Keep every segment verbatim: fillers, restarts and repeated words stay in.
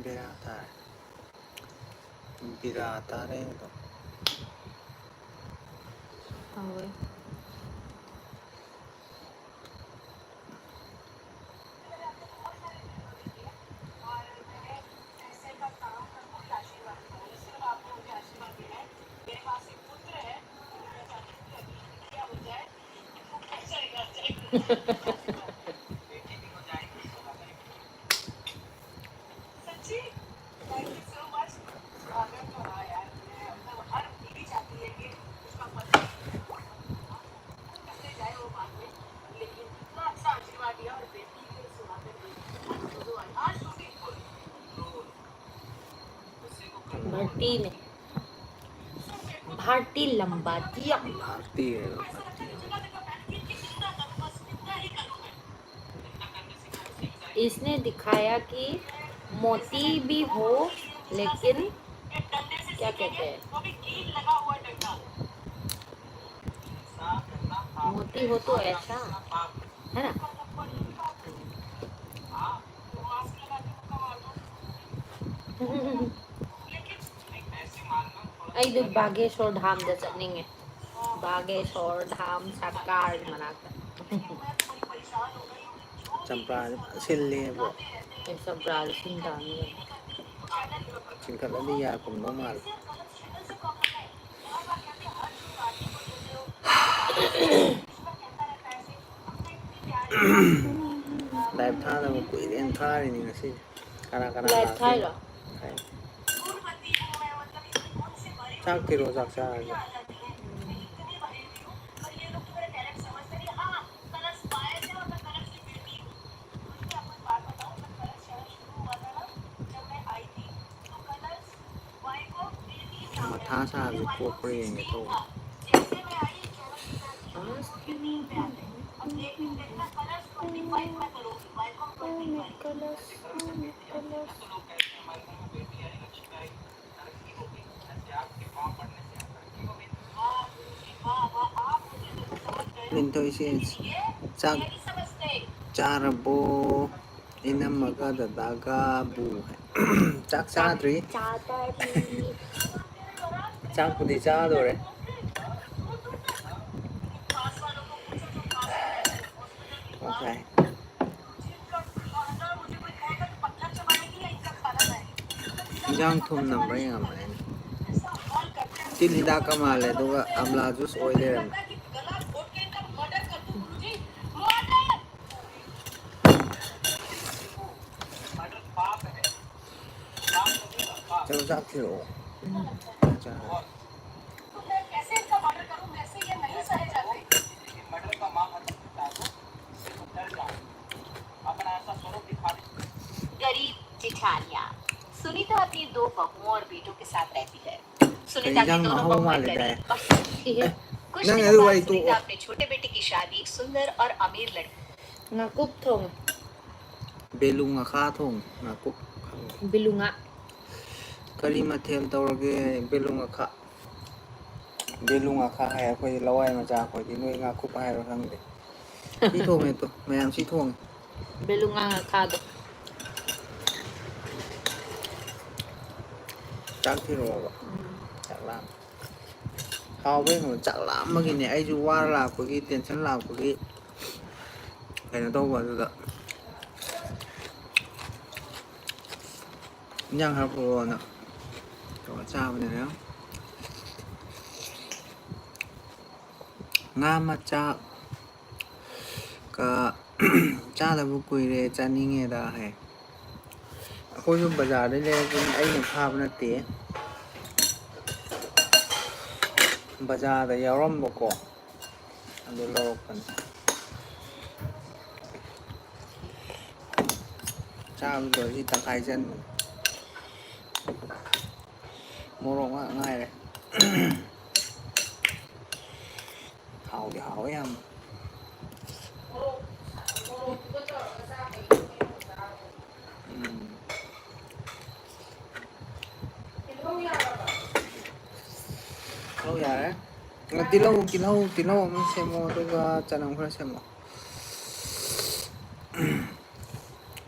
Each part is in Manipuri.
ꯕꯦꯔꯥ ꯇꯥꯔꯦ꯫ ꯕꯦꯔꯥ ꯇꯥꯔꯦ ꯑꯗꯣ꯫ ꯇꯧꯋꯦ꯫ भारती ने, भारती लंबातिया। भारती है, भारती है। इसने दिखाया कि मोती भी हो, लेकिन क्या कहते हैं, मोती हो तो ऐसा, है ना? ꯑꯩꯗꯤ ꯕꯥꯒꯦꯁꯣꯔ ꯙꯥꯝꯗ ꯆꯠꯅꯤꯡꯉꯦ꯫ ꯕꯥꯒꯦꯁꯣꯔ ꯙꯥꯝ ꯁꯔꯀꯥꯔꯒꯤ ꯃꯅꯥꯛꯇ꯫ ꯆꯝꯄ꯭ꯔꯥꯁꯦ ꯐꯖꯅ ꯁꯤꯜꯂꯦꯕꯣ꯫ ꯑꯦ, ꯆꯝꯄ꯭ꯔꯥꯁꯦ ꯁꯤꯟ ꯇꯥꯕꯅꯤ꯫ ꯆꯤꯡꯈꯠꯂꯗꯤ ꯌꯥ ꯀꯨꯝꯗꯧ ꯃꯥꯜꯂꯦ꯫ Live ꯊꯥꯗꯕ ꯀꯨꯏꯔꯦꯅ ꯊꯥꯔꯤꯅꯤ ꯉꯁꯤꯁꯦ꯫ ꯀꯅꯥ ꯀꯅꯥ live ꯂꯥꯛꯇꯣꯏꯅꯣ? ꯊꯥꯏꯔꯣ? ꯊꯥꯏ꯫ ꯆꯥꯛ ꯊꯤꯔꯣ, ꯆꯥꯛ ꯆꯥꯔꯒꯦ꯫ ꯃꯊꯥ ꯁꯥꯕꯁꯦ ꯀꯣꯛꯄ꯭ꯔꯥ ꯌꯦꯡꯒꯦ ꯇꯧꯕ꯫ ꯂꯤꯟꯊꯣꯏꯁꯦ ꯆꯥꯛ ꯆꯥꯔꯕꯣ? ꯏꯅꯝꯃꯒ ꯗꯗꯥꯒꯕꯨ ꯍꯥꯏ꯫ ꯆꯥꯛ ꯆꯥꯗ꯭ꯔꯤ꯫ ꯆꯥꯛꯄꯨꯗꯤ ꯆꯥꯗꯣꯔꯦ꯫ ꯉꯁꯥꯏ ꯏꯟꯖꯥꯡ ꯊꯨꯝ ꯅꯝꯕ꯭ꯔꯥ ꯌꯦꯡꯉꯝꯕꯅꯦ ꯑꯩꯅ꯫ ꯇꯤꯜ ꯍꯤꯗꯥꯛꯀ ꯃꯥꯜꯂꯦ, ꯑꯗꯨꯒ ꯑꯝꯂꯥ ꯖꯨꯁ ꯑꯣꯏ ꯂꯩꯔꯝꯃꯦ꯫ ꯆꯠꯂꯣ, ꯆꯥꯛ ꯊꯤꯔꯛꯑꯣ꯫ ꯆꯥꯔꯒꯦ꯫ गरीब जेठानियाँ। सुनीता अपनी दो बहुओं और बेटों के साथ रहती है। सुनीता की दोनों बहुएं गरीब और सुंदर हैं। कुछ दिनों बाद सुनीता अपने छोटे बेटे की शादी एक सुंदर और अमीर लड़के ꯉꯥꯀꯨꯞ ꯊꯣꯡꯉꯦ꯫ ꯕꯦꯂꯨ ꯉꯥꯈꯥ ꯊꯣꯡꯉꯦ꯫ ꯉꯥꯀꯨꯞ ꯈꯪꯉꯦ꯫ ꯕꯦꯂꯨ ꯉꯥ꯫ ꯀꯔꯤ ꯃꯊꯦꯜ ꯇꯧꯔꯒꯦ? ꯕꯦꯂꯨ ꯉꯥꯈꯥ꯫ ꯕꯦꯂꯨ ꯉꯥꯈꯥ ꯍꯥꯏ ꯑꯩꯈꯣꯏꯗꯤ, ꯂꯋꯥꯏ ꯃꯆꯥ ꯑꯩꯈꯣꯏꯗꯤ꯫ ꯅꯣꯏ ꯉꯥꯀꯨꯞ ꯍꯥꯏꯕ꯭ꯔꯥ ꯈꯪꯗꯦ꯫ ꯁꯤ ꯊꯣꯡꯉꯦ ꯇꯨ, ꯃꯌꯥꯝ ꯁꯤ ꯊꯣꯡꯉꯦ꯫ ꯕꯦꯂꯨ ꯉꯥ ꯉꯥꯈꯥꯗꯣ꯫ ꯆꯥꯛ ꯊꯤꯔꯛꯑꯣꯕ꯫ ꯎꯝ꯫ ꯆꯥꯛ ꯂꯥꯝꯃꯦ꯫ ꯍꯥꯎꯕ꯭ꯔꯥ ꯌꯦꯡꯉꯣ꯫ ꯆꯥꯛ ꯂꯥꯝꯕꯒꯤꯅꯦ꯫ ꯑꯩꯁꯨ ꯋꯥꯔ ꯂꯥꯛꯄꯒꯤ, tension ꯂꯥꯛꯄꯒꯤ ꯀꯩꯅꯣ ꯇꯧꯕ ꯑꯗꯨꯗ꯫ ꯏꯟꯖꯥꯡ ꯈꯔ ꯄꯨꯔꯛꯑꯣꯅ ꯇꯧꯔ ꯆꯥꯕꯅꯤꯅ꯫ ꯉꯥ ꯃꯆꯥ ꯀ ꯆꯥꯗꯕ ꯀꯨꯏꯔꯦ, ꯆꯥꯅꯤꯡꯉꯦꯗ ꯍꯥꯏ꯫ ꯑꯩꯈꯣꯏꯁꯨ ꯕꯖꯥꯔꯗꯩ ꯂꯩꯔꯛꯄꯅꯤ, ꯑꯩꯅ ꯐꯥꯕ ꯅꯠꯇꯦ꯫ ꯕꯖꯥꯔꯗ ꯌꯥꯎꯔꯝꯕꯀꯣ, ꯑꯗꯨ ꯂꯧꯔꯛꯄꯅꯤ꯫ ꯆꯥꯕ ꯂꯣꯏꯔꯗꯤ ꯇꯪꯈꯥꯏ ꯆꯟꯕꯅꯤ꯫ ꯃꯣꯔꯣꯛ ꯉꯥꯛ ꯉꯥꯏꯔꯦ꯫ ꯍꯥꯎꯗꯤ ꯍꯥꯎꯋꯦ ꯌꯥꯝꯅ꯫ ꯎꯝ꯫ ꯇꯤꯜꯍꯧ ꯌꯥꯔꯦ꯫ ꯇꯤꯜꯍꯧ, ꯇꯤꯜꯍꯧ, ꯇꯤꯜꯍꯧ ꯑꯃ ꯁꯦꯝꯃꯣ, ꯑꯗꯨꯒ ꯆꯅꯝ ꯈꯔ ꯁꯦꯝꯃꯣ꯫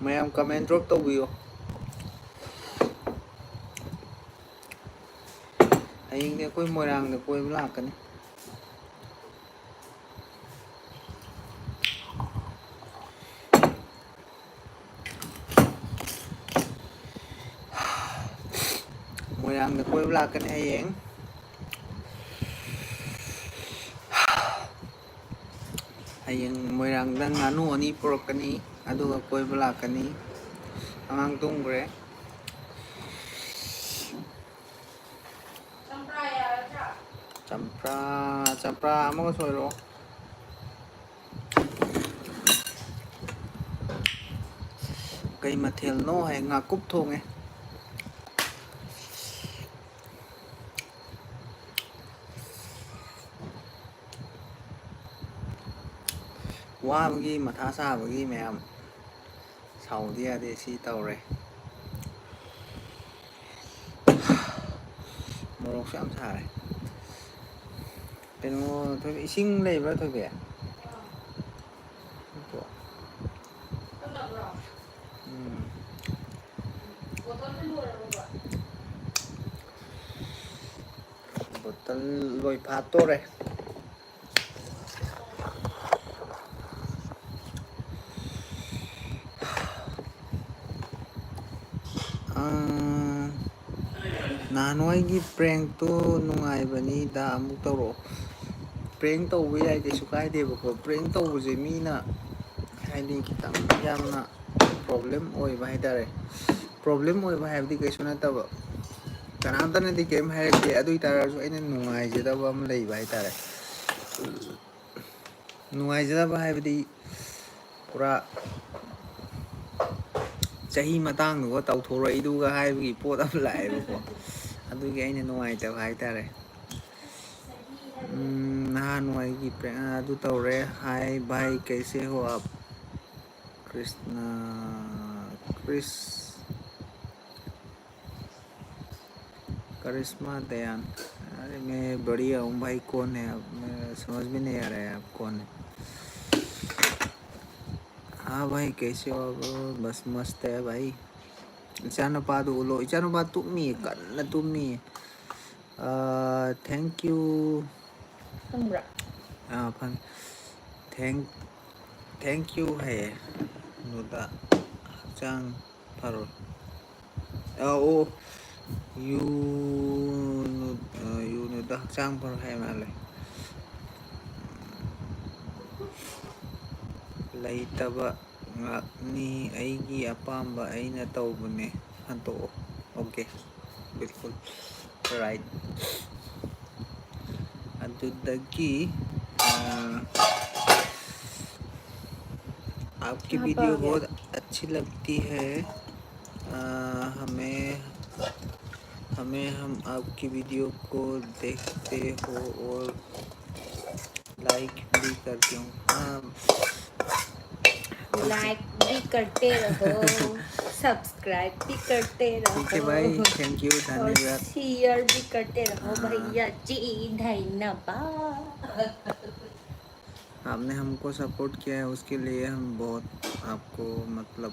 ꯃꯌꯥꯝ comment drop ꯇꯧꯕꯤꯌꯣ꯫ ꯍꯌꯦꯡꯗꯤ ꯑꯩꯈꯣꯏ ꯃꯣꯏꯔꯥꯡꯗ ꯀꯣꯏꯕ ꯂꯥꯛꯀꯅꯤ꯫ ꯃꯣꯏꯔꯥꯡꯗ ꯀꯣꯏꯕ ꯂꯥꯛꯀꯅꯤ ꯍꯌꯦꯡ꯫ ꯍꯌꯦꯡ ꯃꯣꯏꯔꯥꯡꯗ ꯉꯥꯅꯨ ꯑꯅꯤ ꯄꯨꯔꯛꯀꯅꯤ, ꯑꯗꯨꯒ ꯀꯣꯏꯕ ꯂꯥꯛꯀꯅꯤ꯫ ꯑꯉꯥꯡ ꯇꯨꯝꯈ꯭ꯔꯦ꯫ ꯆꯝꯄ꯭ꯔꯥ, ꯆꯝꯄ꯭ꯔꯥ ꯑꯃꯒ ꯁꯣꯏꯔꯛꯑꯣ꯫ ꯀꯩ ꯃꯊꯦꯜꯅꯣ ꯍꯥꯏ? ꯉꯥꯀꯨꯞ ꯊꯣꯡꯉꯦ꯫ ꯋꯥꯕꯒꯤ, ꯃꯊꯥ ꯁꯥꯕꯒꯤ ꯃꯌꯥꯝ ꯁꯥꯎꯗꯤ ꯌꯥꯗꯦ꯫ ꯁꯤ ꯇꯧꯔꯦ꯫ ꯃꯣꯔꯣꯛꯁꯨ ꯌꯥꯝ ꯁꯥꯔꯦ꯫ ꯀꯩꯅꯣ, ꯊꯣꯏꯕꯤ, ꯏꯁꯤꯡ ꯂꯩꯕ꯭ꯔꯥ, ꯊꯣꯏꯕꯤ? ꯎꯝ꯫ ꯕꯣꯇꯜ ꯂꯣꯏ ꯐꯥꯠꯇꯣꯔꯦ꯫ ꯑꯥ, ꯅꯍꯥꯟꯋꯥꯏꯒꯤ prankꯇꯣ ꯅꯨꯡꯉꯥꯏꯕꯅꯤꯗ, ꯑꯃꯨꯛ ꯇꯧꯔꯛꯑꯣ꯫ Prank ꯇꯧꯕ ꯌꯥꯏ, ꯀꯩꯁꯨ ꯀꯥꯏꯗꯦꯕꯀꯣ꯫ Prank ꯇꯧꯕꯁꯦ ꯃꯤꯅ ꯍꯥꯏꯗꯤ ꯈꯤꯇꯪ ꯌꯥꯝꯅ problem ꯑꯣꯏꯕ ꯍꯥꯏꯇꯥꯔꯦ꯫ Problem ꯑꯣꯏꯕ ꯍꯥꯏꯕꯗꯤ ꯀꯩꯁꯨ ꯅꯠꯇꯕ, ꯀꯅꯥꯝꯇꯅꯗꯤ ꯀꯔꯤꯝ ꯍꯥꯏꯔꯛꯇꯦ꯫ ꯑꯗꯨ ꯑꯣꯏ ꯇꯥꯔꯒꯁꯨ ꯑꯩꯅ ꯅꯨꯡꯉꯥꯏꯖꯗꯕ ꯑꯃ ꯂꯩꯕ ꯍꯥꯏꯇꯥꯔꯦ꯫ ꯅꯨꯡꯉꯥꯏꯖꯗꯕ ꯍꯥꯏꯕꯗꯤ ꯄꯨꯔꯥ ꯆꯍꯤ ꯃꯇꯥꯡꯗꯨꯒ ꯇꯧꯊꯣꯔꯛꯏꯗꯨꯒ ꯍꯥꯏꯕꯒꯤ ꯄꯣꯠ ꯑꯃ ꯂꯥꯛꯑꯦꯕꯀꯣ꯫ ꯑꯗꯨꯒꯤ ꯑꯩꯅ ꯅꯨꯡꯉꯥꯏꯇꯕ ꯍꯥꯏꯇꯥꯔꯦ꯫ ꯎꯝ, ꯅꯍꯥꯟꯋꯥꯏꯒꯤ prank ꯑꯗꯨ ꯇꯧꯔꯦ꯫ Hi bhai, kaise ho aap? Krishna, Chris, Karishma Dayan. अरे, मैं बढ़िया हूँ भाई, कौन है आप? मैं समझ में नहीं आ रहा है आप कौन है। हाँ भाई, कैसे हो आप? बस मस्त है भाई। ꯏꯆꯥꯅꯨꯄꯥꯗꯨ ꯎꯠꯂꯣ꯫ ꯏꯆꯥꯅꯨꯄꯥ ꯇꯨꯝꯃꯤ, ꯀꯟꯅ ꯇꯨꯝꯃꯤ꯫ ꯑ, thank you. ꯈꯪꯕ꯭ꯔꯥ? ꯑ, ꯐꯪ-, thank, thank you ꯍꯥꯏꯌꯦ꯫ ꯅꯨꯗ ꯍꯛꯆꯥꯡ ꯐꯔꯣ꯫ ꯑ, ꯑꯣ, ꯌꯨ ꯅꯨ-, ꯑ, ꯌꯨ ꯅꯨꯗ ꯍꯛꯆꯥꯡ ꯐꯔꯣ ꯍꯥꯏ ꯃꯥꯜꯂꯦ꯫ ꯂꯩꯇꯕ ꯉꯥꯛꯅꯤ, ꯑꯩꯒꯤ ꯑꯄꯥꯝꯕ ꯑꯩꯅ ꯇꯧꯕꯅꯦ꯫ ꯍꯟꯇꯣꯛꯑꯣ꯫ Okay, ꯕꯤꯜꯀꯨꯜ right. ꯑꯗꯨꯗꯒꯤ, ꯑ, आपकी वीडियो बहुत अच्छी लगती है। अ, हमें, हमें हम आपकी वीडियो को देखते हो और लाइक भी करते हो। हाँ। लाइक भी करते रहो, सब्सक्राइब भी करते रहो। ठीक है भाई, thank you, और धन्यवाद। शेयर भी करते रहो, हाँ। भैया जी, धन्यवाद। आपने हमको सपोर्ट किया है, उसके लिए हम बहुत आपको, मतलब,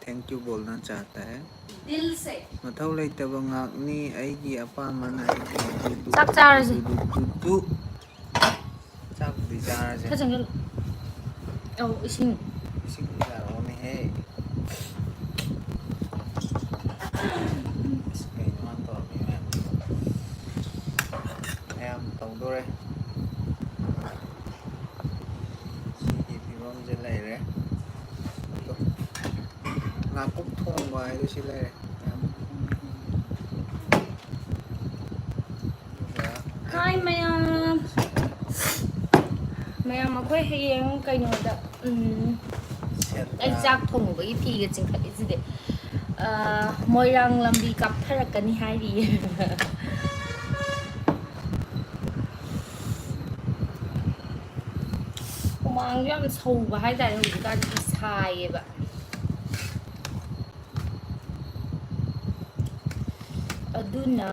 thank you बोलना चाहता है। दिल से। ꯃꯊꯧ ꯂꯩꯇꯕ ꯉꯥꯛꯅꯤ, ꯑꯩꯒꯤ ꯑꯄꯥꯝꯕꯅ ꯑꯩꯒꯤ ꯆꯥꯛ ꯆꯥꯔꯁꯤ꯫ ꯗꯨ, ꯗꯨ, ꯗꯨ, ꯗꯨ꯫ ꯆꯥꯛꯄꯨꯗꯤ ꯆꯥꯔꯁꯦ꯫ ꯈꯔ ꯆꯪꯁꯤꯜꯂꯨ꯫ ꯑꯧ, ꯏꯁꯤꯡ꯫ ꯏꯁꯤꯡ ꯌꯥꯔꯛꯑꯣꯅꯦꯍꯦ꯫ ꯑꯁ, ꯀꯩꯅꯣ ꯃꯥꯅ ꯇꯧꯔꯝꯃꯤ ꯃꯌꯥꯝꯁꯤꯕꯣ? ꯃꯌꯥꯝ ꯇꯧꯗꯣꯔꯦ꯫ ꯁꯤꯒꯤ ꯐꯤꯕꯝꯁꯦ ꯂꯩꯔꯦ꯫ ꯑꯗꯣ ꯉꯥꯀꯨꯞ ꯊꯣꯡꯕ ꯍꯥꯏꯗꯣ ꯁꯤ ꯂꯩꯔꯦ꯫ ꯍꯥꯏ ꯃꯌꯥꯝ꯫ ꯃꯌꯥꯝ, ꯑꯩꯈꯣꯏ ꯍꯌꯦꯡ ꯀꯩꯅꯣꯗ, ꯎꯝ, ꯑꯩ ꯆꯥꯛ ꯊꯣꯡꯉꯨꯕꯒꯤ ꯐꯤꯒ ꯆꯤꯡꯈꯠꯂꯤꯁꯤꯗꯤ꯫ ꯑ, ꯃꯣꯏꯔꯥꯡ ꯂꯝꯕꯤ ꯀꯥꯞꯊꯔꯛꯀꯅꯤ ꯍꯥꯏꯔꯤꯌꯦ꯫ ꯍꯨꯃꯥꯡꯁꯨ ꯌꯥꯝ ꯁꯧꯕ ꯍꯥꯏꯇꯥꯔꯦ, ꯍꯧꯖꯤꯛꯀꯥꯟꯗꯤ ꯁꯥꯏꯌꯦꯕ꯫ ꯑꯗꯨꯅ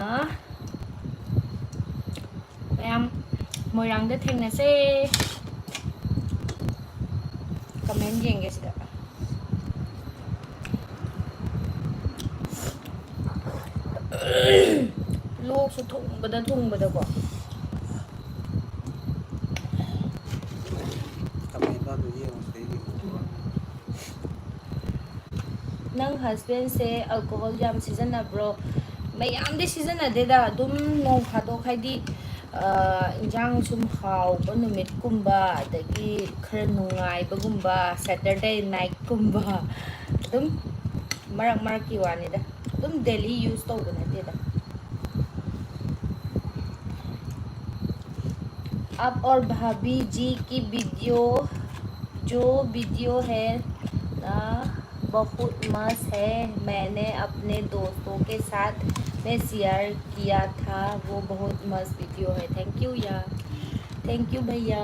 ꯃꯌꯥꯝ ꯃꯣꯏꯔꯥꯡꯗ ꯊꯦꯡꯅꯁꯦ꯫ ꯀꯃꯦꯟ ꯌꯦꯡꯒꯦ ꯁꯤꯗ꯫ ꯂꯣꯛꯁꯨ ꯊꯨꯡꯕꯗ ꯊꯨꯡꯕꯗꯀꯣ꯫ ꯀꯃꯦꯟꯗꯣ ꯑꯗꯨ ꯌꯦꯡꯉꯣ, ꯁꯤꯗ ꯌꯦꯡꯉꯣ꯫ ꯅꯪ ꯍꯁꯕꯦꯟꯁꯦ ꯑꯜꯀꯣꯍꯣꯜ ꯌꯥꯝ ꯁꯤꯖꯤꯟꯅꯕ꯭ꯔꯣ? ꯃꯌꯥꯝꯗꯤ ꯁꯤꯖꯤꯟꯅꯗꯦꯗ, ꯑꯗꯨꯝ ꯅꯣꯡ ꯐꯥꯗꯣꯛ, ꯍꯥꯏꯗꯤ, ꯑ, ꯏꯟꯖꯥꯡ ꯁꯨꯝ ꯍꯥꯎꯕ ꯅꯨꯃꯤꯠꯀꯨꯝꯕ, ꯑꯗꯒꯤ ꯈꯔ ꯅꯨꯡꯉꯥꯏꯕꯒꯨꯝꯕ, ꯁꯦꯇꯔꯗꯦ ꯅꯥꯏꯠꯀꯨꯝꯕ, ꯑꯗꯨꯝ ꯃꯔꯛ ꯃꯔꯛꯀꯤ ꯋꯥꯅꯤꯗ, ꯑꯗꯨꯝ ꯗꯦꯂꯤ ꯌꯨꯁ ꯇꯧꯕ ꯅꯠꯇꯦꯗ꯫ आप और भाभी जी की वीडियो, जो वीडियो है ना, बहुत मस्त है। मैंने अपने दोस्तों के साथ में शेयर किया था, वो बहुत मस्त वीडियो है। Thank you यार, thank you भैया।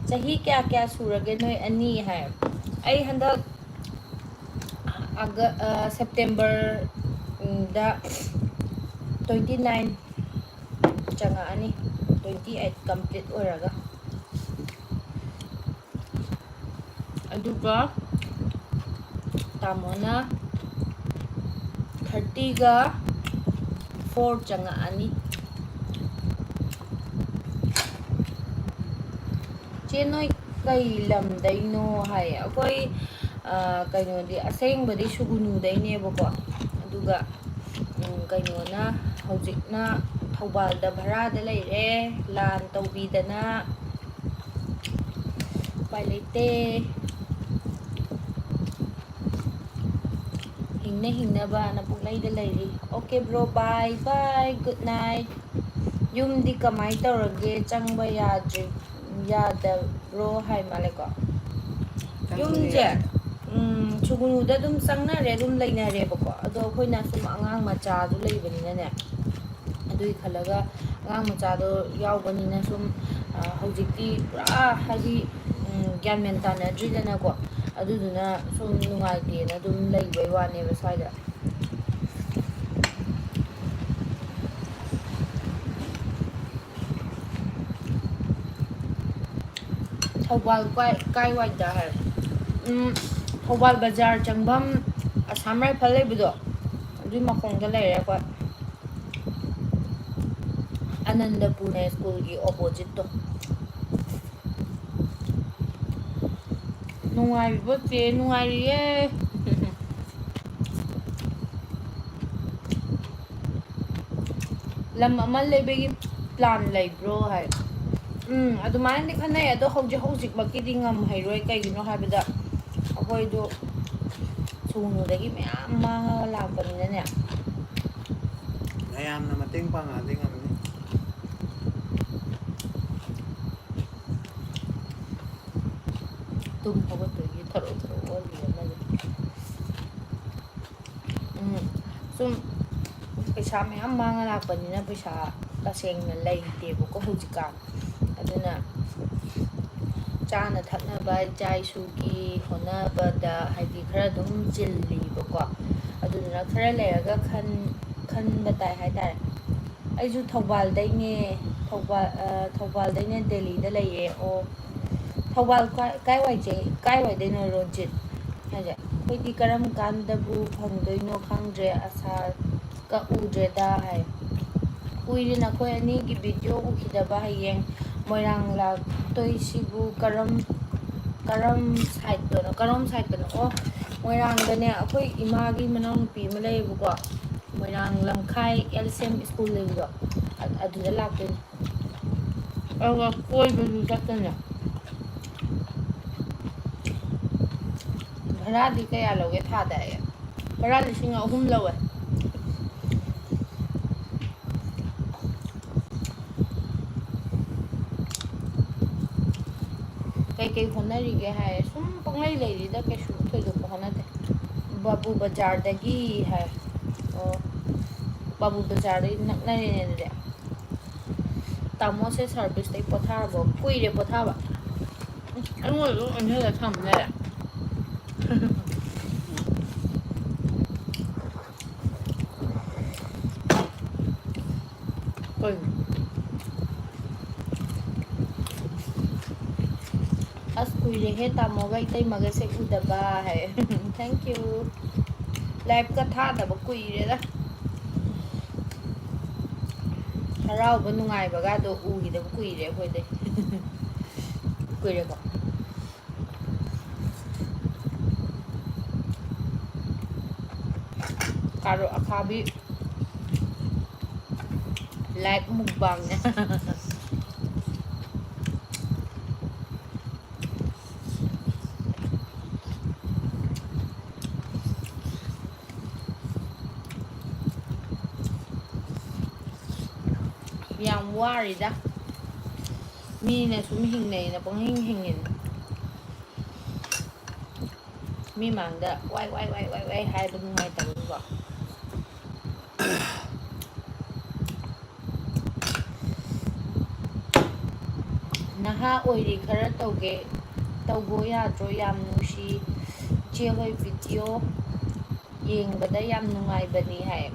ꯆꯍꯤ ꯀꯌꯥ ꯀꯌꯥ ꯁꯨꯔꯒꯦ ꯅꯣꯏ ꯑꯅꯤ ꯍꯥꯏ? ꯑꯩ ꯍꯟꯗꯛ ꯑꯥꯒ-, ꯑ, ꯁꯦꯞꯇꯦꯝꯕꯔꯗ twenty nine ꯆꯪꯉꯛꯑꯅꯤ, twenty eight complete ꯑꯣꯏꯔꯒ꯫ ꯑꯗꯨꯒ ꯇꯥꯃꯣꯅ thirty ꯒ four ꯆꯪꯉꯛꯑꯅꯤ꯫ ꯆꯦ, ꯅꯣꯏ ꯀꯩ ꯂꯝꯗꯩꯅꯣ ꯍꯥꯏꯌꯦ꯫ ꯑꯩꯈꯣꯏ, ꯑ, ꯀꯩꯅꯣꯗꯤ, ꯑꯁꯦꯡꯕꯗꯤ ꯁꯨꯒꯨꯅꯨꯗꯩꯅꯦꯕꯀꯣ꯫ ꯑꯗꯨꯒ, ꯎꯝ, ꯀꯩꯅꯣꯅ, ꯍꯧꯖꯤꯛꯅ ꯊꯧꯕꯥꯜꯗ ꯚꯔꯥꯗ ꯂꯩꯔꯦ, ꯂꯥꯟ ꯇꯧꯕꯤꯗꯅ꯫ ꯎꯄꯥꯏ ꯂꯩꯇꯦ꯫ ꯍꯤꯡꯅ ꯍꯤꯡꯅꯕꯅ ꯄꯨꯡꯂꯩꯗ ꯂꯩꯔꯤ꯫ Okay bro, bye bye, good night꯫ ꯌꯨꯝꯗꯤ ꯀꯃꯥꯏ ꯇꯧꯔꯒꯦ? ꯆꯪꯕ ꯌꯥꯗ꯭ꯔꯤ, ꯌꯥꯗꯕ꯭ꯔꯣ ꯍꯥꯏ ꯃꯥꯜꯂꯦꯀꯣ꯫ ꯆꯪꯕꯗꯤ ꯌꯨꯝꯁꯦ, ꯌꯥꯗꯦ꯫ ꯎꯝ, ꯁꯨꯒꯨꯅꯨꯗ ꯑꯗꯨꯝ ꯆꯪꯅꯔꯦ, ꯑꯗꯨꯝ ꯂꯩꯅꯔꯦꯕꯀꯣ꯫ ꯑꯗꯣ ꯑꯩꯈꯣꯏꯅ ꯁꯨꯝ ꯑꯉꯥꯡ ꯃꯆꯥꯁꯨ ꯂꯩꯕꯅꯤꯅꯅꯦ, ꯑꯗꯨꯒꯤ ꯈꯜꯂꯒ ꯑꯉꯥꯡ ꯃꯆꯥꯗꯣ ꯌꯥꯎꯕꯅꯤꯅ ꯁꯨꯝ, ꯑ, ꯍꯧꯖꯤꯛꯇꯤ ꯄꯨꯔꯥ ꯍꯥꯏꯗꯤ, ꯎꯝ, ꯒ꯭ꯌꯥꯟ ꯃꯦꯟ ꯇꯥꯅꯗ꯭ꯔꯤꯗꯅꯀꯣ꯫ ꯑꯗꯨꯗꯨꯅ ꯁꯨꯝ ꯅꯨꯡꯉꯥꯏꯇꯦꯅ ꯑꯗꯨꯝ ꯂꯩꯕꯩ ꯋꯥꯅꯦꯕ ꯁ꯭ꯋꯥꯏꯗ꯫ ꯊꯧꯕꯥꯜ ꯀꯥꯏ, ꯀꯥꯏꯋꯥꯏꯗ ꯍꯥꯏ? ꯎꯝ, ꯊꯧꯕꯥꯜ ꯕꯖꯥꯔ ꯆꯪꯐꯝ ꯑꯁꯥꯝ ꯔꯥꯏꯐꯜ ꯂꯩꯕꯗꯣ, ꯑꯗꯨꯏ ꯃꯈꯣꯡꯗ ꯂꯩꯔꯦ ꯑꯩꯈꯣꯏ꯫ ꯑꯅꯟꯗꯄꯨꯔꯅ ꯁ꯭ꯀꯨꯜꯒꯤ ꯑꯣꯄꯣꯖꯤꯠꯇꯣ꯫ ꯅꯨꯡꯉꯥꯏꯔꯤꯕꯣ ꯆꯦ? ꯅꯨꯡꯉꯥꯏꯔꯤꯌꯦ꯫ ꯂꯝ ꯑꯃ ꯂꯩꯕꯒꯤ ꯄ꯭ꯂꯥꯟ ꯂꯩꯕ꯭ꯔꯣ ꯍꯥꯏ꯫ ꯎꯝ, ꯑꯗꯨꯃꯥꯏꯅꯗꯤ ꯈꯟꯅꯩ, ꯑꯗꯣ ꯍꯧꯖꯤꯛ ꯍꯧꯖꯤꯛꯃꯛꯀꯤꯗꯤ ꯉꯝꯍꯩꯔꯣꯏ꯫ ꯀꯩꯒꯤꯅꯣ ꯍꯥꯏꯕꯗ ꯑꯩꯈꯣꯏꯗꯣ ꯁꯨꯒꯅꯨꯗꯒꯤ ꯃꯌꯥꯝ ꯃꯥꯡꯉꯒ ꯂꯥꯛꯄꯅꯤꯅꯅꯦ꯫ ꯃꯌꯥꯝꯅ ꯃꯇꯦꯡ ꯄꯥꯡꯉꯛꯑꯗꯤ ꯉꯝꯅꯤ꯫ ꯇꯨꯝ ꯍꯧꯒꯠꯄꯒꯤ ꯊꯔꯣ ꯊꯔꯣ ꯑꯣꯜꯂꯤ ꯑꯃꯅꯤ꯫ ꯎꯝ, ꯁꯨꯝ ꯄꯩꯁꯥ ꯃꯌꯥꯝ ꯃꯥꯡꯉ ꯂꯥꯛꯄꯅꯤꯅ ꯄꯩꯁꯥ ꯇꯁꯦꯡꯅ ꯂꯩꯇꯦꯕꯀꯣ ꯍꯧꯖꯤꯛꯀꯥꯟ꯫ ꯑꯗꯨꯅ ꯆꯥꯅ ꯊꯛꯅꯕ, ꯏꯆꯥ ꯏꯁꯨꯒꯤ ꯍꯣꯠꯅꯕꯗ ꯍꯥꯏꯗꯤ ꯈꯔ ꯑꯗꯨꯝ ꯆꯤꯜꯂꯤꯕꯀꯣ꯫ ꯑꯗꯨꯗꯨꯅ ꯈꯔ ꯂꯩꯔꯒ ꯈꯟ-, ꯈꯟꯕ ꯇꯥꯏ ꯍꯥꯏꯇꯥꯔꯦ꯫ ꯑꯩꯁꯨ ꯊꯧꯕꯥꯜꯗꯩꯅꯦ꯫ ꯊꯧꯕꯥꯜ, ꯑ, ꯊꯧꯕꯥꯜꯗꯩꯅ ꯗꯦꯜꯂꯤꯗ ꯂꯩꯌꯦ꯫ ꯑꯣ, ꯊꯧꯕꯥꯜ ꯀꯥꯏ, ꯀꯥꯏꯋꯥꯏ ꯆꯦ-, ꯀꯥꯏꯋꯥꯏꯗꯩꯅꯣ ꯔꯣꯖꯤꯠ ꯍꯥꯏꯁꯦ? ꯑꯩꯈꯣꯏꯗꯤ ꯀꯔꯝ ꯀꯥꯟꯗꯕꯨ ꯐꯪꯗꯣꯏꯅꯣ ꯈꯪꯗ꯭ꯔꯦ, ꯑꯁꯥ ꯀꯛꯎꯗ꯭ꯔꯦꯗ ꯍꯥꯏ꯫ ꯀꯨꯏꯔꯦ ꯅꯈꯣꯏ ꯑꯅꯤꯒꯤ ꯚꯤꯗꯤꯑꯣ ꯎꯈꯤꯗꯕ꯫ ꯍꯌꯦꯡ ꯃꯣꯏꯔꯥꯡ ꯂꯥꯛꯇꯣꯏꯁꯤꯕꯨ ꯀꯔꯝ, ꯀꯔꯝ ꯁꯥꯏꯠꯇꯅꯣ? ꯀꯔꯣꯝ ꯁꯥꯏꯠꯇꯅꯣ? ꯑꯣ, ꯃꯣꯏꯔꯥꯡꯗꯅꯦ, ꯑꯩꯈꯣꯏ ꯏꯃꯥꯒꯤ ꯃꯅꯥꯎꯅꯨꯄꯤ ꯑꯃ ꯂꯩꯌꯦꯕꯀꯣ, ꯃꯣꯏꯔꯥꯡ ꯂꯝꯈꯥꯏ ꯑꯦꯜ ꯁꯤ ꯑꯦꯝ ꯁ꯭ꯀꯨꯜ ꯂꯩꯕꯗꯣ, ꯑ-, ꯑꯗꯨꯗ ꯂꯥꯛꯇꯣꯏꯅꯦ꯫ ꯑꯗꯨꯒ ꯀꯣꯏꯕꯁꯨ ꯆꯠꯇꯣꯏꯅꯦ꯫ ꯚꯔꯥꯗꯤ ꯀꯌꯥ ꯂꯧꯒꯦ ꯊꯥꯗ? ꯑꯩ ꯚꯔꯥ ꯂꯤꯁꯤꯡ ꯑꯍꯨꯝ ꯂꯧꯋꯦ꯫ ꯀꯩꯀꯩ ꯍꯣꯠꯅꯔꯤꯒꯦ ꯍꯥꯏ, ꯁꯨꯝ ꯄꯪꯂꯩ ꯂꯩꯔꯤꯗ, ꯀꯩꯁꯨ ꯊꯣꯏꯗꯣꯛꯄ ꯍꯣꯠꯅꯗꯦ꯫ ꯕꯥꯕꯨ ꯕꯖꯥꯔꯗꯒꯤ ꯍꯥꯏ꯫ ꯑꯣ, ꯕꯥꯕꯨ ꯕꯖꯥꯔꯗꯒꯤ ꯅꯛꯅꯔꯦꯅꯦ ꯑꯗꯨꯗꯤ꯫ ꯇꯥꯃꯣꯁꯦ ꯁꯥꯔꯚꯤꯁꯇꯩ ꯄꯣꯊꯥꯔꯕꯣ? ꯀꯨꯏꯔꯦ ꯄꯣꯊꯥꯕ꯫ ꯑꯩꯉꯣꯟꯗ ꯑꯗꯨꯝ ꯑꯣꯟꯁꯤꯜꯂ ꯊꯝ ꯂꯩꯔꯦ꯫ ꯀꯩꯅꯣ? ꯀꯨꯏꯔꯦꯍꯦ ꯇꯥꯃꯣꯒ ꯏꯇꯩꯃꯒꯁꯦ ꯎꯗꯕ ꯍꯥꯏ꯫ Thank you꯫ Live ꯀ ꯊꯥꯗꯕ ꯀꯨꯏꯔꯦꯗ꯫ ꯍꯔꯥꯎꯕ ꯅꯨꯡꯉꯥꯏꯕꯒꯗꯣ ꯎꯈꯤꯗꯕ ꯀꯨꯏꯔꯦ ꯑꯩꯈꯣꯏꯗꯤ꯫ ꯀꯨꯏꯔꯦꯀꯣ꯫ ꯀꯥꯔꯣꯠ ꯑꯈꯥꯕꯤ live mukbang ꯅꯦ꯫ ꯌꯥꯝ ꯋꯥꯔꯤꯗ꯫ ꯃꯤꯅ ꯁꯨꯝ ꯍꯤꯡꯅꯩꯅ ꯄꯪꯍꯤꯡ ꯍꯤꯡꯉꯤꯅꯦ꯫ ꯃꯤ ꯃꯥꯡꯗ ꯋꯥꯏ ꯋꯥꯏ ꯋꯥꯏ ꯋꯥꯏ ꯋꯥꯏ ꯍꯥꯏꯕ ꯅꯨꯡꯉꯥꯏꯇꯕꯗꯨꯀꯣ꯫ ꯅꯍꯥ ꯑꯣꯏꯔꯤ ꯈꯔ ꯇꯧꯒꯦ, ꯇꯧꯒꯣ ꯌꯥꯗ꯭ꯔꯣ? ꯌꯥꯝ ꯅꯨꯡꯁꯤ ꯏꯆꯦ ꯍꯣꯏ video ꯌꯦꯡꯕꯗ ꯌꯥꯝ ꯅꯨꯡꯉꯥꯏꯕꯅꯤ ꯍꯥꯏ꯫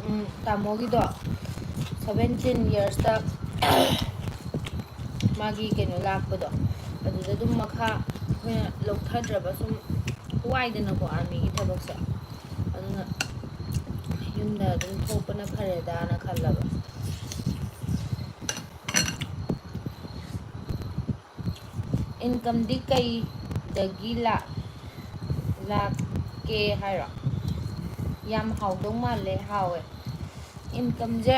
ꯎꯝ, ꯇꯥꯃꯣꯒꯤꯗꯣ seventeen years ꯇ ꯃꯥꯒꯤ ꯀꯩꯅꯣ ꯂꯥꯛꯄꯗꯣ, ꯑꯗꯨꯗ ꯑꯗꯨꯝ ꯃꯈꯥ ꯑꯩꯈꯣꯏꯅ ꯂꯧꯊꯗ꯭ꯔꯕ ꯁꯨꯝ ꯋꯥꯏꯗꯅꯀꯣ army ꯒꯤ ꯊꯕꯛꯁꯦ꯫ ꯑꯗꯨꯅ ꯌꯨꯝꯗ ꯑꯗꯨꯝ ꯊꯣꯛꯄꯅ ꯐꯔꯦꯗꯥꯅ ꯈꯜꯂꯕ꯫ Income ꯗꯤ ꯀꯩꯗꯒꯤ ꯂꯥꯛ-, ꯂꯥꯛꯀꯦ ꯍꯥꯏꯔꯣ? ꯌꯥꯝ ꯍꯥꯎꯗꯧ ꯃꯥꯜꯂꯦ꯫ ꯍꯥꯎꯋꯦ꯫ Income ꯁꯦ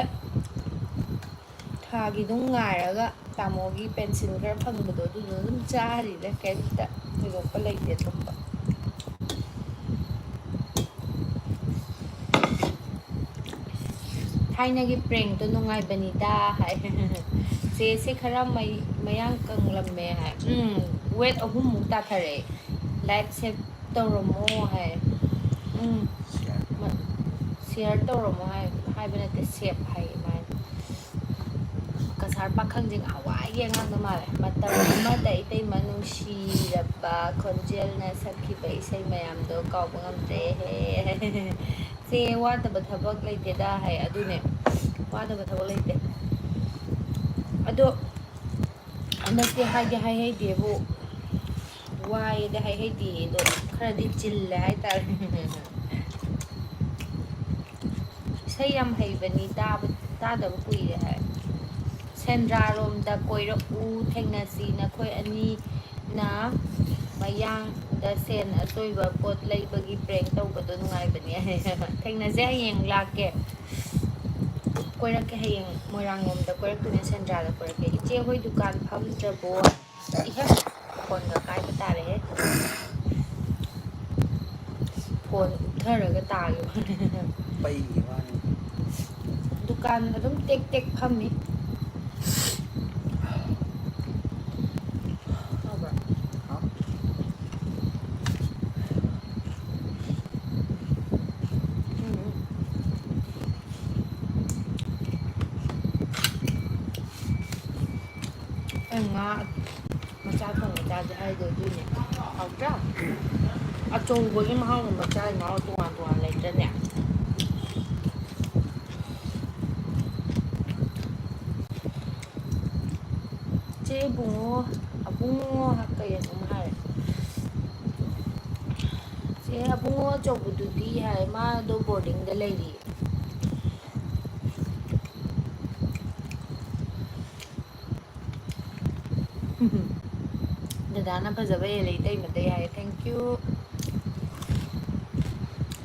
ꯊꯥꯒꯤ ꯑꯗꯨꯝ ꯉꯥꯏꯔꯒ ꯇꯥꯃꯣꯒꯤ pension ꯈꯔ ꯐꯪꯕꯗꯣ ꯑꯗꯨꯗꯨꯅ ꯑꯗꯨꯝ ꯆꯥꯔꯤꯗ, ꯀꯩꯝꯇ ꯊꯣꯏꯗꯣꯛꯄ ꯂꯩꯇꯦ ꯑꯇꯣꯞꯄ꯫ ꯊꯥꯏꯅꯒꯤ prank ꯇꯣ ꯅꯨꯡꯉꯥꯏꯕꯅꯤꯗ ꯍꯥꯏ꯫ ꯆꯦꯁꯦ ꯈꯔ ꯃꯩ-, ꯃꯌꯥꯡ ꯀꯪꯂꯝꯃꯦ ꯍꯥꯏ꯫ ꯎꯝ, weight ꯑꯍꯨꯝꯃꯨꯛ ꯇꯥꯊꯔꯛꯑꯦ꯫ Live save ꯇꯧꯔꯝꯃꯣ ꯍꯥꯏ꯫ ꯎꯝ, share꯫ ꯃ-, share ꯇꯧꯔꯝꯃꯣ ꯍꯥꯏ, ꯍꯥꯏꯕ ꯅꯠꯇꯦ, save ꯍꯥꯏꯌꯦ ꯃꯥꯅ꯫ ꯀꯁꯥꯔ ꯄꯥꯈꯪꯁꯦ ꯉꯍꯥꯟꯋꯥꯏꯒꯤ ꯑꯉꯥꯡꯗꯣ ꯃꯥꯜꯂꯦ꯫ ꯃꯇꯝ ꯑꯃꯗ ꯏꯇꯩꯃ ꯅꯨꯡꯁꯤꯔꯕ ꯈꯣꯟꯖꯦꯜꯅ ꯁꯛꯈꯤꯕ ꯏꯁꯩ ꯃꯌꯥꯝꯗꯣ ꯀꯥꯎꯕ ꯉꯝꯗ꯭ꯔꯦꯍꯦ꯫ ꯆꯦ, ꯋꯥꯗꯕ ꯊꯕꯛ ꯂꯩꯇꯦꯗ ꯍꯥꯏ꯫ ꯑꯗꯨꯅꯦ, ꯋꯥꯗꯕ ꯊꯕꯛ ꯂꯩꯇꯦ꯫ ꯑꯗꯣ ꯍꯟꯗꯛꯇꯤ ꯍꯥꯏꯗꯤ ꯍꯥꯏꯍꯩꯗꯦꯕꯨ, ꯋꯥꯏꯗꯤ ꯍꯥꯏꯍꯩꯗꯦ ꯑꯗꯣ, ꯈꯔꯗꯤ ꯆꯤꯜꯂꯦ ꯍꯥꯏꯇꯥꯔꯦ꯫ ꯏꯁꯩ ꯌꯥꯝ ꯍꯩꯕꯅꯤ, ꯇꯥꯕ ꯇꯥꯗꯕ ꯀꯨꯏꯔꯦ ꯍꯥꯏ꯫ ꯁꯦꯟꯗ꯭ꯔꯥꯔꯣꯝꯗ ꯀꯣꯏꯔꯛꯎ, ꯊꯦꯡꯅꯁꯤ꯫ ꯅꯈꯣꯏ ꯑꯅꯤꯅ ꯃꯌꯥꯡꯗ ꯁꯦꯟ ꯑꯆꯣꯏꯕ ꯄꯣꯠ ꯂꯩꯕꯒꯤ ꯄ꯭ꯔꯦꯡ ꯇꯧꯕꯗꯣ ꯅꯨꯡꯉꯥꯏꯕꯅꯦ꯫ ꯊꯦꯡꯅꯁꯦ, ꯍꯌꯦꯡ ꯂꯥꯛꯀꯦ꯫ ꯀꯣꯏꯔꯛꯀꯦ, ꯍꯌꯦꯡ ꯃꯣꯏꯔꯥꯡꯂꯣꯝꯗ ꯀꯣꯏꯔꯛꯇꯣꯏꯅꯦ, ꯁꯦꯟꯗ꯭ꯔꯥꯗ ꯀꯣꯏꯔꯛꯀꯦ꯫ ꯏꯆꯦ ꯍꯣꯏ ꯗꯨꯀꯥꯟ ꯐꯝꯗ꯭ꯔꯕꯣ? ꯏꯍꯦ, ꯐꯣꯟꯒ ꯀꯥꯏꯕ ꯇꯥꯔꯦꯍꯦ꯫ ꯐꯣꯟ ꯎꯞꯊꯔꯒ ꯇꯥꯒꯤꯕ꯫ ꯄꯩꯒꯤ ꯋꯥꯅꯤ꯫ ꯗꯨꯀꯥꯟ ꯑꯗꯨꯝ ꯇꯦꯛ ꯇꯦꯛ ꯐꯝꯃꯤ꯫ ꯍꯥꯎꯕ꯭ꯔꯥ? ꯍꯥꯎ꯫ ꯎꯝ꯫ ꯑꯩ ꯉꯥ ꯃꯆꯥ ꯊꯣꯡꯕ ꯆꯥꯁꯦ ꯍꯥꯏꯗꯣ ꯑꯗꯨꯏꯅꯦ꯫ ꯍꯥꯎꯇ꯭ꯔꯥ? ꯑꯆꯧꯕꯒꯤ ꯃꯍꯥꯎꯒ ꯃꯆꯥꯒꯤ ꯃꯍꯥꯎ ꯇꯣꯉꯥꯟ ꯇꯣꯉꯥꯟ ꯂꯩꯇ꯭ꯔꯅꯦ? ꯆꯦ ꯏꯕꯨꯡꯉꯣ, ꯑꯕꯨꯡꯉꯣ ꯀꯩ ꯑꯗꯨꯝ ꯍꯥꯏꯔꯦ꯫ ꯆꯦ ꯑꯕꯨꯡꯉꯣ ꯑꯆꯧꯕꯗꯨꯗꯤ ꯍꯥꯏ, ꯃꯥꯗꯣ ꯕꯣꯔꯗꯤꯡꯗ ꯂꯩꯔꯤ꯫ ꯗꯗꯥꯅ ꯐꯖꯕ ꯍꯦꯜꯂꯦ ꯏꯇꯩ ꯃꯇꯩ ꯍꯥꯏ꯫ Thank you꯫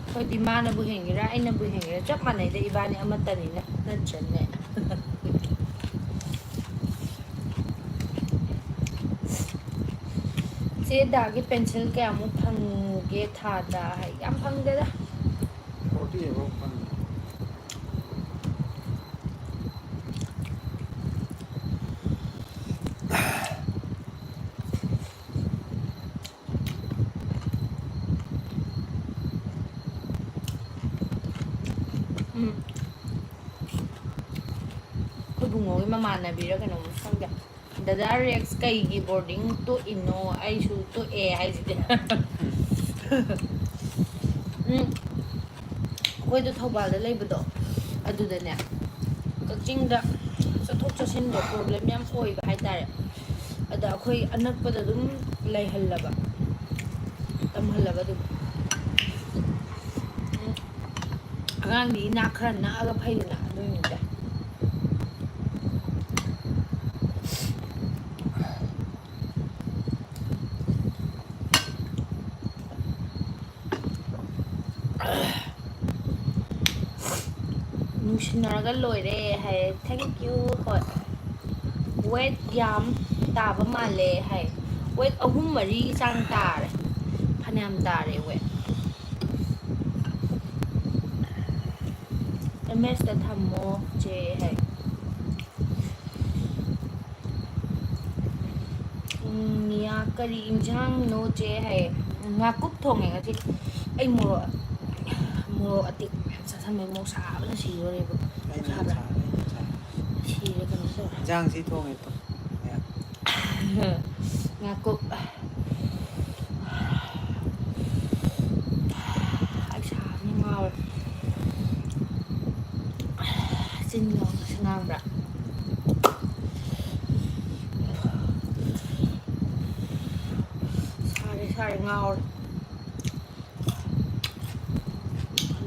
ꯑꯩꯈꯣꯏꯗꯤ ꯃꯥꯅꯕꯨ ꯍꯦꯟꯒꯦꯔꯥ ꯑꯩꯅꯕꯨ ꯍꯦꯟꯒꯦꯔꯥ ꯆꯞ ꯃꯥꯟꯅꯩꯗ, ꯏꯕꯥꯅꯤ ꯑꯃꯠꯇꯅꯤꯅ, ꯅꯠꯇ꯭ꯔꯅꯦ? ꯆꯦ ꯗꯥꯒꯤ ꯄꯦꯟꯁꯤꯜ ꯀꯌꯥꯃꯨꯛ ꯐꯪꯉꯨꯒꯦ ꯊꯥꯗ ꯍꯥꯏ? ꯌꯥꯝ ꯐꯪꯗꯦꯗ꯫ Forty above ꯐꯪꯉꯤ꯫ ꯎꯝ꯫ ꯑꯩꯈꯣꯏ ꯕꯨꯡꯉꯣꯒꯤ ꯃꯃꯥꯟꯅꯕꯤꯔ ꯀꯩꯅꯣꯝ ꯈꯪꯗꯦ꯫ ꯗꯗꯥ ꯔꯦꯛꯁ ꯀꯩꯒꯤ ꯕꯣꯔꯗꯤꯡ ꯇꯣꯛꯏꯅꯣ? ꯑꯩꯁꯨ ꯇꯣꯛꯑꯦ ꯍꯥꯏꯁꯤꯗꯤ꯫ ꯎꯝ꯫ ꯑꯩꯈꯣꯏꯗꯣ ꯊꯧꯕꯥꯜꯗ ꯂꯩꯕꯗꯣ, ꯑꯗꯨꯗꯅꯦ, ꯀꯛꯆꯤꯡꯗ ꯆꯠꯊꯣꯛ ꯆꯠꯁꯤꯟꯗꯣ ꯄ꯭ꯔꯣꯕ꯭ꯂꯦꯝ ꯌꯥꯝ ꯑꯣꯏꯕ ꯍꯥꯏꯇꯥꯔꯦ꯫ ꯑꯗ ꯑꯩꯈꯣꯏ ꯑꯅꯛꯄꯗ ꯑꯗꯨꯝ ꯂꯩꯍꯜꯂꯕ, ꯇꯝꯍꯜꯂꯕ ꯑꯗꯨꯝ꯫ ꯎꯝ꯫ ꯑꯉꯥꯡꯗꯤ ꯏꯅꯥꯛ ꯈꯔ ꯅꯛꯑꯒ ꯐꯩꯗꯅ, ꯑꯗꯨꯏꯅꯤꯗ꯫ ꯅꯨꯡꯁꯤꯅꯔꯒ ꯂꯣꯏꯔꯦ ꯍꯥꯏꯌꯦ꯫ Thank you꯫ ꯍꯣꯏ꯫ Weight ꯌꯥꯝ ꯇꯥꯕ ꯃꯥꯜꯂꯦ ꯍꯥꯏ꯫ Weight ꯑꯍꯨꯝ ꯃꯔꯤ ꯆꯥꯡ ꯇꯥꯔꯦ꯫ ꯐꯅꯌꯥꯝ ꯇꯥꯔꯦ weight꯫ ꯑꯦꯝ ꯑꯦꯁꯇ ꯊꯝꯃꯣ ꯆꯦ ꯍꯥꯏ꯫ ꯎꯝ, ꯃꯤꯌꯥ, "ꯀꯔꯤ ꯏꯟꯖꯥꯡꯅꯣ ꯆꯦ?" ꯍꯥꯏꯌꯦ꯫ ꯉꯥꯀꯨꯞ ꯊꯣꯡꯉꯦ ꯉꯁꯤ꯫ ꯑꯩ ꯃꯣꯔꯣꯛ, ꯃꯣꯔꯣꯛ ꯑꯇꯦꯛꯄ ꯃꯌꯥꯝ ꯆꯥꯁꯟꯕꯩ ꯃꯣꯔꯣꯛ ꯁꯥꯕꯅ ꯁꯤꯗꯣꯔꯦꯕ꯫ ꯑꯩꯅ ꯁꯥꯕ꯭ꯔꯥ? ꯁꯥ-, ꯑꯩꯅ ꯁꯥ-, ꯁꯤꯔꯦ ꯀꯩꯅꯣꯝ ꯇꯧꯔꯦ꯫ ꯏꯟꯖꯥꯡꯁꯤ ꯊꯣꯡꯉꯦ ꯇꯣ꯫ ꯉꯥꯀꯨꯞ꯫ ꯑꯩ ꯁꯥꯕꯅ ꯉꯥꯎꯔꯦ꯫ ꯆꯤꯟ ꯌꯥꯝ ꯉꯥꯡꯕ꯭ꯔꯥ? ꯁꯥꯔꯦ, ꯁꯥꯔꯦ, ꯉꯥꯎꯔꯦ꯫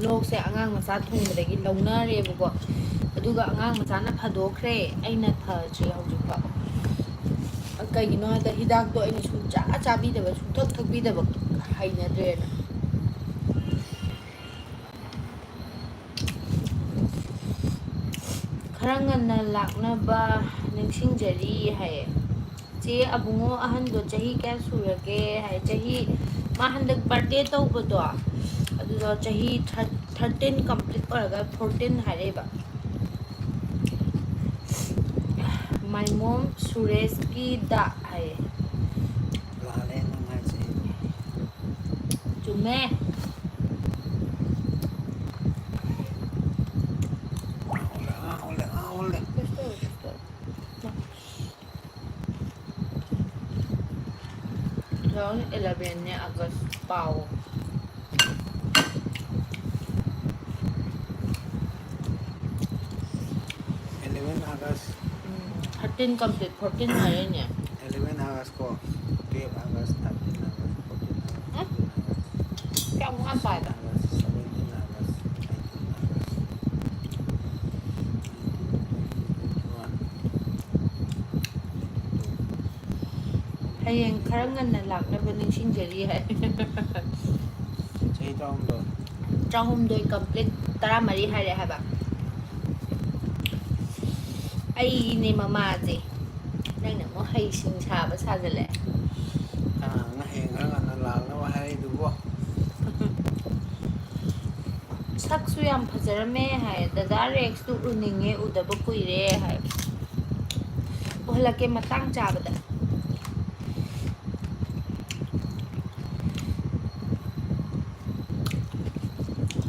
ꯂꯣꯛꯁꯦ ꯑꯉꯥꯡ ꯃꯆꯥ ꯊꯨꯡꯕꯗꯒꯤ ꯂꯧꯅꯔꯦꯕꯀꯣ, ꯑꯗꯨꯒ ꯑꯉꯥꯡ ꯃꯆꯥꯅ ꯐꯗꯣꯛꯈ꯭ꯔꯦ, ꯑꯩꯅ ꯐꯗ꯭ꯔꯤ ꯍꯧꯖꯤꯛꯐꯥꯎ꯫ ꯀꯩꯒꯤꯅꯣ ꯍꯥꯏꯗ, ꯍꯤꯗꯥꯛꯇꯣ ꯑꯩꯅ ꯁꯨꯡꯆꯥ ꯆꯥꯕꯤꯗꯕ, ꯁꯨꯡꯊꯛ ꯊꯛꯄꯤꯗꯕ ꯍꯩꯅꯗ꯭ꯔꯦꯅ꯫ "ꯈꯔ ꯉꯟꯅ ꯂꯥꯛꯅꯕ ꯅꯤꯡꯁꯤꯡꯖꯔꯤ" ꯍꯥꯏꯌꯦ꯫ "ꯆꯦ ꯑꯕꯨꯡꯉꯣ ꯑꯍꯟꯗꯣ ꯆꯍꯤ ꯀꯌꯥ ꯁꯨꯔꯒꯦ?" ꯍꯥꯏ꯫ ꯆꯍꯤ, ꯃꯥ ꯍꯟꯗꯛ birthday ꯇꯧꯕꯗꯣ, ꯑꯗꯨꯗꯣ ꯆꯍꯤ thir-, thirteen complete ꯑꯣꯏꯔꯒ fourteen ꯍꯥꯏꯔꯛꯏꯕ꯫ "My mom ꯁꯨꯔꯦꯁꯀꯤ ꯗ" ꯍꯥꯏꯌꯦ꯫ ꯂꯥꯜꯂꯦ ꯅꯪ ꯍꯥꯏꯁꯦ꯫ ꯆꯨꯝꯃꯦ꯫ ꯉꯥꯎꯔꯦ, ꯉꯥꯎꯔꯦ, ꯉꯥꯎꯔꯦ꯫ ꯀꯩꯁꯨ ꯇꯧꯔꯣꯏ, ꯀꯩꯁꯨ ꯇꯧꯔꯣꯏ꯫ Two thousand elevenꯅꯦ, August꯫ ꯄꯥꯎ꯫ Eleven August꯫ ꯎꯝ, thirteen complete, fourteen ꯍꯥꯏꯔꯛꯏꯅꯦ꯫ Eleven ꯑꯥꯒꯁ ꯀꯣ, twelve ꯑꯥꯒꯁ, thirteen ꯑꯥꯒꯁ, fourteen ꯑꯥꯒꯁ, ꯎꯝ? fifteen ꯑꯥꯒꯁ, ꯀꯌꯥꯝ ꯋꯥꯠꯄ ꯍꯥꯏꯕ? ꯑꯥꯒꯁ, seventeen ꯑꯥꯒꯁ, eighteen ꯑꯥꯒꯁ, twenty twenty-one, twenty twenty-two. ꯍꯌꯦꯡ ꯈꯔ ꯉꯟꯅ ꯂꯥꯛꯅꯕ ꯅꯤꯡꯁꯤꯡꯖꯔꯤ ꯍꯥꯏ꯫ ꯆꯍꯤ ꯇꯔꯥꯍꯨꯝꯗꯣꯏ꯫ ꯇꯔꯥꯍꯨꯝꯗꯣꯏ complete, ꯇꯔꯥꯃꯔꯤ ꯍꯥꯏꯔꯦ ꯍꯥꯏꯕ꯫ ꯑꯩꯅꯦ ꯃꯃꯥꯁꯦ, ꯅꯪꯅ ꯑꯃꯨꯛ ꯍꯩꯁꯤꯡ ꯁꯥꯕ ꯁꯥꯖꯜꯂꯛꯑꯦ꯫ ꯀꯅꯥꯅ ꯍꯌꯦꯡ ꯈꯔ ꯉꯟꯅ ꯂꯥꯛꯅꯕ ꯍꯥꯏꯔꯛꯏꯗꯨꯕꯣ? ꯁꯛꯁꯨ ꯌꯥꯝ ꯐꯖꯔꯝꯃꯦ ꯍꯥꯏ꯫ ꯗꯗꯥ ꯔꯦꯛꯁꯇꯨ ꯎꯅꯤꯡꯉꯦ, ꯎꯗꯕ ꯀꯨꯏꯔꯦ ꯍꯥꯏ꯫ ꯎꯍꯜꯂꯛꯀꯦ ꯃꯇꯥꯡ ꯆꯥꯕꯗ꯫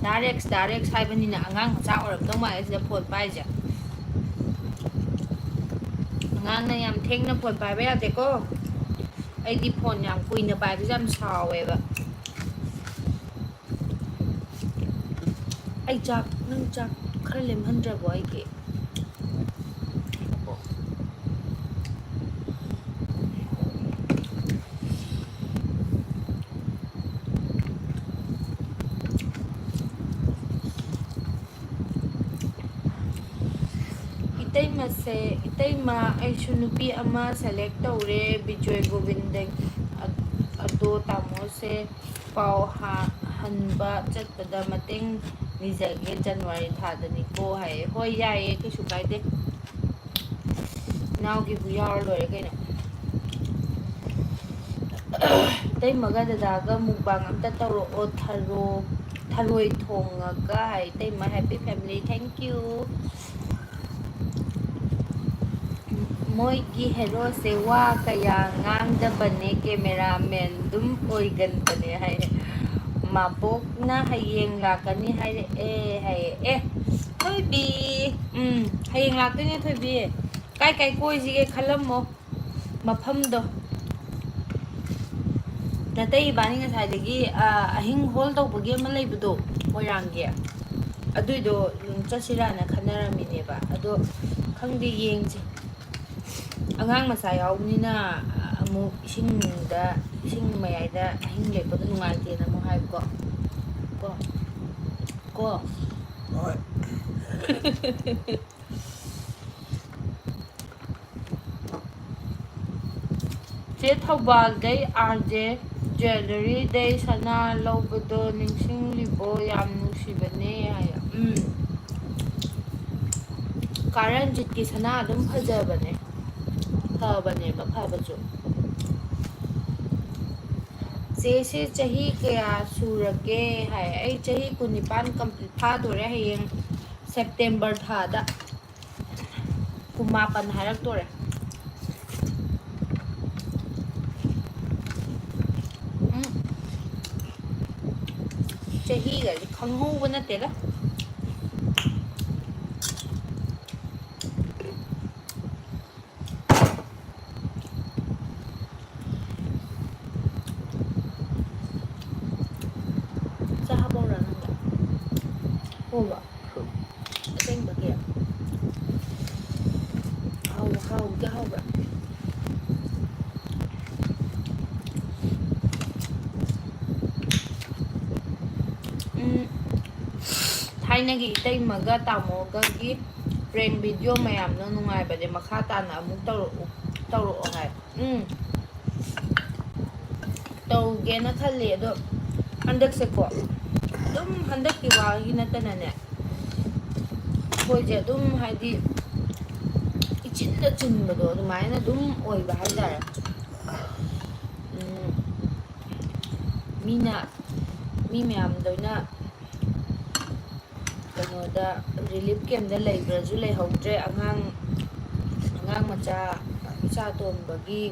ꯗꯥ ꯔꯦꯛꯁ, ꯗꯥ ꯔꯦꯛꯁ ꯍꯥꯏꯕꯅꯤꯅ ꯑꯉꯥꯡ ꯃꯆꯥ ꯑꯣꯏꯔꯝꯗꯧ ꯃꯥꯜꯂꯦ ꯁꯤꯗ ꯐꯣꯟ ꯄꯥꯏꯁꯦ꯫ ꯑꯉꯥꯡꯅ ꯌꯥꯝ ꯊꯦꯡꯅ ꯐꯣꯟ ꯄꯥꯏꯕ ꯌꯥꯗꯦꯀꯣ꯫ ꯑꯩꯗꯤ ꯐꯣꯟ ꯌꯥꯝ ꯀꯨꯏꯅ ꯄꯥꯏꯕꯁꯦ ꯌꯥꯝ ꯁꯥꯎꯋꯦꯕ꯫ ꯑꯩ ꯆꯥꯛ, ꯅꯪ ꯆꯥꯛ ꯈꯔ ꯂꯦꯝꯍꯟꯗ꯭ꯔꯕꯣ ꯑꯩꯒꯤ? ꯏꯇꯩꯃꯁꯦ, ꯏꯇꯩꯃ, ꯑꯩꯁꯨ ꯅꯨꯄꯤ ꯑꯃ select ꯇꯧꯔꯦ, ꯕꯤꯖꯣꯏ ꯒꯣꯕꯤꯟꯗ꯫ ꯑ-, ꯑꯗꯣ ꯇꯥꯃꯣꯁꯦ ꯄꯥꯎ ꯍꯥ-, ꯍꯟꯕ ꯆꯠꯄꯗ ꯃꯇꯦꯡ ꯅꯤꯖꯒꯦ, ꯖꯅꯋꯥꯔꯤ ꯊꯥꯗꯅꯤꯀꯣ ꯍꯥꯏꯌꯦ꯫ ꯍꯣꯏ, ꯌꯥꯏꯌꯦ, ꯀꯩꯁꯨ ꯀꯥꯏꯗꯦ꯫ ꯏꯅꯥꯎꯒꯤꯕꯨ ꯌꯥꯎꯔ ꯂꯣꯏꯔꯦ ꯀꯩꯅꯣ꯫ ꯏꯇꯩꯃꯒ ꯗꯗꯥꯒ mukbang ꯑꯝꯇ ꯇꯧꯔꯛꯑꯣ, ꯊꯔꯣ-, ꯊꯔꯣꯏ ꯊꯣꯡꯉꯒ ꯍꯥꯏ꯫ ꯏꯇꯩꯃ, happy family, thank you꯫ ꯃꯣꯏꯒꯤ ꯍꯦꯔꯣꯁꯦ ꯋꯥ ꯀꯌꯥ ꯉꯥꯡꯗꯕꯅꯦ, cameraman ꯑꯗꯨꯝ ꯑꯣꯏꯒꯟꯕꯅꯦ ꯍꯥꯏꯌꯦ꯫ ꯃꯥꯕꯣꯛꯅ ꯍꯌꯦꯡ ꯂꯥꯛꯀꯅꯤ ꯍꯥꯏꯔꯛꯑꯦ ꯍꯥꯏꯌꯦ꯫ ꯑꯦ, ꯊꯣꯏꯕꯤ꯫ ꯎꯝ, ꯍꯌꯦꯡ ꯂꯥꯛꯇꯣꯏꯅꯦ ꯊꯣꯏꯕꯤ꯫ ꯀꯥꯏ ꯀꯥꯏ ꯀꯣꯏꯁꯤꯒꯦ ꯈꯜꯂꯝꯃꯣ ꯃꯐꯝꯗꯣ꯫ ꯅꯇꯩ ꯏꯕꯥꯅꯤ ꯉꯁꯥꯏꯗꯒꯤ, ꯑ, ꯑꯍꯤꯡ ꯍꯣꯜ ꯇꯧꯕꯒꯤ ꯑꯃ ꯂꯩꯕꯗꯣ, ꯃꯣꯏꯔꯥꯡꯒꯤ꯫ ꯑꯗꯨꯏꯗꯣ, ꯎꯝ, ꯆꯠꯁꯤꯔꯥꯅ ꯈꯟꯅꯔꯝꯃꯤꯅꯦꯕ꯫ ꯑꯗꯣ ꯈꯪꯗꯦ, ꯌꯦꯡꯁꯦ꯫ ꯑꯉꯥꯡ ꯃꯆꯥ ꯌꯥꯎꯕꯅꯤꯅ, ꯑ, ꯑꯃꯨꯛ ꯏꯁꯤꯡꯗ, ꯏꯁꯤꯡ ꯃꯌꯥꯏꯗ ꯑꯍꯤꯡ ꯂꯦꯛꯄꯗꯣ ꯅꯨꯡꯉꯥꯏꯇꯦꯅ ꯑꯃꯨꯛ ꯍꯥꯏꯕꯀꯣ꯫ ꯀꯣ꯫ ꯀꯣ꯫ ꯍꯣꯏ꯫ ꯆꯦ ꯊꯧꯕꯥꯜꯗꯩ ꯑꯥꯔ ꯖꯦ ꯖ꯭ꯋꯦꯂꯔꯤꯗꯩ ꯁꯅꯥ ꯂꯧꯕꯗꯣ ꯅꯤꯡꯁꯤꯡꯂꯤꯕꯣ? ꯌꯥꯝ ꯅꯨꯡꯁꯤꯕꯅꯦ ꯍꯥꯏ꯫ ꯎꯝ꯫ ꯀꯥꯔꯟꯖꯤꯠꯀꯤ ꯁꯅꯥ ꯑꯗꯨꯝ ꯐꯖꯕꯅꯦ꯫ ꯐꯕꯅꯦꯕ, ꯐꯕꯁꯨ꯫ ꯆꯦꯁꯦ ꯆꯍꯤ ꯀꯌꯥ ꯁꯨꯔꯒꯦ ꯍꯥꯏ꯫ ꯑꯩ ꯆꯍꯤ ꯀꯨꯟꯅꯤꯄꯥꯟ complete ꯐꯥꯗꯣꯔꯦ ꯍꯌꯦꯡ ꯁꯦꯞꯇꯦꯝꯕꯔ ꯊꯥꯗ꯫ ꯀꯨꯟꯃꯥꯄꯟ ꯍꯥꯏꯔꯛꯇꯣꯔꯦ꯫ ꯎꯝ꯫ ꯆꯍꯤꯒꯁꯦ ꯈꯪꯍꯧꯕ ꯅꯠꯇꯦꯗ꯫ ꯆꯥꯕꯧꯔꯥ ꯅꯪꯗ? ꯍꯣꯕ꯫ ꯑꯁꯦꯡꯕꯒꯤ? ꯍꯥꯎ-, ꯍꯥꯎꯗꯤ ꯍꯥꯎꯕ꯭ꯔꯥ? ꯎꯝ, ꯊꯥꯏꯅꯒꯤ ꯏꯇꯩꯃꯒ ꯇꯥꯃꯣꯒꯒꯤ prank video ꯃꯌꯥꯝꯗꯣ ꯅꯨꯡꯉꯥꯏꯕꯅꯦ, ꯃꯈꯥ ꯇꯥꯅ ꯑꯃꯨꯛ ꯇꯧꯔꯛꯎ, ꯇꯧꯔꯛꯑꯣ ꯍꯥꯏ꯫ ꯎꯝ꯫ ꯇꯧꯒꯦꯅ ꯈꯜꯂꯤ, ꯑꯗꯣ ꯍꯟꯗꯛꯁꯦꯀꯣ, ꯑꯗꯨꯝ ꯍꯟꯗꯛꯀꯤ ꯋꯥꯒꯤ ꯅꯠꯇꯅꯅꯦ, ꯑꯩꯈꯣꯏꯁꯦ ꯑꯗꯨꯝ ꯍꯥꯏꯗꯤ ꯏꯆꯤꯟꯗ ꯆꯤꯟꯕꯗꯣ ꯑꯗꯨꯃꯥꯏꯅ ꯑꯗꯨꯝ ꯑꯣꯏꯕ ꯍꯥꯏꯇꯥꯔꯦ꯫ ꯎꯝ, ꯃꯤꯅ, ꯃꯤ ꯃꯌꯥꯝꯗꯧꯅ ꯀꯩꯅꯣꯗ, relief campꯇ ꯂꯩꯕ꯭ꯔꯁꯨ ꯂꯩꯍꯧꯗ꯭ꯔꯦ꯫ ꯑꯉꯥꯡ, ꯑꯉꯥꯡ ꯃꯆꯥ, ꯏꯆꯥ ꯑꯇꯣꯝꯕꯒꯤ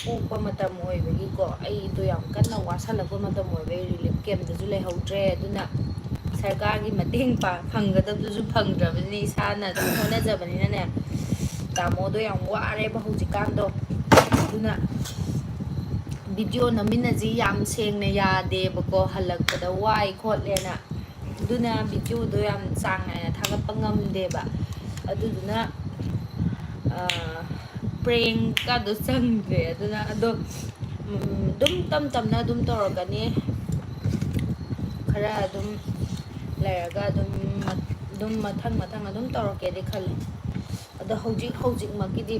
ꯄꯣꯛꯄ ꯃꯇꯝ ꯑꯣꯏꯕꯒꯤꯀꯣ, ꯑꯩꯗꯣ ꯌꯥꯝ ꯀꯟꯅ ꯋꯥꯁꯜꯂꯛꯄ ꯃꯇꯝ ꯑꯣꯏꯕꯒꯤ relief campꯇꯁꯨ ꯂꯩꯍꯧꯗ꯭ꯔꯦ꯫ ꯑꯗꯨꯅ ꯁꯔꯀꯥꯔꯒꯤ ꯃꯇꯦꯡ ꯄꯥꯡ-, ꯐꯪꯒꯗꯕꯗꯨꯁꯨ ꯐꯪꯗ꯭ꯔꯕꯅꯤꯅ ꯏꯁꯥꯅ ꯑꯗꯨꯝ ꯍꯣꯠꯅꯖꯕꯅꯤꯅꯅꯦ, ꯇꯥꯃꯣꯗꯣ ꯌꯥꯝ ꯋꯥꯔꯦꯕ ꯍꯧꯖꯤꯛꯀꯥꯟꯗꯣ꯫ ꯑꯗꯨꯅ video ꯅꯝꯃꯤꯟꯅꯁꯤ ꯌꯥꯝ ꯁꯦꯡꯅ ꯌꯥꯗꯦꯕꯀꯣ, ꯍꯜꯂꯛꯄꯗ ꯋꯥꯏ ꯈꯣꯠꯂꯦꯅ꯫ ꯑꯗꯨꯅ videoꯗꯣ ꯌꯥꯝ ꯆꯥꯡ ꯅꯥꯏꯅ ꯊꯥꯒꯠꯄ ꯉꯝꯗꯦꯕ꯫ ꯑꯗꯨꯗꯨꯅ, ꯑ, ꯄ꯭ꯔꯦꯡꯀꯗꯣ ꯆꯪꯗ꯭ꯔꯦ꯫ ꯑꯗꯨꯅ ꯑꯗꯣ, ꯎꯝ, ꯑꯗꯨꯝ ꯇꯞ ꯇꯞꯅ ꯑꯗꯨꯝ ꯇꯧꯔꯛꯀꯅꯤ꯫ ꯈꯔ ꯑꯗꯨꯝ ꯂꯩꯔꯒ ꯑꯗꯨꯝ ꯃ-, ꯑꯗꯨꯝ ꯃꯊꯪ ꯃꯊꯪ ꯑꯗꯨꯝ ꯇꯧꯔꯛꯀꯦꯗꯤ ꯈꯜꯂꯦ꯫ ꯑꯗꯣ ꯍꯧꯖꯤꯛ ꯍꯧꯖꯤꯛꯃꯛꯀꯤꯗꯤ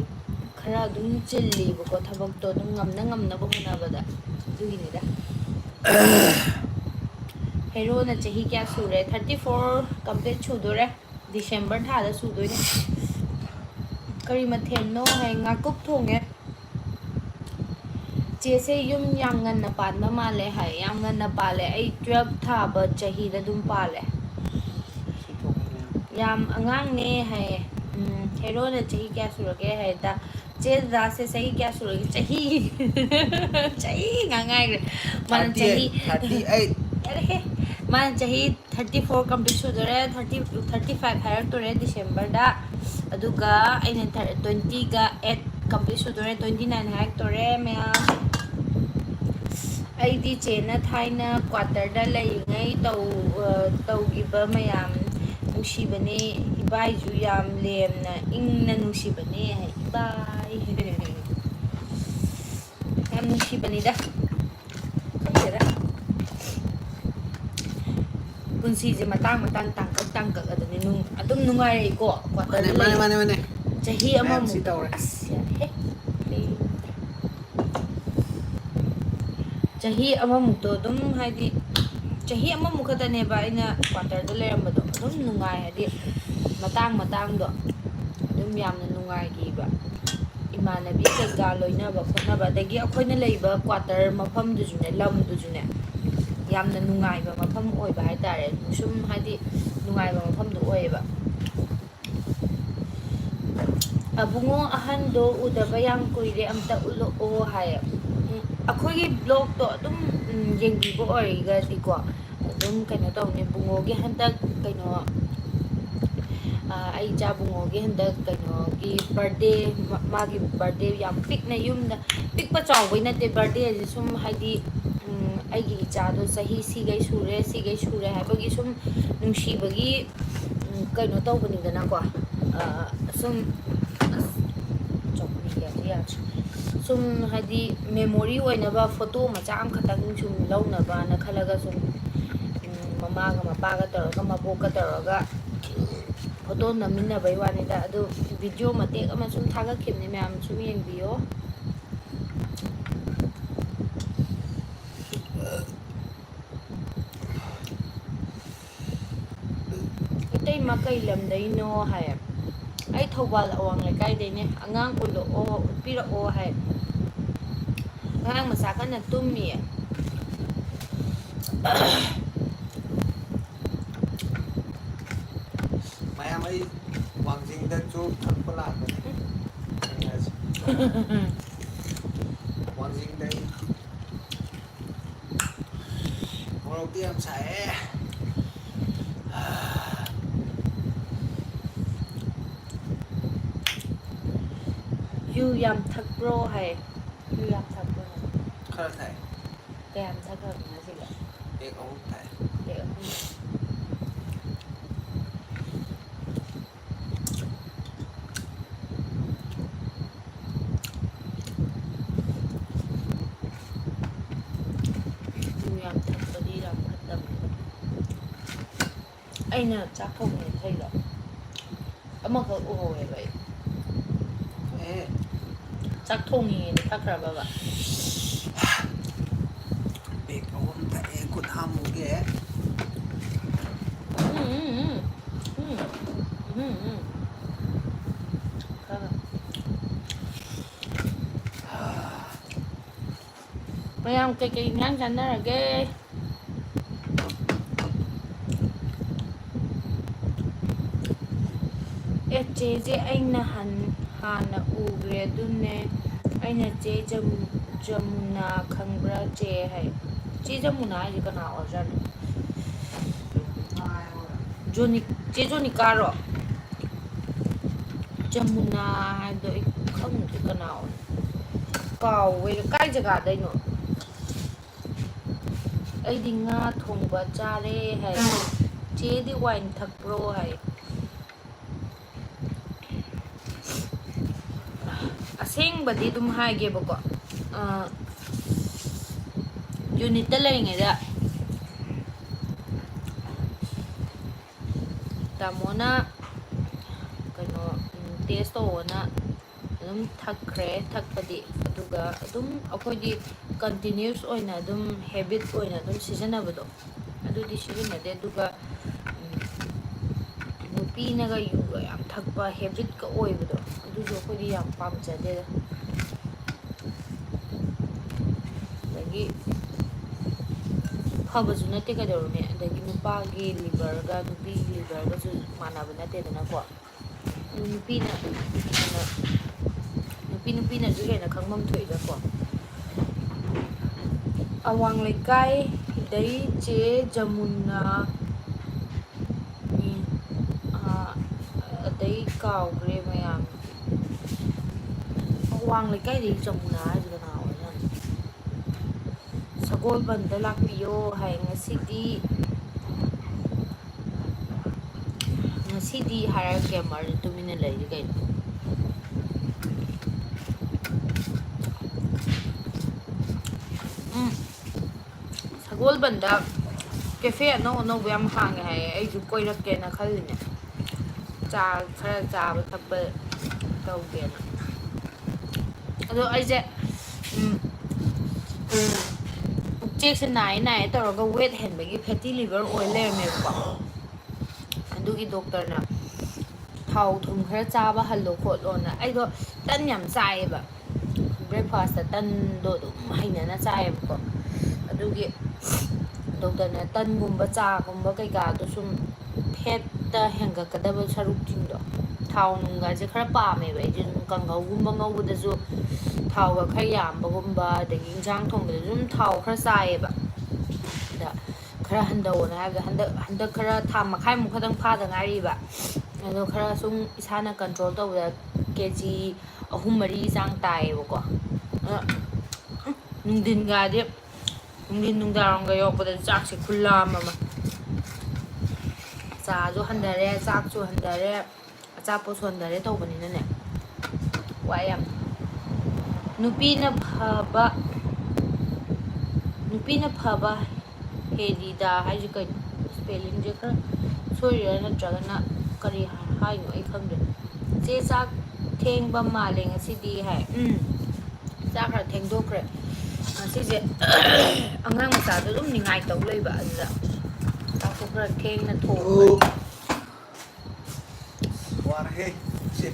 ꯈꯔ ꯑꯗꯨꯝ ꯆꯤꯜꯂꯤꯕꯀꯣ, ꯊꯕꯛꯇꯣ ꯑꯗꯨꯝ ꯉꯝꯅ ꯉꯝꯅꯕ ꯍꯣꯠꯅꯕꯗ꯫ ꯑꯗꯨꯒꯤꯅꯤꯗ꯫ ꯍꯦꯔꯣꯅ ꯆꯍꯤ ꯀꯌꯥ ꯁꯨꯔꯦ? Thirty four complete ꯁꯨꯗꯣꯔꯦ꯫ December ꯊꯥꯗ ꯁꯨꯗꯣꯏꯅꯦ꯫ ꯀꯔꯤ ꯃꯊꯦꯜꯅꯣ ꯍꯥꯏ? ꯉꯥꯀꯨꯞ ꯊꯣꯡꯉꯦ꯫ ꯆꯦꯁꯦ ꯌꯨꯝ ꯌꯥꯝ ꯉꯟꯅ ꯄꯥꯟꯕ ꯃꯥꯜꯂꯦ ꯍꯥꯏ꯫ ꯌꯥꯝ ꯉꯟꯅ ꯄꯥꯜꯂꯦ꯫ ꯑꯩ twelve ꯊꯥꯕ ꯆꯍꯤꯗ ꯑꯗꯨꯝ ꯄꯥꯜꯂꯦ꯫ ꯌꯥꯝ ꯑꯉꯥꯡꯅꯦ ꯍꯥꯏꯌꯦ꯫ ꯎꯝ, ꯍꯦꯔꯣꯅ ꯆꯍꯤ ꯀꯌꯥ ꯁꯨꯔꯒꯦ ꯍꯥꯏꯗ, ꯆꯦ ꯗꯥꯁꯦ ꯆꯍꯤ ꯀꯌꯥ ꯁꯨꯔꯒꯦ? ꯆꯍꯤ, ꯆꯍꯤ ꯉꯥꯡ ꯉꯥꯏꯈ꯭ꯔꯦ꯫ ꯃꯥꯅ ꯆꯍꯤ thirty eight꯫ ꯌꯥꯔꯦꯍꯦ꯫ ꯃꯥꯅ ꯆꯍꯤ thirty four complete ꯁꯨꯗꯣꯔꯦ, thirty, thirty five ꯍꯥꯏꯔꯛꯇꯣꯔꯦ Decemberꯗ꯫ ꯑꯗꯨꯒ ꯑꯩꯅ ꯊꯥꯔ-, twentyꯒ eight complete ꯁꯨꯗꯣꯔꯦ, twenty nine ꯍꯥꯏꯔꯛꯇꯣꯔꯦ ꯃꯌꯥꯝ꯫ ꯑꯩꯗꯤ ꯆꯦꯅ ꯊꯥꯏꯅ quarterꯗ ꯂꯩꯔꯤꯉꯩ ꯇꯧ-, ꯑ, ꯇꯧꯈꯤꯕ ꯃꯌꯥꯝ ꯅꯨꯡꯁꯤꯕꯅꯦ꯫ ꯏꯕꯥꯏꯁꯨ ꯌꯥꯝ ꯂꯦꯝꯅ ꯏꯪꯅ ꯅꯨꯡꯁꯤꯕꯅꯦ ꯍꯥꯏ꯫ ꯏꯕꯥꯏ꯫ ꯌꯥꯝ ꯅꯨꯡꯁꯤꯕꯅꯤꯗ꯫ ꯈꯪꯗꯦꯗ꯫ ꯄꯨꯟꯁꯤꯁꯦ ꯃꯇꯥꯡ ꯃꯇꯥꯡ, ꯇꯥꯡꯀꯛ ꯇꯥꯡꯀꯛ ꯑꯗꯨꯅꯤ꯫ ꯅꯨꯡ-, ꯑꯗꯨꯝ ꯅꯨꯡꯉꯥꯏꯔꯛꯏꯀꯣ꯫ Quarterꯗ ꯃꯥꯅꯦ, ꯃꯥꯅꯦ, ꯂꯩ꯫ ꯃꯥꯅꯦ, ꯃꯥꯅꯦ꯫ ꯆꯍꯤ ꯃꯌꯥꯝ ꯑꯃꯃꯨꯛ ꯁꯤ ꯇꯧꯔꯦ꯫ ꯑꯁ, ꯌꯥꯔꯦꯍꯦ꯫ ꯆꯍꯤ ꯑꯃꯃꯨꯛꯇꯣ ꯑꯗꯨꯝ, ꯍꯥꯏꯗꯤ, ꯆꯍꯤ ꯑꯃꯃꯨꯛ ꯈꯛꯇꯅꯦꯕ ꯑꯩꯅ quarterꯗ ꯂꯩꯔꯝꯕꯗꯣ꯫ ꯑꯗꯨꯝ ꯅꯨꯡꯉꯥꯏ, ꯍꯥꯏꯗꯤ, ꯃꯇꯥꯡ ꯃꯇꯥꯡꯗꯣ ꯑꯗꯨꯝ ꯌꯥꯝꯅ ꯅꯨꯡꯉꯥꯏꯈꯤꯕ꯫ ꯏꯃꯥꯟꯅꯕꯤ ꯀꯩꯀꯥ ꯂꯣꯏꯅꯕ ꯈꯣꯠꯅꯕ, ꯑꯗꯒꯤ ꯑꯩꯈꯣꯏꯅ ꯂꯩꯕ quarter ꯃꯐꯝꯗꯨꯁꯨꯅꯦ, ꯂꯝꯗꯨꯁꯨꯅꯦ, ꯌꯥꯝꯅ ꯅꯨꯡꯉꯥꯏꯕ ꯃꯐꯝ ꯑꯣꯏꯕ ꯍꯥꯏꯇꯥꯔꯦ꯫ ꯁꯨꯝ, ꯍꯥꯏꯗꯤ, ꯅꯨꯡꯉꯥꯏꯕ ꯃꯐꯝꯗꯣ ꯑꯣꯏꯌꯦꯕ꯫ ꯑꯕꯨꯡꯉꯣ ꯑꯍꯟꯗꯣ ꯎꯗꯕ ꯌꯥꯝ ꯀꯨꯏꯔꯦ, ꯑꯝꯇ ꯎꯠꯂꯛꯑꯣ ꯍꯥꯏꯌꯦ꯫ ꯎꯝ, ꯑꯩꯈꯣꯏꯒꯤ vlogꯇꯣ ꯑꯗꯨꯝ, ꯎꯝ, ꯌꯦꯡꯕꯤꯕ ꯑꯣꯏꯔꯒꯗꯤꯀꯣ, ꯑꯗꯨꯝ ꯀꯩꯅꯣ ꯇꯧꯅꯤ꯫ ꯕꯨꯡꯉꯣꯒꯤ ꯍꯟꯗꯛ ꯀꯩꯅꯣ, ꯑ, ꯑꯩ ꯏꯆꯥ ꯕꯨꯡꯉꯣꯒꯤ ꯍꯟꯗꯛ ꯀꯩꯅꯣꯒꯤ birthday, ꯃꯥ-, ꯃꯥꯒꯤ birthday ꯌꯥꯝ ꯄꯤꯛꯅ ꯌꯨꯝꯗ, ꯄꯤꯛꯄ ꯆꯥꯎꯕꯩ ꯅꯠꯇꯦ, birthday ꯍꯥꯏꯁꯦ ꯁꯨꯝ, ꯍꯥꯏꯗꯤ, ꯎꯝ, ꯑꯩꯒꯤ ꯏꯆꯥꯗꯣ ꯆꯍꯤ ꯁꯤꯒꯩ ꯁꯨꯔꯦ, ꯁꯤꯒꯩ ꯁꯨꯔꯦ ꯍꯥꯏꯕꯒꯤ ꯁꯨꯝ ꯅꯨꯡꯁꯤꯕꯒꯤ, ꯎꯝ, ꯀꯩꯅꯣ ꯇꯧꯕꯅꯤꯗꯅꯀꯣ꯫ ꯑ, ꯁꯨꯝ, ꯑꯁ, ꯆꯥꯎꯈꯠꯂꯤ꯫ ꯌꯥꯗ꯭ꯔꯤ, ꯌꯥꯗ꯭ꯔꯤ꯫ ꯁꯨꯝ ꯍꯥꯏꯗꯤ memory ꯑꯣꯏꯅꯕ photo ꯃꯆꯥ ꯑꯃꯈꯛꯇꯪ ꯁꯨꯝ ꯂꯧꯅꯕꯅ ꯈꯜꯂꯒ ꯁꯨꯝ, ꯎꯝ, ꯃꯃꯥꯒ ꯃꯄꯥꯒ ꯇꯧꯔꯒ, ꯃꯕꯣꯛꯀ ꯇꯧꯔꯒ photo ꯅꯝꯃꯤꯟꯅꯕꯩ ꯋꯥꯅꯤꯗ꯫ ꯑꯗꯨ video ꯃꯇꯦꯛ ꯑꯃ ꯁꯨꯝ ꯊꯥꯒꯠꯈꯤꯕꯅꯤ, ꯃꯌꯥꯝ ꯁꯨꯝ ꯌꯦꯡꯕꯤꯌꯣ꯫ "ꯏꯇꯩꯃ, ꯀꯩ ꯂꯝꯗꯩꯅꯣ?" ꯍꯥꯏꯌꯦ꯫ "ꯑꯩ ꯊꯧꯕꯥꯜ ꯑꯋꯥꯡ ꯂꯩꯀꯥꯏꯗꯩꯅꯦ꯫ ꯑꯉꯥꯡ ꯎꯠꯂꯛꯑꯣ, ꯎꯠꯄꯤꯔꯛꯑꯣ" ꯍꯥꯏ꯫ ꯑꯉꯥꯡ ꯃꯆꯥ ꯀꯟꯅ ꯇꯨꯝꯃꯤꯌꯦ꯫ ꯃꯌꯥꯝ, ꯑꯩ ꯋꯥꯡꯖꯤꯡꯗꯁꯨ ꯊꯛꯄ ꯂꯥꯛꯄꯅꯦ꯫ ꯋꯥꯡꯖꯤꯡꯗꯩ꯫ ꯃꯣꯔꯣꯛꯇꯤ ꯌꯥꯝ ꯁꯥꯏꯌꯦ꯫ "ꯌꯨ ꯌꯥꯝ ꯊꯛꯄ꯭ꯔꯣ?" ꯍꯥꯏ꯫ "ꯌꯨ ꯌꯥꯝ ꯊꯛꯄ꯭ꯔꯣ ꯅꯪ?" ꯈꯔ ꯊꯛꯑꯦ꯫ ꯀꯌꯥꯝ ꯊꯛꯈ꯭ꯔꯒꯦ ꯉꯁꯤꯒꯤ? ꯄꯦꯛ ꯑꯍꯨꯝ ꯊꯛꯑꯦ꯫ ꯄꯦꯛ ꯑꯍꯨꯝ꯫ ꯌꯨ ꯌꯥꯝ ꯊꯛꯄꯗꯤ ꯌꯥꯝ ꯐꯠꯇꯕꯅꯦ꯫ ꯑꯩꯅ ꯆꯥꯛ ꯊꯣꯡꯉꯤꯉꯩ ꯊꯛꯏꯔꯣ? ꯑꯃꯈꯛ ꯎꯍꯧꯋꯦꯕ ꯑꯩ꯫ ꯑꯦ꯫ ꯆꯥꯛ ꯊꯣꯡꯉꯤꯉꯩꯗ ꯊꯛꯈ꯭ꯔꯕꯕ? ꯄꯦꯛ ꯑꯍꯨꯝ ꯊꯛꯑꯦ, ꯈꯨꯠ ꯍꯥꯝꯃꯨꯒꯦ꯫ ꯎꯝ, ꯎꯝ, ꯎꯝ꯫ ꯎꯝ꯫ ꯎꯝ, ꯎꯝ꯫ ꯈꯔ ꯈꯔ꯫ ꯃꯌꯥꯝ ꯀꯩꯀꯩ ꯏꯟꯖꯥꯡ ꯆꯥꯟꯅꯔꯒꯦ? ꯑꯦ, ꯆꯦꯁꯦ ꯑꯩꯅ ꯍꯟ-, ꯍꯥꯟꯅ ꯎꯈ꯭ꯔꯦ, ꯑꯗꯨꯅꯦ ꯑꯩꯅ "ꯆꯦ ꯖꯃꯨ-, ꯖꯃꯨꯅꯥ ꯈꯪꯕ꯭ꯔꯥ ꯆꯦ?" ꯍꯥꯏ꯫ ꯆꯦ ꯖꯃꯨꯅꯥ ꯍꯥꯏꯁꯦ ꯀꯅꯥ ꯑꯣꯏꯔꯖꯥꯠꯅꯣ? ꯖꯣꯅꯤ-, ꯆꯦ ꯖꯣꯅꯤꯀꯥꯔꯣ? ꯖꯃꯨꯅꯥ ꯍꯥꯏꯕꯗꯣ ꯑꯩ ꯈꯪꯗ꯭ꯔꯦ, ꯀꯅꯥ ꯑꯣꯏ-, ꯀꯥꯎꯋꯦ꯫ ꯀꯥꯏ ꯖꯒꯥꯗꯩꯅꯣ? "ꯑꯩꯗꯤ ꯉꯥ ꯊꯣꯡꯕ ꯆꯥꯔꯦ" ꯍꯥꯏ꯫ "ꯆꯦꯗꯤ wine ꯊꯛꯄ꯭ꯔꯣ?" ꯍꯥꯏ꯫ ꯑꯁ, ꯑꯁꯦꯡꯕꯗꯤ ꯑꯗꯨꯝ ꯍꯥꯏꯒꯦꯕꯀꯣ, ꯑ, unit ꯇ ꯂꯩꯔꯤꯉꯩꯗ ꯇꯥꯃꯣꯅ ꯀꯩꯅꯣ, ꯎꯝ, test ꯇꯧꯑꯣꯅ ꯑꯗꯨꯝ ꯊꯛꯈ꯭ꯔꯦ, ꯊꯛꯄꯗꯤ꯫ ꯑꯗꯨꯒ ꯑꯗꯨꯝ ꯑꯩꯈꯣꯏꯗꯤ continuous ꯑꯣꯏꯅ ꯑꯗꯨꯝ habit ꯑꯣꯏꯅ ꯑꯗꯨꯝ ꯁꯤꯖꯤꯟꯅꯕꯗꯣ, ꯑꯗꯨꯗꯤ ꯁꯤꯖꯤꯟꯅꯗꯦ꯫ ꯑꯗꯨꯒ, ꯎꯝ, ꯅꯨꯄꯤꯅꯒ ꯌꯨꯒ ꯌꯥꯝ ꯊꯛꯄ habit ꯀ ꯑꯣꯏꯕꯗꯣ, ꯑꯗꯨꯁꯨ ꯑꯩꯈꯣꯏꯗꯤ ꯌꯥꯝ ꯄꯥꯝꯖꯗꯦꯗ꯫ ꯑꯗꯒꯤ ꯐꯕꯁꯨ ꯅꯠꯇꯦ ꯀꯩꯗꯧꯔꯨꯅꯤ꯫ ꯑꯗꯒꯤ ꯅꯨꯄꯥꯒꯤ liver ꯒ ꯅꯨꯄꯤꯒꯤ liver ꯒꯁꯨ ꯃꯥꯟꯅꯕ ꯅꯠꯇꯦꯗꯅꯀꯣ꯫ ꯑꯗꯨ ꯅꯨꯄꯤꯅ ꯍꯦꯟꯅ, ꯅꯨꯄꯤ ꯅꯨꯄꯤꯅꯁꯨ ꯍꯦꯟꯅ ꯈꯪꯐꯝ ꯊꯣꯛꯏꯗꯀꯣ꯫ ꯑꯋꯥꯡ ꯂꯩꯀꯥꯏꯗꯩ ꯆꯦ ꯖꯃꯨꯅꯥ, ꯎꯝ, ꯑꯥ, ꯑꯗꯩ ꯀꯥꯎꯈ꯭ꯔꯦ ꯃꯌꯥꯝ꯫ ꯑꯋꯥꯡ ꯂꯩꯀꯥꯏꯗꯒꯤ ꯖꯃꯨꯅꯥ ꯍꯥꯏꯁꯦ ꯀꯅꯥ ꯑꯣꯏꯖꯥꯠꯅꯣ? ꯁꯒꯣꯜꯕꯟꯗ ꯂꯥꯛꯄꯤꯌꯣ ꯍꯥꯏ ꯉꯁꯤꯗꯤ꯫ ꯉꯁꯤꯗꯤ ꯍꯥꯏꯔꯒ gamer ꯁꯦ ꯇꯨꯃꯤꯟꯅ ꯂꯩꯔꯤ ꯀꯩꯅꯣ? ꯎꯝ꯫ ꯁꯒꯣꯜꯕꯟꯗ cafe ꯑꯅꯧ ꯑꯅꯧꯕ ꯌꯥꯝ ꯍꯥꯡꯉꯦ ꯍꯥꯏꯌꯦ꯫ ꯑꯩꯁꯨ ꯀꯣꯏꯔꯛꯀꯦꯅ ꯈꯜꯂꯤꯅꯦ꯫ ꯆꯥ ꯈꯔ ꯆꯥꯕ ꯊꯛꯄ ꯇꯧꯒꯦꯅ꯫ ꯑꯗꯣ ꯑꯩꯁꯦ, ꯎꯝ, ꯎꯝ, ꯄꯨꯛꯆꯦꯛꯁꯦ ꯅꯥꯏꯌꯦ ꯅꯥꯏꯌꯦ ꯇꯧꯔꯒ weight ꯍꯦꯟꯕꯒꯤ fatty liver ꯑꯣꯏ ꯂꯩꯔꯝꯃꯦꯕꯀꯣ꯫ ꯑꯗꯨꯒꯤ doctor ꯅ ꯊꯥꯎ ꯊꯨꯝ ꯈꯔ ꯆꯥꯕ ꯍꯜꯂꯣ ꯈꯣꯠꯂꯣꯅ꯫ ꯑꯩꯗꯣ ꯇꯟ ꯌꯥꯝ ꯆꯥꯏꯌꯦꯕ, breakfast ꯇ ꯇꯟꯗꯣ ꯑꯗꯨꯝ ꯍꯩꯅꯅ ꯆꯥꯏꯌꯦꯕꯀꯣ꯫ ꯑꯗꯨꯒꯤ doctor ꯅ ꯇꯟꯒꯨꯝꯕ ꯆꯥꯒꯨꯝꯕ ꯀꯩꯀꯥꯗꯣ ꯁꯨꯝ fat ꯇ ꯍꯦꯟꯒꯠꯀꯗꯕ ꯁꯔꯨꯛꯁꯤꯡꯗꯣ, ꯊꯥꯎ ꯅꯨꯡꯒꯁꯦ ꯈꯔ ꯄꯥꯝꯃꯦꯕ ꯑꯩꯁꯦ꯫ ꯑꯗꯨꯝ ꯀꯥꯡꯍꯧꯒꯨꯝꯕ ꯉꯧꯕꯗꯁꯨ ꯊꯥꯎꯒ ꯈꯔ ꯌꯥꯝꯕꯒꯨꯝꯕ, ꯑꯗꯒꯤ ꯏꯟꯁꯥꯡ ꯊꯣꯡꯕꯗꯁꯨ ꯑꯗꯨꯝ ꯊꯥꯎ ꯈꯔ ꯆꯥꯏꯌꯦꯕ꯫ ꯑꯗ ꯈꯔ ꯍꯟꯊꯧꯑꯅ ꯍꯥꯏꯕꯗ, ꯍꯟꯗꯛ, ꯍꯟꯗꯛ ꯈꯔ ꯊꯥ ꯃꯈꯥꯏꯃꯨꯛ ꯈꯛꯇꯪ ꯐꯥꯗ ꯉꯥꯏꯔꯤꯕ꯫ ꯑꯗꯣ ꯈꯔ ꯁꯨꯝ ꯏꯁꯥꯅ control ꯇꯧꯕꯗ ꯀꯦ ꯖꯤ ꯑꯍꯨꯝ ꯃꯔꯤ ꯆꯥꯡ ꯇꯥꯏꯌꯦꯕꯀꯣ꯫ ꯑꯗꯣ ꯅꯨꯡꯊꯤꯟꯒꯗꯤ, ꯅꯨꯡꯊꯤꯟ ꯅꯨꯡꯗꯥꯡꯋꯥꯏꯔꯝꯒ ꯌꯧꯔꯛꯄꯗ ꯆꯥꯛꯁꯦ ꯈꯨꯂꯥꯝ ꯑꯃ꯫ ꯆꯥꯁꯨ ꯍꯟꯊꯔꯦ, ꯆꯥꯛꯁꯨ ꯍꯟꯊꯔꯦ, ꯑꯆꯥꯄꯣꯠꯁꯨ ꯍꯟꯊꯔꯦ ꯇꯧꯕꯅꯤꯅꯅꯦ, ꯋꯥꯏ ꯌꯥꯝ꯫ ꯅꯨꯄꯤꯅ ꯐꯕ, ꯅꯨꯄꯤꯅ ꯐꯕ ꯍꯦꯔꯤꯗꯥ ꯍꯥꯏꯁꯦ ꯀꯩꯅꯣ? ꯁ꯭ꯄꯦꯂꯤꯡꯁꯦ ꯈꯔ ꯁꯣꯏꯔꯤꯔꯥ ꯅꯠꯇ꯭ꯔꯒꯅ ꯀꯔꯤ ꯍꯥꯏꯅꯣ ꯑꯩ ꯈꯪꯗ꯭ꯔꯦ꯫ "ꯆꯦ, ꯆꯥꯛ ꯊꯦꯡꯕ ꯃꯥꯜꯂꯦ ꯉꯁꯤꯗꯤ" ꯍꯥꯏ꯫ ꯎꯝ, ꯆꯥꯛ ꯈꯔ ꯊꯦꯡꯗꯣꯛꯈ꯭ꯔꯦ ꯉꯁꯤꯁꯦ꯫ ꯑꯉꯥꯡ ꯃꯆꯥꯗꯣ ꯑꯗꯨꯝ ꯅꯤꯡꯉꯥꯏ ꯇꯧ ꯂꯩꯕ, ꯑꯗꯨꯗ ꯆꯥꯛꯇꯣ ꯈꯔ ꯊꯦꯡꯅ ꯊꯣꯡꯕ꯫ ꯋꯥꯔꯦꯍꯦ, ꯁꯦ꯫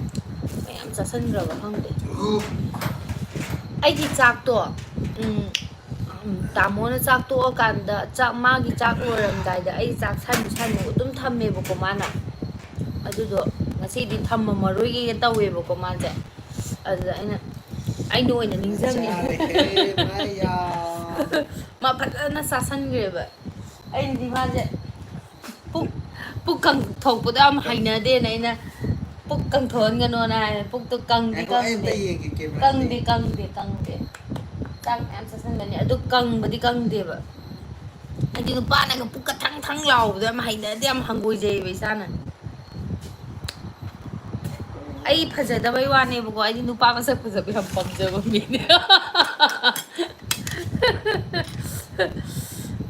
ꯃꯌꯥꯝ ꯆꯥꯁꯟꯈ꯭ꯔꯕ ꯈꯪꯗꯦ꯫ ꯑꯩꯒꯤ ꯆꯥꯛꯇꯣ, ꯎꯝ, ꯎꯝ, ꯇꯥꯃꯣꯅ ꯆꯥꯛ ꯇꯣꯛꯑꯀꯥꯟꯗ, ꯆꯥꯛ, ꯃꯥꯒꯤ ꯆꯥꯛ ꯂꯣꯏꯔꯝꯗꯥꯏꯗ ꯑꯩ ꯆꯥꯛ ꯁꯥꯏꯃꯨꯛ ꯁꯥꯏꯃꯨꯛ ꯑꯗꯨꯝ ꯊꯝꯃꯦꯕꯀꯣ ꯃꯥꯅ꯫ ꯑꯗꯨꯗꯣ ꯉꯁꯤꯗꯤ ꯊꯝꯃꯝꯃꯔꯣꯏꯒꯦ ꯇꯧꯋꯦꯕꯀꯣ ꯃꯥꯁꯦ꯫ ꯑꯗꯨꯗ ꯑꯩꯅ, ꯑꯩꯅ ꯑꯣꯏꯅ ꯅꯤꯡꯁꯤꯡꯉꯦ꯫ ꯆꯥꯔꯦꯍꯦ, ꯃꯥꯌꯥ꯫ ꯃꯥ ꯐꯖꯅ ꯆꯥꯁꯟꯈ꯭ꯔꯦꯕ꯫ ꯑꯩꯅꯗꯤ ꯃꯥꯁꯦ ꯄꯨꯛ, ꯄꯨꯛ ꯀꯪꯊꯣꯛꯄꯗꯣ ꯌꯥꯝ ꯍꯩꯅꯗꯦꯅ ꯑꯩꯅ ꯄꯨꯛ ꯀꯪꯊꯣꯛꯍꯟꯒꯅꯣꯅ ꯍꯥꯏ꯫ ꯄꯨꯛꯇꯣ ꯀꯪꯗꯤ ꯉꯥꯏꯈꯣ, ꯑꯩ ꯑꯝꯇ ꯀꯪꯗꯦ꯫ ꯌꯦꯡꯒꯦ camera ꯗ꯫ ꯀꯪꯗꯦ, ꯀꯪꯗꯦ, ꯀꯪꯗꯦ꯫ ꯆꯥꯛ ꯃꯌꯥꯝ ꯆꯥꯁꯤꯟꯒꯅꯤ꯫ ꯑꯗꯨ ꯀꯪꯕꯗꯤ ꯀꯪꯗꯦꯕ꯫ ꯍꯥꯏꯗꯤ ꯅꯨꯄꯥꯅꯒ ꯄꯨꯛꯀ ꯊꯪ ꯊꯪ ꯂꯥꯎꯕꯗꯣ ꯌꯥꯝ ꯍꯩꯅꯗꯦ, ꯌꯥꯝ ꯍꯪꯒꯣꯏꯖꯩꯌꯦꯕ ꯏꯁꯥꯅ꯫ ꯑꯩ ꯐꯖꯗꯕꯩ ꯋꯥꯅꯦꯕꯀꯣ, ꯑꯩꯗꯤ ꯅꯨꯄꯥ ꯃꯁꯛ ꯐꯖꯕ ꯌꯥꯝ ꯄꯥꯝꯖꯕ ꯃꯤꯅꯦ꯫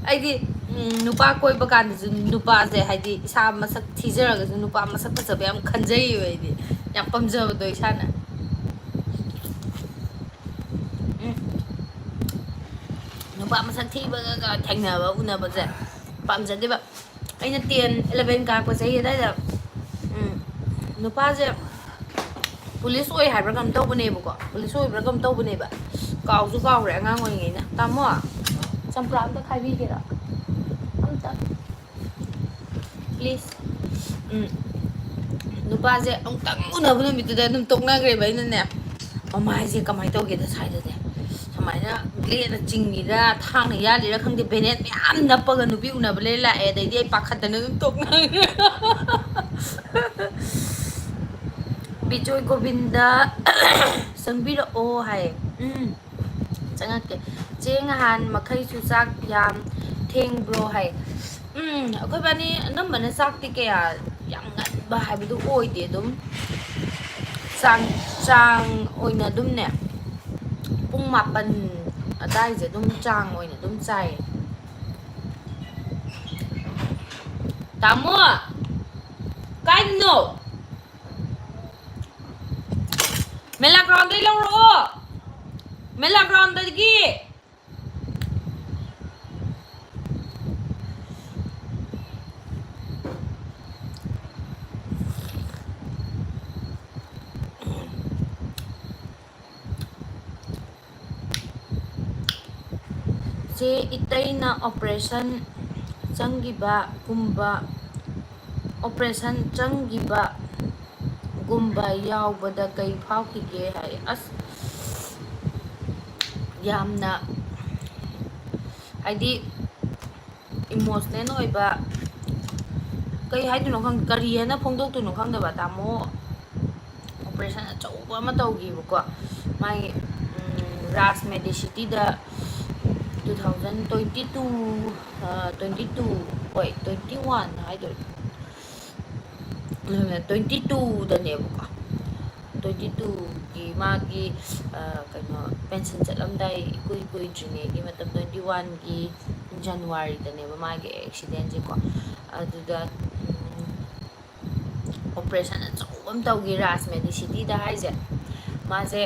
ꯑꯩꯗꯤ, ꯎꯝ, ꯅꯨꯄꯥ ꯀꯣꯏꯕ ꯀꯥꯟꯗꯁꯨ ꯅꯨꯄꯥꯁꯦ, ꯍꯥꯏꯗꯤ, ꯏꯁꯥ ꯃꯁꯛ ꯊꯤꯖꯔꯒꯁꯨ ꯅꯨꯄꯥ ꯃꯁꯛ ꯐꯖꯕ ꯌꯥꯝ ꯈꯟꯖꯩꯌꯦꯕ ꯑꯩꯗꯤ꯫ ꯌꯥꯝ ꯄꯥꯝꯖꯕꯗꯣ ꯏꯁꯥꯅ꯫ ꯎꯝ꯫ ꯅꯨꯄꯥ ꯃꯁꯛ ꯊꯤꯕꯒ ꯊꯦꯡꯅꯕ, ꯎꯅꯕꯁꯦ ꯄꯥꯝꯖꯗꯦꯕ꯫ ꯑꯩꯅ ten, eleven ꯀꯥꯔꯛꯄ ꯆꯍꯤ ꯑꯗꯨꯋꯥꯏꯗ, ꯎꯝ, ꯅꯨꯄꯥꯁꯦ ꯄꯨꯂꯤꯁ ꯑꯣꯏ ꯍꯥꯏꯕ꯭ꯔꯥ ꯀꯩꯅꯣꯝ ꯇꯧꯕꯅꯦꯕꯀꯣ, ꯄꯨꯂꯤꯁ ꯑꯣꯏꯕ꯭ꯔꯥ ꯀꯩꯅꯣꯝ ꯇꯧꯕꯅꯦꯕ, ꯀꯥꯎꯁꯨ ꯀꯥꯎꯔꯦ ꯑꯉꯥꯡ ꯑꯣꯏꯔꯤꯉꯩꯅ꯫ ꯇꯥꯃꯣ, ꯆꯝꯄ꯭ꯔꯥ ꯑꯝꯇ ꯈꯥꯏꯕꯤꯒꯦꯔꯥ? ꯑꯝꯇ꯫ Please꯫ ꯎꯝ꯫ ꯅꯨꯄꯥꯁꯦ ꯑꯃꯨꯛꯇꯪ ꯎꯅꯕ ꯅꯨꯃꯤꯠꯇꯨꯗ ꯑꯗꯨꯝ ꯇꯣꯛꯅꯈ꯭ꯔꯦꯕ ꯑꯩꯅꯅꯦ꯫ ꯃꯃꯥꯏꯁꯦ ꯀꯃꯥꯏꯅ ꯇꯧꯒꯦꯗ ꯁ꯭ꯋꯥꯏꯗꯗꯤ ꯁꯨꯃꯥꯏꯅ ꯕ꯭ꯂꯦꯗꯅ ꯆꯤꯡꯉꯤꯔꯥ ꯊꯥꯡꯅ ꯌꯥꯜꯂꯤꯔꯥ ꯈꯪꯗꯦ, ꯕꯦꯅꯦꯠ ꯃꯌꯥꯝ ꯅꯞꯄꯒ ꯅꯨꯄꯤ ꯎꯅꯕ ꯂꯩ ꯂꯥꯛꯑꯦ꯫ ꯑꯗꯩꯗꯤ ꯑꯩ ꯄꯥꯈꯠꯇꯅ ꯑꯗꯨꯝ ꯇꯣꯛꯅꯈ꯭ꯔꯦ꯫ ꯕꯤꯖꯣꯏ ꯒꯣꯕꯤꯟꯗ ꯆꯪꯕꯤꯔꯛꯑꯣ ꯍꯥꯏ꯫ ꯎꯝ꯫ ꯆꯪꯉꯛꯀꯦ꯫ ꯆꯦ, ꯅꯍꯥꯟ ꯃꯈꯩꯁꯨ ꯆꯥꯛ ꯌꯥꯝ ꯊꯦꯡꯕ꯭ꯔꯣ ꯍꯥꯏ꯫ ꯎꯝ, ꯑꯩꯈꯣꯏꯕꯥꯅꯤ ꯑꯅꯝꯕꯅ ꯆꯥꯛꯇꯤ ꯀꯌꯥ ꯌꯥꯝ ꯉꯟꯕ ꯍꯥꯏꯕꯗꯨ ꯑꯣꯏꯗꯦ꯫ ꯑꯗꯨꯝ ꯆꯥꯡ, ꯆꯥꯡ ꯑꯣꯏꯅ ꯑꯗꯨꯝꯅꯦ, ꯄꯨꯡ ꯃꯥꯄꯟ ꯑꯗꯥꯏꯁꯦ ꯑꯗꯨꯝ ꯆꯥꯡ ꯑꯣꯏꯅ ꯑꯗꯨꯝ ꯆꯥꯏꯌꯦ꯫ ꯇꯥꯃꯣ, ꯀꯥꯏꯗꯅꯣ? ꯃꯦꯂꯥ ꯒ꯭ꯔꯥꯎꯟꯗꯩ ꯂꯧꯔꯛꯑꯣ, ꯃꯦꯂꯥ ꯒ꯭ꯔꯥꯎꯟꯗꯒꯤ꯫ ꯆꯦ ꯏꯇꯩꯅ operation ꯆꯪꯈꯤꯕꯒꯨꯝꯕ, operation ꯆꯪꯈꯤꯕꯒꯨꯝꯕ ꯌꯥꯎꯕꯗ ꯀꯩ ꯐꯥꯎꯈꯤꯒꯦ ꯍꯥꯏ꯫ ꯑꯁ, ꯌꯥꯝꯅ, ꯍꯥꯏꯗꯤ, emotional ꯑꯣꯏꯕ, ꯀꯩ ꯍꯥꯏꯗꯣꯏꯅꯣ ꯈꯪꯗꯦ, ꯀꯔꯤ ꯍꯥꯏꯅ ꯐꯣꯡꯗꯣꯛꯇꯣꯏꯅꯣ ꯈꯪꯗꯕ꯫ ꯇꯥꯃꯣ operation ꯑꯆꯧꯕ ꯑꯃ ꯇꯧꯈꯤꯕꯀꯣ, ꯃꯥꯒꯤ, ꯎꯝ, ꯔꯥꯖ ꯃꯦꯗꯤꯁꯤꯇꯤꯗ two thousand twenty two, ꯑ, twenty two, ꯍꯣꯏ, twenty one ꯍꯥꯏꯗꯣꯏꯔꯥ, twenty twoꯗꯅꯦꯕꯀꯣ, twenty twoꯒꯤ ꯃꯥꯒꯤ, ꯑ, ꯀꯩꯅꯣ, pension ꯆꯠꯂꯝꯗꯥꯏ ꯏꯀꯨꯏ ꯀꯨꯏꯗ꯭ꯔꯤꯉꯩꯒꯤ ꯃꯇꯝ, twenty oneꯒꯤ Januaryꯗꯅꯦꯕ ꯃꯥꯒꯤ accidentꯁꯦꯀꯣ꯫ ꯑꯗꯨꯗ, ꯎꯝ, operation ꯑꯆꯧꯕ ꯑꯃ ꯇꯧꯈꯤ ꯔꯥꯖ ꯃꯦꯗꯤꯁꯤꯇꯤꯗ ꯍꯥꯏꯁꯦ꯫ ꯃꯥꯁꯦ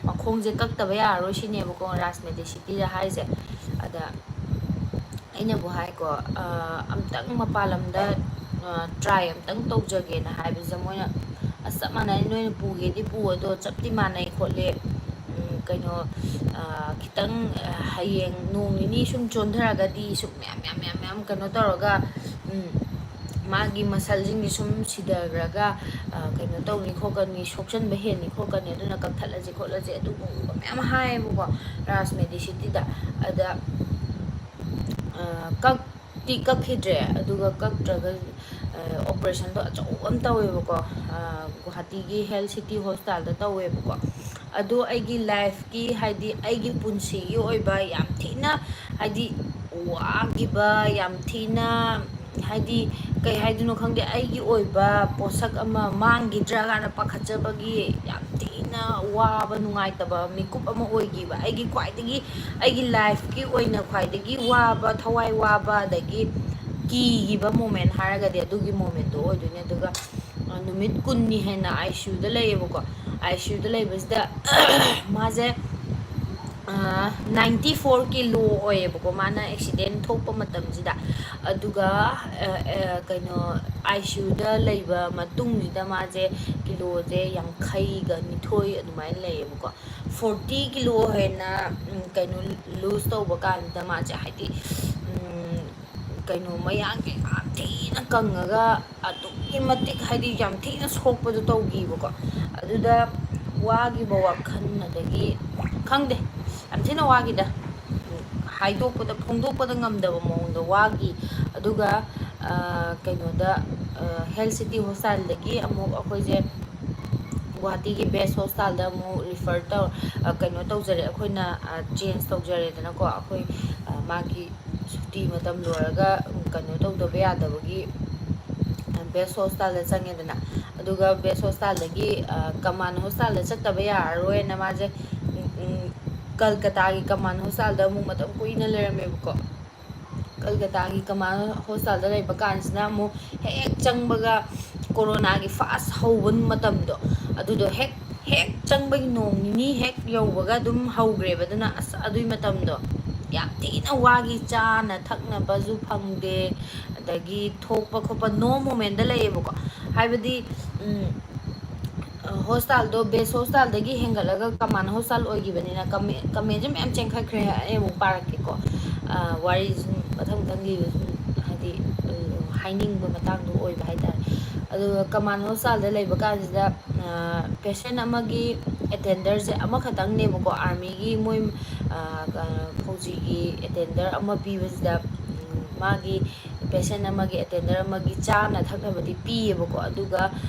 ꯃꯈꯣꯡꯁꯦ ꯀꯛꯇꯕ ꯌꯥꯔꯔꯣꯏ ꯁꯤꯅꯦꯕꯀꯣ ꯔꯥꯖ ꯃꯦꯗꯤꯁꯤꯇꯤꯗ ꯍꯥꯏꯁꯦ꯫ ꯑꯗ ꯑꯩꯅꯕꯨ ꯍꯥꯏꯀꯣ, ꯑ, ꯑꯝꯇꯪ ꯃꯄꯥꯟ ꯂꯝꯗ, ꯑ, try ꯑꯝꯇꯪ ꯇꯧꯖꯒꯦꯅ ꯍꯥꯏꯕꯁꯤꯗ ꯃꯣꯏꯅ, "ꯑꯁ, ꯆꯞ ꯃꯥꯟꯅꯩ, ꯅꯣꯏꯅ ꯄꯨꯒꯦꯗꯤ ꯄꯨ, ꯑꯗꯣ ꯆꯞꯇꯤ ꯃꯥꯟꯅꯩ ꯈꯣꯠꯂꯦ, ꯎꯝ, ꯀꯩꯅꯣ, ꯑ, ꯈꯤꯇꯪ, ꯑ, ꯍꯌꯦꯡ ꯅꯣꯡ ꯅꯤꯅꯤ ꯁꯨꯝ ꯆꯣꯟꯊꯔꯒꯗꯤ ꯁꯨꯝ ꯃꯌꯥꯝ, ꯃꯌꯥꯝ, ꯃꯌꯥꯝ, ꯃꯌꯥꯝ ꯀꯩꯅꯣ ꯇꯧꯔꯒ, ꯎꯝ, ꯃꯥꯒꯤ muscleꯁꯤꯡꯁꯦ ꯁꯨꯝ ꯁꯤꯊꯈ꯭ꯔꯒ, ꯑ, ꯀꯩꯅꯣ ꯇꯧꯅꯤ ꯈꯣꯠꯀꯅꯤ, ꯁꯣꯛꯆꯟꯕ ꯍꯦꯟꯅꯤ ꯈꯣꯠꯀꯅꯤ, ꯑꯗꯨꯅ ꯀꯛꯊꯠꯂꯁꯤ ꯈꯣꯠꯂꯁꯤ", ꯑꯗꯨꯒꯨꯝꯕ ꯃꯌꯥꯝ ꯍꯥꯏꯌꯦꯕꯀꯣ ꯔꯥꯖ ꯃꯦꯗꯤꯁꯤꯇꯤꯗ꯫ ꯑꯗ, ꯑ, ꯀꯛꯇꯤ ꯀꯛꯈꯤꯗ꯭ꯔꯦ, ꯑꯗꯨꯒ ꯀꯛꯇ꯭ꯔꯒ, ꯑ, operationꯗꯣ ꯑꯆꯧꯕ ꯑꯃ ꯇꯧꯋꯦꯕꯀꯣ, ꯑ, ꯒꯨꯍꯥꯇꯤꯒꯤ Health City Hospitalꯗ ꯇꯧꯋꯦꯕꯀꯣ꯫ ꯑꯗꯣ ꯑꯩꯒꯤ lifeꯀꯤ, ꯍꯥꯏꯗꯤ ꯑꯩꯒꯤ ꯄꯨꯟꯁꯤꯒꯤ ꯑꯣꯏꯕ ꯌꯥꯝ ꯊꯤꯅ, ꯍꯥꯏꯗꯤ ꯋꯥꯈꯤꯕ, ꯌꯥꯝ ꯊꯤꯅ, ꯍꯥꯏꯗꯤ ꯀꯩ ꯍꯥꯏꯗꯣꯏꯅꯣ ꯈꯪꯗꯦ, ꯑꯩꯒꯤ ꯑꯣꯏꯕ ꯄꯣꯠꯁꯛ ꯑꯃ ꯃꯥꯡꯈꯤꯗ꯭ꯔꯥ ꯀꯥꯏꯅ ꯄꯥꯈꯠꯆꯕꯒꯤ ꯌꯥꯝ ꯊꯤꯅ ꯌꯥꯝꯅ ꯋꯥꯕ, ꯅꯨꯡꯉꯥꯏꯇꯕ ꯃꯤꯀꯨꯞ ꯑꯃ ꯑꯣꯏꯈꯤꯕ꯫ ꯑꯩꯒꯤ ꯈ꯭ꯋꯥꯏꯗꯒꯤ, ꯑꯩꯒꯤ ꯂꯥꯏꯐꯀꯤ ꯑꯣꯏꯅ ꯈ꯭ꯋꯥꯏꯗꯒꯤ ꯋꯥꯕ, ꯊꯋꯥꯏ ꯋꯥꯕ, ꯑꯗꯒꯤ ꯀꯤꯈꯤꯕ ꯃꯣꯃꯦꯟ ꯍꯥꯏꯔꯒꯗꯤ ꯑꯗꯨꯒꯤ ꯃꯣꯃꯦꯟꯗꯣ ꯑꯣꯏꯗꯣꯏꯅꯦ꯫ ꯑꯗꯨꯒ, ꯑ, ꯅꯨꯃꯤꯠ ꯀꯨꯟꯅꯤ ꯍꯦꯟꯅ ꯑꯥꯏ ꯁꯤ ꯌꯨꯗ ꯂꯩꯌꯦꯕꯀꯣ꯫ ꯑꯥꯏ ꯁꯤ ꯌꯨꯗ ꯂꯩꯕꯁꯤꯗ ꯃꯥꯁꯦ, ꯑ, ninety four ꯀꯤꯂꯣ ꯑꯣꯏꯌꯦꯕꯀꯣ, ꯃꯥꯅ ꯑꯦꯛꯁꯤꯗꯦꯟ ꯊꯣꯛꯄ ꯃꯇꯝꯁꯤꯗ꯫ ꯑꯗꯨꯒ, ꯑ, ꯑ, ꯀꯩꯅꯣ, ꯑꯥꯏ ꯁꯤ ꯌꯨꯗ ꯂꯩꯕ ꯃꯇꯨꯡꯁꯤꯗ ꯃꯥꯁꯦ ꯀꯤꯂꯣꯁꯦ ꯌꯥꯡꯈꯩꯒ ꯅꯤꯊꯣꯏ ꯑꯗꯨꯃꯥꯏꯅ ꯂꯩꯌꯦꯕꯀꯣ꯫ Forty ꯀꯤꯂꯣ ꯍꯦꯟꯅ, ꯎꯝ, ꯀꯩꯅꯣ, ꯂꯨꯖ ꯇꯧꯕ ꯀꯥꯟꯁꯤꯗ ꯃꯥꯁꯦ, ꯍꯥꯏꯗꯤ, ꯎꯝ, ꯀꯩꯅꯣ, ꯃꯌꯥꯡꯁꯦ ꯌꯥꯝ ꯊꯤꯅ ꯀꯪꯉꯒ ꯑꯗꯨꯛꯀꯤ ꯃꯇꯤꯛ, ꯍꯥꯏꯗꯤ, ꯌꯥꯝ ꯊꯤꯅ ꯁꯣꯛꯄꯗꯣ ꯇꯧꯈꯤꯕꯀꯣ꯫ ꯑꯗꯨꯗ ꯋꯥꯈꯤꯕ ꯋꯥꯈꯜ, ꯑꯗꯒꯤ, ꯈꯪꯗꯦ, ꯌꯥꯝ ꯊꯤꯅ ꯋꯥꯈꯤꯗ꯫ ꯍꯥꯏꯗꯣꯛꯄꯗ, ꯐꯣꯡꯗꯣꯛꯄꯗ ꯉꯝꯗꯕ ꯃꯑꯣꯡꯗ ꯋꯥꯈꯤ꯫ ꯑꯗꯨꯒ, ꯑ, ꯀꯩꯅꯣꯗ, ꯑ, ꯍꯦꯜꯊ ꯁꯤꯇꯤ ꯍꯣꯁꯄꯤꯇꯥꯜꯗꯒꯤ ꯑꯃꯨꯛ ꯑꯩꯈꯣꯏꯁꯦ ꯒꯨꯋꯥꯍꯥꯇꯤꯒꯤ ꯕꯦꯁ ꯍꯣꯁꯄꯤꯇꯥꯜꯗ ꯑꯃꯨꯛ ꯔꯤꯐꯔ ꯇꯧ-, ꯑ, ꯀꯩꯅꯣ ꯇꯧꯖꯔꯦ, ꯑꯩꯈꯣꯏꯅ, ꯑ, ꯆꯦꯟꯖ ꯇꯧꯖꯔꯦꯗꯅꯀꯣ꯫ ꯑꯩꯈꯣꯏ, ꯑ, ꯃꯥꯒꯤ ꯁꯨꯇꯤ ꯃꯇꯝ ꯂꯣꯏꯔꯒ, ꯎꯝ, ꯀꯩꯅꯣ ꯇꯧꯗꯕ ꯌꯥꯗꯕꯒꯤ, ꯑ, ꯕꯦꯁ ꯍꯣꯁꯄꯤꯇꯥꯜꯗ ꯆꯪꯉꯦꯗꯅ꯫ ꯑꯗꯨꯒ ꯕꯦꯁ ꯍꯣꯁꯄꯤꯇꯥꯜꯗꯒꯤ, ꯑ, ꯀꯃꯥꯟ ꯍꯣꯁꯄꯤꯇꯥꯜꯗ ꯆꯠꯇꯕ ꯌꯥꯔꯔꯣꯏꯅ ꯃꯥꯁꯦ, ꯎꯝ, ꯎꯝ, ꯀꯜꯀꯇꯥꯒꯤ ꯀꯃꯥꯟ ꯍꯣꯁꯄꯤꯇꯥꯜꯗ ꯑꯃꯨꯛ ꯃꯇꯝ ꯀꯨꯏꯅ ꯂꯩꯔꯝꯃꯦꯕꯀꯣ꯫ ꯀꯜꯀꯇꯥꯒꯤ ꯀꯃꯥꯟ ꯍꯣꯁꯄꯤꯇꯥꯜꯗ ꯂꯩꯕ ꯀꯥꯟꯁꯤꯅ ꯑꯃꯨꯛ ꯍꯦꯛ ꯆꯪꯕꯒ ꯀꯣꯔꯣꯅꯥꯒꯤ ꯐꯥꯔꯁ ꯍꯧꯕ ꯃꯇꯝꯗꯣ, ꯑꯗꯨꯗꯣ ꯍꯦꯛ, ꯍꯦꯛ ꯆꯪꯕꯒꯤ ꯅꯣꯡ ꯅꯤꯅꯤ ꯍꯦꯛ ꯌꯧꯕꯒ ꯑꯗꯨꯝ ꯍꯧꯈ꯭ꯔꯦꯕ꯫ ꯑꯗꯨꯅ ꯑꯁ, ꯑꯗꯨꯏ ꯃꯇꯝꯗꯣ ꯌꯥꯝ ꯊꯤꯅ ꯋꯥꯈꯤ꯫ ꯆꯥꯅ ꯊꯛꯅꯕꯁꯨ ꯐꯪꯗꯦ, ꯑꯗꯒꯤ ꯊꯣꯛꯄ ꯈꯣꯠꯄ no momentꯗ ꯂꯩꯌꯦꯕꯀꯣ꯫ ꯍꯥꯏꯕꯗꯤ, ꯎꯝ, ꯑ, ꯍꯣꯁꯄꯤꯇꯥꯜꯗꯣ ꯕꯦꯁ ꯍꯣꯁꯄꯤꯇꯥꯜꯗꯒꯤ ꯍꯦꯟꯒꯠꯂꯒ ꯀꯃꯥꯟ ꯍꯣꯁꯄꯤꯇꯥꯜ ꯑꯣꯏꯈꯤꯕꯅꯤꯅ, ꯀꯃꯦ-, ꯀꯃꯦꯟꯁꯦ ꯃꯌꯥꯝ ꯆꯦꯟꯈꯠꯈ꯭ꯔꯦ꯫ ꯑꯩ ꯑꯃꯨꯛ ꯄꯥꯔꯛꯀꯦꯀꯣ꯫ ꯑ, ꯋꯥꯔꯤ ꯁꯨꯝ ꯃꯊꯪ ꯃꯊꯪ ꯂꯤꯕ ꯁꯨꯝ, ꯍꯥꯏꯗꯤ, ꯑ, ꯍꯥꯏꯅꯤꯡꯕ ꯃꯇꯥꯡꯗꯣ ꯑꯣꯏꯕ ꯍꯥꯏꯇꯥꯔꯦ꯫ ꯑꯗꯨꯒ ꯀꯃꯥꯟ ꯍꯣꯁꯄꯤꯇꯥꯜꯗ ꯂꯩꯕ ꯀꯥꯟꯁꯤꯗ, ꯑ, ꯄꯦꯁꯦꯟ ꯑꯃꯒꯤ ꯑꯦꯇꯦꯟꯗꯔꯁꯦ ꯑꯃꯈꯛꯇꯪꯅꯦꯕꯀꯣ, ꯑꯥꯔꯃꯤꯒꯤ ꯃꯣꯏ, ꯑ, ꯀ-, ꯐꯧꯖꯤꯒꯤ ꯑꯦꯇꯦꯟꯗꯔ ꯑꯃ ꯄꯤꯕꯁꯤꯗ, ꯎꯝ, ꯃꯥꯒꯤ ꯄꯦꯁꯦꯟ ꯑꯃꯒꯤ, ꯑꯦꯇꯦꯟꯗꯔ ꯑꯃꯒꯤ ꯆꯥꯅ ꯊꯛꯅꯕꯗꯤ ꯄꯤꯌꯦꯕꯀꯣ꯫ ꯑꯗꯨꯒ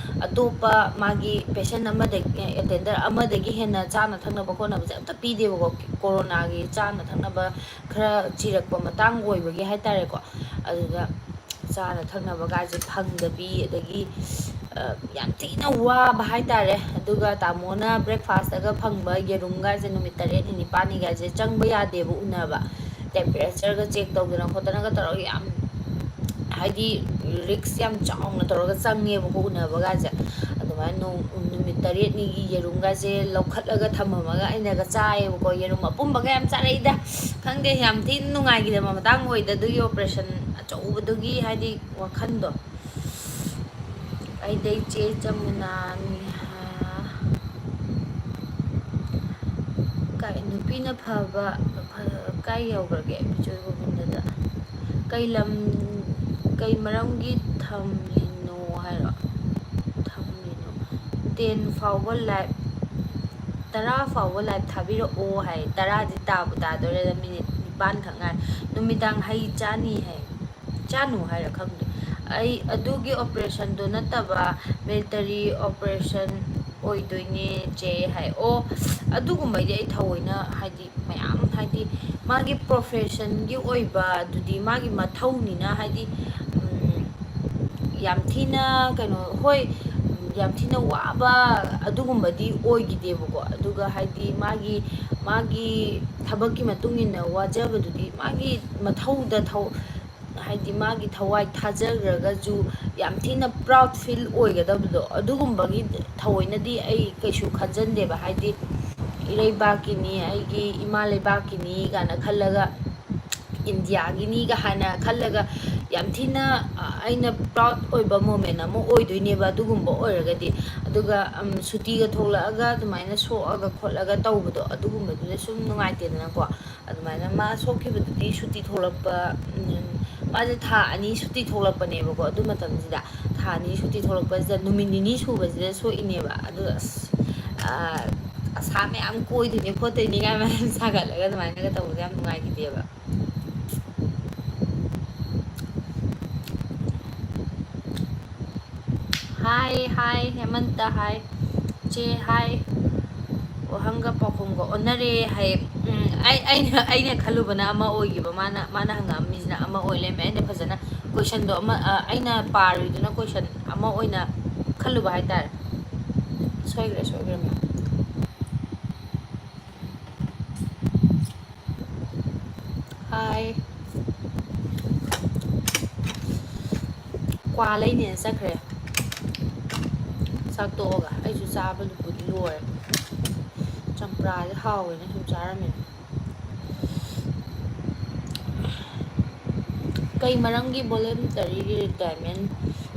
ꯑꯇꯣꯞꯄ ꯃꯥꯒꯤ ꯄꯦꯁꯦꯟ ꯑꯃꯗꯒꯤ, ꯑꯦꯇꯦꯟꯗꯔ ꯑꯃꯗꯒꯤ ꯍꯦꯟꯅ ꯆꯥꯅ ꯊꯛꯅꯕ ꯈꯣꯠꯅꯕꯁꯦ ꯑꯝꯇ ꯄꯤꯗꯦꯕꯀꯣ꯫ ꯀꯣꯔꯣꯅꯥꯒꯤ ꯆꯥꯅ ꯊꯛꯅꯕ ꯈꯔ ꯆꯤꯔꯛꯄ ꯃꯇꯥꯡ ꯑꯣꯏꯕꯒꯤ ꯍꯥꯏꯇꯥꯔꯦꯀꯣ꯫ ꯑꯗꯨꯗ ꯆꯥꯅ ꯊꯛꯅꯕ ꯀꯥꯏꯁꯦ ꯐꯪꯗꯕꯤ, ꯑꯗꯒꯤ, ꯌꯥꯝ ꯊꯤꯅ ꯋꯥꯕ ꯍꯥꯏꯇꯥꯔꯦ꯫ ꯑꯗꯨꯒ ꯇꯥꯃꯣꯅ breakfastꯇꯒ ꯐꯪꯕ ꯌꯦꯔꯨꯝꯒꯥꯏꯁꯦ ꯅꯨꯃꯤꯠ ꯇꯔꯦꯠꯅꯤ ꯅꯤꯄꯥꯜꯅꯤꯒꯥꯏꯁꯦ ꯆꯪꯕ ꯌꯥꯗꯦꯕ ꯎꯅꯕ꯫ Temperatureꯒ check ꯇꯧꯗꯅ ꯈꯣꯠꯇꯅꯒ ꯇꯧꯔꯒ ꯌꯥꯝ, ꯍꯥꯏꯗꯤ, risk ꯌꯥꯝ ꯆꯥꯎꯅ ꯇꯧꯔꯒ ꯆꯪꯉꯦꯕꯀꯣ ꯎꯅꯕꯒꯥꯁꯦ꯫ ꯑꯗꯨꯃꯥꯏꯅ ꯅꯣꯡ-, ꯅꯨꯃꯤꯠ ꯇꯔꯦꯠꯅꯤꯒꯤ ꯌꯦꯔꯨꯝꯒꯥꯁꯦ ꯂꯧꯈꯠꯂꯒ ꯊꯝꯃꯝꯃꯒ ꯑꯩꯅꯒ ꯆꯥꯏꯌꯦꯕꯀꯣ꯫ ꯌꯦꯔꯨꯝ ꯑꯄꯨꯝꯕꯒ ꯌꯥꯝ ꯆꯥꯔꯛꯏꯗ꯫ ꯈꯪꯗꯦ, ꯌꯥꯝ ꯊꯤꯅ ꯅꯨꯡꯉꯥꯏꯈꯤꯗꯕ ꯃꯇꯥꯡ ꯑꯣꯏꯗ ꯑꯗꯨꯒꯤ operation ꯑꯆꯧꯕꯗꯨꯒꯤ, ꯍꯥꯏꯗꯤ, ꯋꯥꯈꯟꯗꯣ꯫ ꯑꯩꯗꯩ ꯆꯦ ꯆꯃꯨꯅꯥꯅꯤ ꯍꯥ-, ꯀꯥꯏ, ꯅꯨꯄꯤꯅ ꯐꯕ, ꯐ-, ꯀꯥꯏ ꯌꯧꯈ꯭ꯔꯒꯦ ꯕꯤꯖꯣꯏ ꯒꯣꯕꯤꯟꯗꯗ? ꯀꯩ ꯂꯝ, ꯀꯩ ꯃꯔꯝꯒꯤ ꯊꯝꯂꯤꯅꯣ ꯍꯥꯏꯔꯣ? ꯊꯝꯂꯤꯅꯣ? Ten ꯐꯥꯎꯕ live, ꯇꯔꯥ ꯐꯥꯎꯕ live ꯊꯥꯕꯤꯔꯛꯑꯣ ꯍꯥꯏ꯫ ꯇꯔꯥꯗꯤ ꯇꯥꯕꯨ ꯇꯥꯗꯣꯔꯦꯗ, minute ꯅꯤꯄꯥꯟ ꯈꯛ ꯉꯥꯏ꯫ ꯅꯨꯃꯤꯗꯥꯡ ꯍꯩ ꯆꯥꯅꯤ ꯍꯥꯏ꯫ ꯆꯥꯅꯨ ꯍꯥꯏꯔ ꯈꯪꯗꯦ꯫ ꯑꯩ ꯑꯗꯨꯒꯤ operationꯗꯣ ꯅꯠꯇꯕ military operation ꯑꯣꯏꯗꯣꯏꯅꯦ ꯆꯦ ꯍꯥꯏ꯫ ꯑꯣ, ꯑꯗꯨꯒꯨꯝꯕꯩꯗꯤ ꯑꯩ ꯊꯑꯣꯏꯅ, ꯍꯥꯏꯗꯤ, ꯃꯌꯥꯝ, ꯍꯥꯏꯗꯤ, ꯃꯥꯒꯤ professionꯒꯤ ꯑꯣꯏꯕ ꯑꯗꯨꯗꯤ ꯃꯥꯒꯤ ꯃꯊꯧꯅꯤꯅ, ꯍꯥꯏꯗꯤ, ꯎꯝ, ꯌꯥꯝ ꯊꯤꯅ ꯀꯩꯅꯣ, ꯍꯣꯏ, ꯌꯥꯝ ꯊꯤꯅ ꯋꯥꯕ ꯑꯗꯨꯒꯨꯝꯕꯗꯤ ꯑꯣꯏꯈꯤꯗꯦꯕꯀꯣ꯫ ꯑꯗꯨꯒ, ꯍꯥꯏꯗꯤ, ꯃꯥꯒꯤ, ꯃꯥꯒꯤ ꯊꯕꯛꯀꯤ ꯃꯇꯨꯡ ꯏꯟꯅ ꯋꯥꯖꯕꯗꯨꯗꯤ ꯃꯥꯒꯤ ꯃꯊꯧꯗ ꯊꯧ-, ꯍꯥꯏꯗꯤ, ꯃꯥꯒꯤ ꯊꯋꯥꯏ ꯊꯥꯖꯈ꯭ꯔꯒꯁꯨ ꯌꯥꯝ ꯊꯤꯅ proud feel ꯑꯣꯏꯒꯗꯕꯗꯣ, ꯑꯗꯨꯒꯨꯝꯕꯒꯤ ꯊꯑꯣꯏꯅꯗꯤ ꯑꯩ ꯀꯩꯁꯨ ꯈꯟꯖꯟꯗꯦꯕ꯫ ꯍꯥꯏꯗꯤ, ꯏꯔꯩꯕꯥꯛꯀꯤꯅꯤ, ꯑꯩꯒꯤ ꯏꯃꯥ ꯂꯩꯕꯥꯛꯀꯤꯅꯤ ꯀꯥꯏꯅ ꯈꯜꯂꯒ, ꯏꯟꯗꯤꯌꯥꯒꯤꯅꯤꯒ ꯍꯥꯏꯅ ꯈꯜꯂꯒ ꯌꯥꯝ ꯊꯤꯅ, ꯑ, ꯑꯩꯅ proud ꯑꯣꯏꯕ moment ꯑꯃ ꯑꯣꯏꯗꯣꯏꯅꯦꯕ ꯑꯗꯨꯒꯨꯝꯕ ꯑꯣꯏꯔꯒꯗꯤ꯫ ꯑꯗꯨꯒ, ꯎꯝ, ꯁꯨꯇꯤꯒ ꯊꯣꯛꯂꯛꯑꯒ ꯑꯗꯨꯃꯥꯏꯅ ꯁꯣꯛꯑꯒ ꯈꯣꯠꯂꯒ ꯇꯧꯕꯗꯣ, ꯑꯗꯨꯒꯨꯝꯕꯗꯨꯗ ꯁꯨꯝ ꯅꯨꯡꯉꯥꯏꯇꯦꯗꯅꯀꯣ꯫ ꯑꯗꯨꯃꯥꯏꯅ ꯃꯥ ꯁꯣꯛꯈꯤꯕꯗꯨꯗꯤ ꯁꯨꯇꯤ ꯊꯣꯛꯂꯛꯄ, ꯎꯝ, ꯃꯥꯁꯦ ꯊꯥ ꯑꯅꯤ ꯁꯨꯇꯤ ꯊꯣꯛꯂꯛꯄꯅꯦꯕꯀꯣ꯫ ꯑꯗꯨ ꯃꯇꯝꯁꯤꯗ ꯊꯥ ꯑꯅꯤ ꯁꯨꯇꯤ ꯊꯣꯛꯂꯛꯄꯁꯤꯗ ꯅꯨꯃꯤꯠ ꯅꯤꯅꯤ ꯁꯨꯕꯁꯤꯗ ꯁꯣꯛꯏꯅꯦꯕ꯫ ꯑꯗꯨ ꯑꯁ, ꯑ, ꯑꯁꯥ ꯃꯌꯥꯝ ꯀꯣꯏꯗꯣꯏꯅꯤ ꯈꯣꯠꯇꯣꯏꯅꯤ ꯀꯥꯏꯅ ꯃꯌꯥꯝ ꯁꯥꯒꯠꯂꯒ ꯑꯗꯨꯃꯥꯏꯅꯒ ꯇꯧꯕꯗꯣ ꯌꯥꯝ ꯅꯨꯡꯉꯥꯏꯈꯤꯗꯦꯕ꯫ ꯍꯥꯏ, ꯍꯥꯏ, ꯍꯦꯃꯟꯇ ꯍꯥꯏ, ꯆꯦ ꯍꯥꯏ, ꯋꯥꯍꯪꯒ ꯄꯥꯎꯈꯨꯝꯒ ꯑꯣꯟꯅꯔꯦ ꯍꯥꯏ꯫ ꯎꯝ, ꯑꯩ, ꯑꯩꯅ, ꯑꯩꯅ ꯈꯜꯂꯨꯕꯅ ꯑꯃ ꯑꯣꯏꯈꯤꯕ, ꯃꯥꯅ, ꯃꯥꯅ ꯍꯪꯉꯛꯑꯝꯃꯤꯁꯤꯅ ꯑꯃ ꯑꯣꯏ ꯂꯩꯔꯝꯃꯦ꯫ ꯑꯩꯅ ꯐꯖꯅ questionꯗꯣ ꯑꯃ, ꯑ, ꯑꯩꯅ ꯄꯥꯔꯨꯏꯗꯨꯅ question ꯑꯃ ꯑꯣꯏꯅ ꯈꯜꯂꯨꯕ ꯍꯥꯏꯇꯥꯔꯦ꯫ ꯁꯣꯏꯈ꯭ꯔꯦ, ꯁꯣꯏꯈ꯭ꯔꯦ, ꯃꯌꯥꯝ꯫ ꯍꯥꯏ꯫ ꯀ꯭ꯋꯥ ꯂꯩꯅꯦꯅ ꯆꯠꯈ꯭ꯔꯦ꯫ ꯆꯥꯛ ꯇꯣꯛꯑꯒ ꯑꯩꯁꯨ ꯆꯥꯕ ꯂꯨꯕꯨꯗꯤ ꯂꯣꯏꯔꯦ꯫ ꯆꯝꯄ꯭ꯔꯥꯁꯦ ꯍꯥꯎꯋꯦꯅ ꯁꯨꯝ ꯆꯥꯔꯝꯃꯤꯅꯦ꯫ ꯀꯩ ꯃꯔꯝꯒꯤ voluntary retirement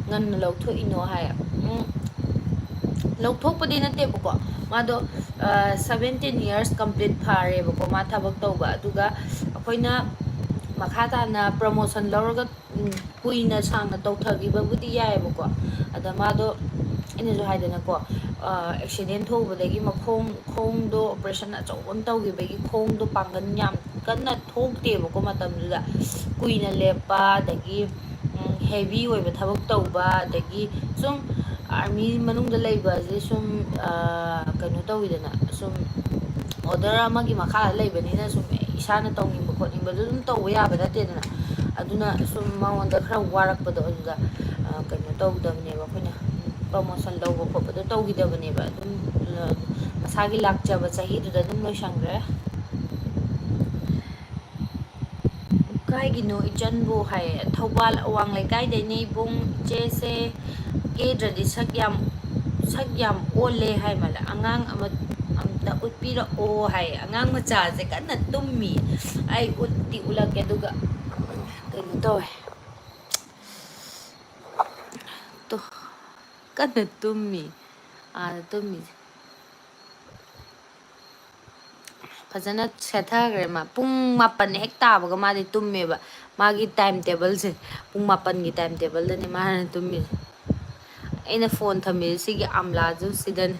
ꯉꯟꯅ ꯂꯧꯊꯣꯛꯏꯅꯣ ꯍꯥꯏ꯫ ꯎꯝ, ꯂꯧꯊꯣꯛꯄꯗꯤ ꯅꯠꯇꯦꯕꯀꯣ, ꯃꯥꯗꯣ, ꯑ, seventeen years complete ꯐꯥꯔꯦꯕꯀꯣ ꯃꯥ ꯊꯕꯛ ꯇꯧꯕ꯫ ꯑꯗꯨꯒ ꯑꯩꯈꯣꯏꯅ ꯃꯈꯥ ꯇꯥꯅ promotion ꯂꯧꯔꯒ, ꯎꯝ, ꯀꯨꯏꯅ ꯁꯥꯡꯅ ꯇꯧꯊꯈꯤꯕꯕꯨꯗꯤ ꯌꯥꯏꯑꯕꯀꯣ꯫ ꯑꯗ ꯃꯥꯗꯣ, ꯑꯩꯅꯁꯨ ꯍꯥꯏꯗꯅꯀꯣ, ꯑ, accident ꯊꯣꯛꯎꯕꯗꯒꯤ ꯃꯈꯣꯡ, ꯈꯣꯡꯗꯣ operation ꯑꯆꯧꯕ ꯑꯃ ꯇꯧꯈꯤꯕꯒꯤ ꯈꯣꯡꯗꯣ ꯄꯥꯡꯒꯜ ꯌꯥꯝ ꯀꯟꯅ ꯊꯣꯛꯇꯦꯕꯀꯣ ꯃꯇꯝꯗꯨꯗ꯫ ꯀꯨꯏꯅ ꯂꯦꯞꯄ, ꯑꯗꯒꯤ, ꯎꯝ, heavy ꯑꯣꯏꯕ ꯊꯕꯛ ꯇꯧꯕ, ꯑꯗꯒꯤ ꯁꯨꯝ army ꯃꯅꯨꯡꯗ ꯂꯩꯕꯁꯦ ꯁꯨꯝ, ꯑ, ꯀꯩꯅꯣ ꯇꯧꯋꯤꯗꯅ, ꯁꯨꯝ order ꯑꯃꯒꯤ ꯃꯈꯥꯗ ꯂꯩꯕꯅꯤꯅ ꯁꯨꯝ ꯏꯁꯥꯅ ꯇꯧꯅꯤꯡꯕ ꯈꯣꯠꯅꯤꯡꯕꯗꯨ ꯑꯗꯨꯝ ꯇꯧꯕ ꯌꯥꯕ ꯅꯠꯇꯦꯗꯅ꯫ ꯑꯗꯨꯅ ꯁꯨꯝ ꯃꯉꯣꯟꯗ ꯈꯔ ꯋꯥꯔꯛꯄꯗꯣ ꯑꯗꯨꯗ, ꯑ, ꯀꯩꯅꯣ ꯇꯧꯗꯕꯅꯦꯕ, ꯑꯩꯈꯣꯏꯅ promotion ꯂꯧꯕ ꯈꯣꯠꯄꯗꯣ ꯇꯧꯈꯤꯗꯕꯅꯦꯕ꯫ ꯑꯗꯨꯝ, ꯑ, ꯃꯁꯥꯒꯤ ꯂꯥꯛꯆꯕ ꯆꯍꯤꯗꯨꯗ ꯑꯗꯨꯝ ꯂꯣꯏꯁꯟꯈ꯭ꯔꯦ꯫ ꯀꯥꯏꯒꯤꯅꯣ ꯏꯆꯟꯕꯨ ꯍꯥꯏꯌꯦ꯫ ꯊꯧꯕꯥꯜ ꯑꯋꯥꯡ ꯂꯩꯀꯥꯏꯗꯩꯅꯦ ꯏꯕꯨꯡ꯫ ꯏꯆꯦꯁꯦ ꯀꯦꯗ꯭ꯔꯗꯤ ꯁꯛ ꯌꯥꯝ, ꯁꯛ ꯌꯥꯝ ꯑꯣꯜꯂꯦ ꯍꯥꯏ ꯃꯥꯜꯂꯦ꯫ ꯑꯉꯥꯡ ꯑꯃ ꯑꯝꯇ ꯎꯠꯄꯤꯔꯛꯑꯣ ꯍꯥꯏꯌꯦ꯫ ꯑꯉꯥꯡ ꯃꯆꯥꯁꯦ ꯀꯟꯅ ꯇꯨꯝꯃꯤ꯫ ꯑꯩ ꯎꯠꯇꯤ ꯎꯠꯂꯛꯀꯦ, ꯑꯗꯨꯒ ꯀꯩꯅꯣ ꯇꯧꯋꯦ꯫ ꯇꯣ, ꯀꯟꯅ ꯇꯨꯝꯃꯤ꯫ ꯑꯥꯗ ꯇꯨꯝꯃꯤꯁꯦ꯫ ꯐꯖꯅ ꯁꯦꯠꯊꯈ꯭ꯔꯦ ꯃꯥ꯫ ꯄꯨꯡ ꯃꯥꯄꯟ ꯍꯦꯛ ꯇꯥꯕꯒ ꯃꯥꯗꯤ ꯇꯨꯝꯃꯦꯕ꯫ ꯃꯥꯒꯤ time table ꯁꯦ, ꯄꯨꯡ ꯃꯥꯄꯟꯒꯤ time table ꯗꯅꯦ ꯃꯥꯅ ꯇꯨꯝꯃꯤꯁꯦ꯫ ꯑꯩꯅ phone ꯊꯝꯃꯤꯁꯦ ꯁꯤꯒꯤ ꯑꯝꯂꯥ juice ꯁꯤꯗꯅꯦ꯫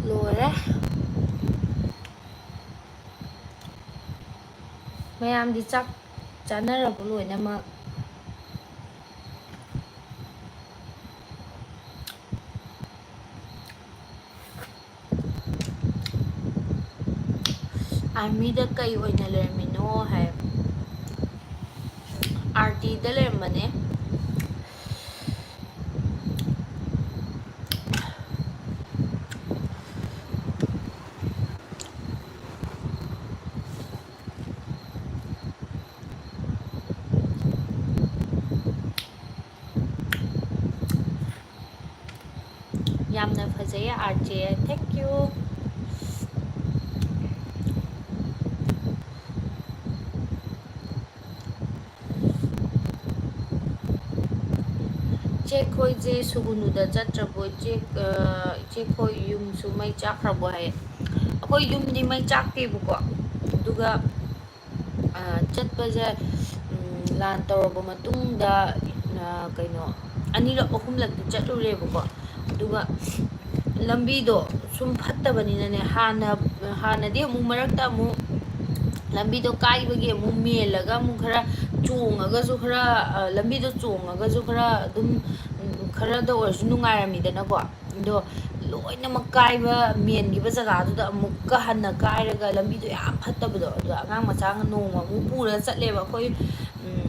ꯂꯣꯏꯔꯦ꯫ ꯃꯌꯥꯝꯗꯤ ꯆꯥꯛ ꯆꯥꯅꯔꯕꯣ ꯂꯣꯏꯅꯃꯛ? Army ꯗ ꯀꯩ ꯑꯣꯏꯅ ꯂꯩꯔꯝꯃꯤꯅꯣ ꯍꯥꯏ꯫ RT ꯗ ꯂꯩꯔꯝꯕꯅꯦ꯫ ꯌꯥꯝꯅ ꯐꯖꯩꯌꯦ, ꯑꯥꯔ ꯖꯦ꯫ Thank you꯫ ꯏꯆꯦ ꯈꯣꯏꯁꯦ ꯁꯨꯒꯨꯅꯨꯗ ꯆꯠꯇ꯭ꯔꯕꯣ? ꯏꯆꯦ, ꯑ, ꯏꯆꯦ ꯈꯣꯏ ꯌꯨꯝꯁꯨ ꯃꯩ ꯆꯥꯛꯈ꯭ꯔꯕꯣ ꯍꯥꯏꯌꯦ꯫ ꯑꯩꯈꯣꯏ ꯌꯨꯝꯗꯤ ꯃꯩ ꯆꯥꯛꯇꯦꯕꯀꯣ꯫ ꯑꯗꯨꯒ, ꯑ, ꯆꯠꯄꯁꯦ, ꯎꯝ, ꯂꯥꯟ ꯇꯧꯔꯕ ꯃꯇꯨꯡꯗ, ꯑ, ꯀꯩꯅꯣ, ꯑꯅꯤꯔꯛ ꯑꯍꯨꯝꯂꯛꯇꯤ ꯆꯠꯂꯨꯔꯦꯕꯀꯣ꯫ ꯑꯗꯨꯒ ꯂꯝꯕꯤꯗꯣ ꯁꯨꯝ ꯐꯠꯇꯕꯅꯤꯅꯅꯦ, ꯍꯥꯟꯅ, ꯍꯥꯟꯅꯗꯤ ꯑꯃꯨꯛ ꯃꯔꯛꯇ ꯑꯃꯨꯛ ꯂꯝꯕꯤꯗꯣ ꯀꯥꯏꯕꯒꯤ ꯑꯃꯨꯛ ꯃꯦꯜꯂꯒ ꯑꯃꯨꯛ ꯈꯔ ꯆꯣꯡꯉꯒꯁꯨ ꯈꯔ, ꯑ, ꯂꯝꯕꯤꯗꯣ ꯆꯣꯡꯉꯒꯁꯨ ꯈꯔ ꯑꯗꯨꯝ, ꯎꯝ, ꯈꯔꯗ ꯑꯣꯏꯔꯁꯨ ꯅꯨꯡꯉꯥꯏꯔꯝꯃꯤꯗꯅꯀꯣ꯫ ꯑꯗꯣ ꯂꯣꯏꯅꯃꯛ ꯀꯥꯏꯕ, ꯃꯦꯟꯈꯤꯕ ꯖꯒꯥꯗꯨꯗ ꯑꯃꯨꯛꯀ ꯍꯟꯅ ꯀꯥꯏꯔꯒ ꯂꯝꯕꯤꯗꯣ ꯌꯥꯝ ꯐꯠꯇꯕꯗꯣ, ꯑꯗꯨꯗ ꯑꯉꯥꯡ ꯃꯆꯥ ꯅꯣꯡꯃ ꯑꯃꯨꯛ ꯄꯨꯔꯒ ꯆꯠꯂꯦꯕ ꯑꯩꯈꯣꯏ, ꯎꯝ,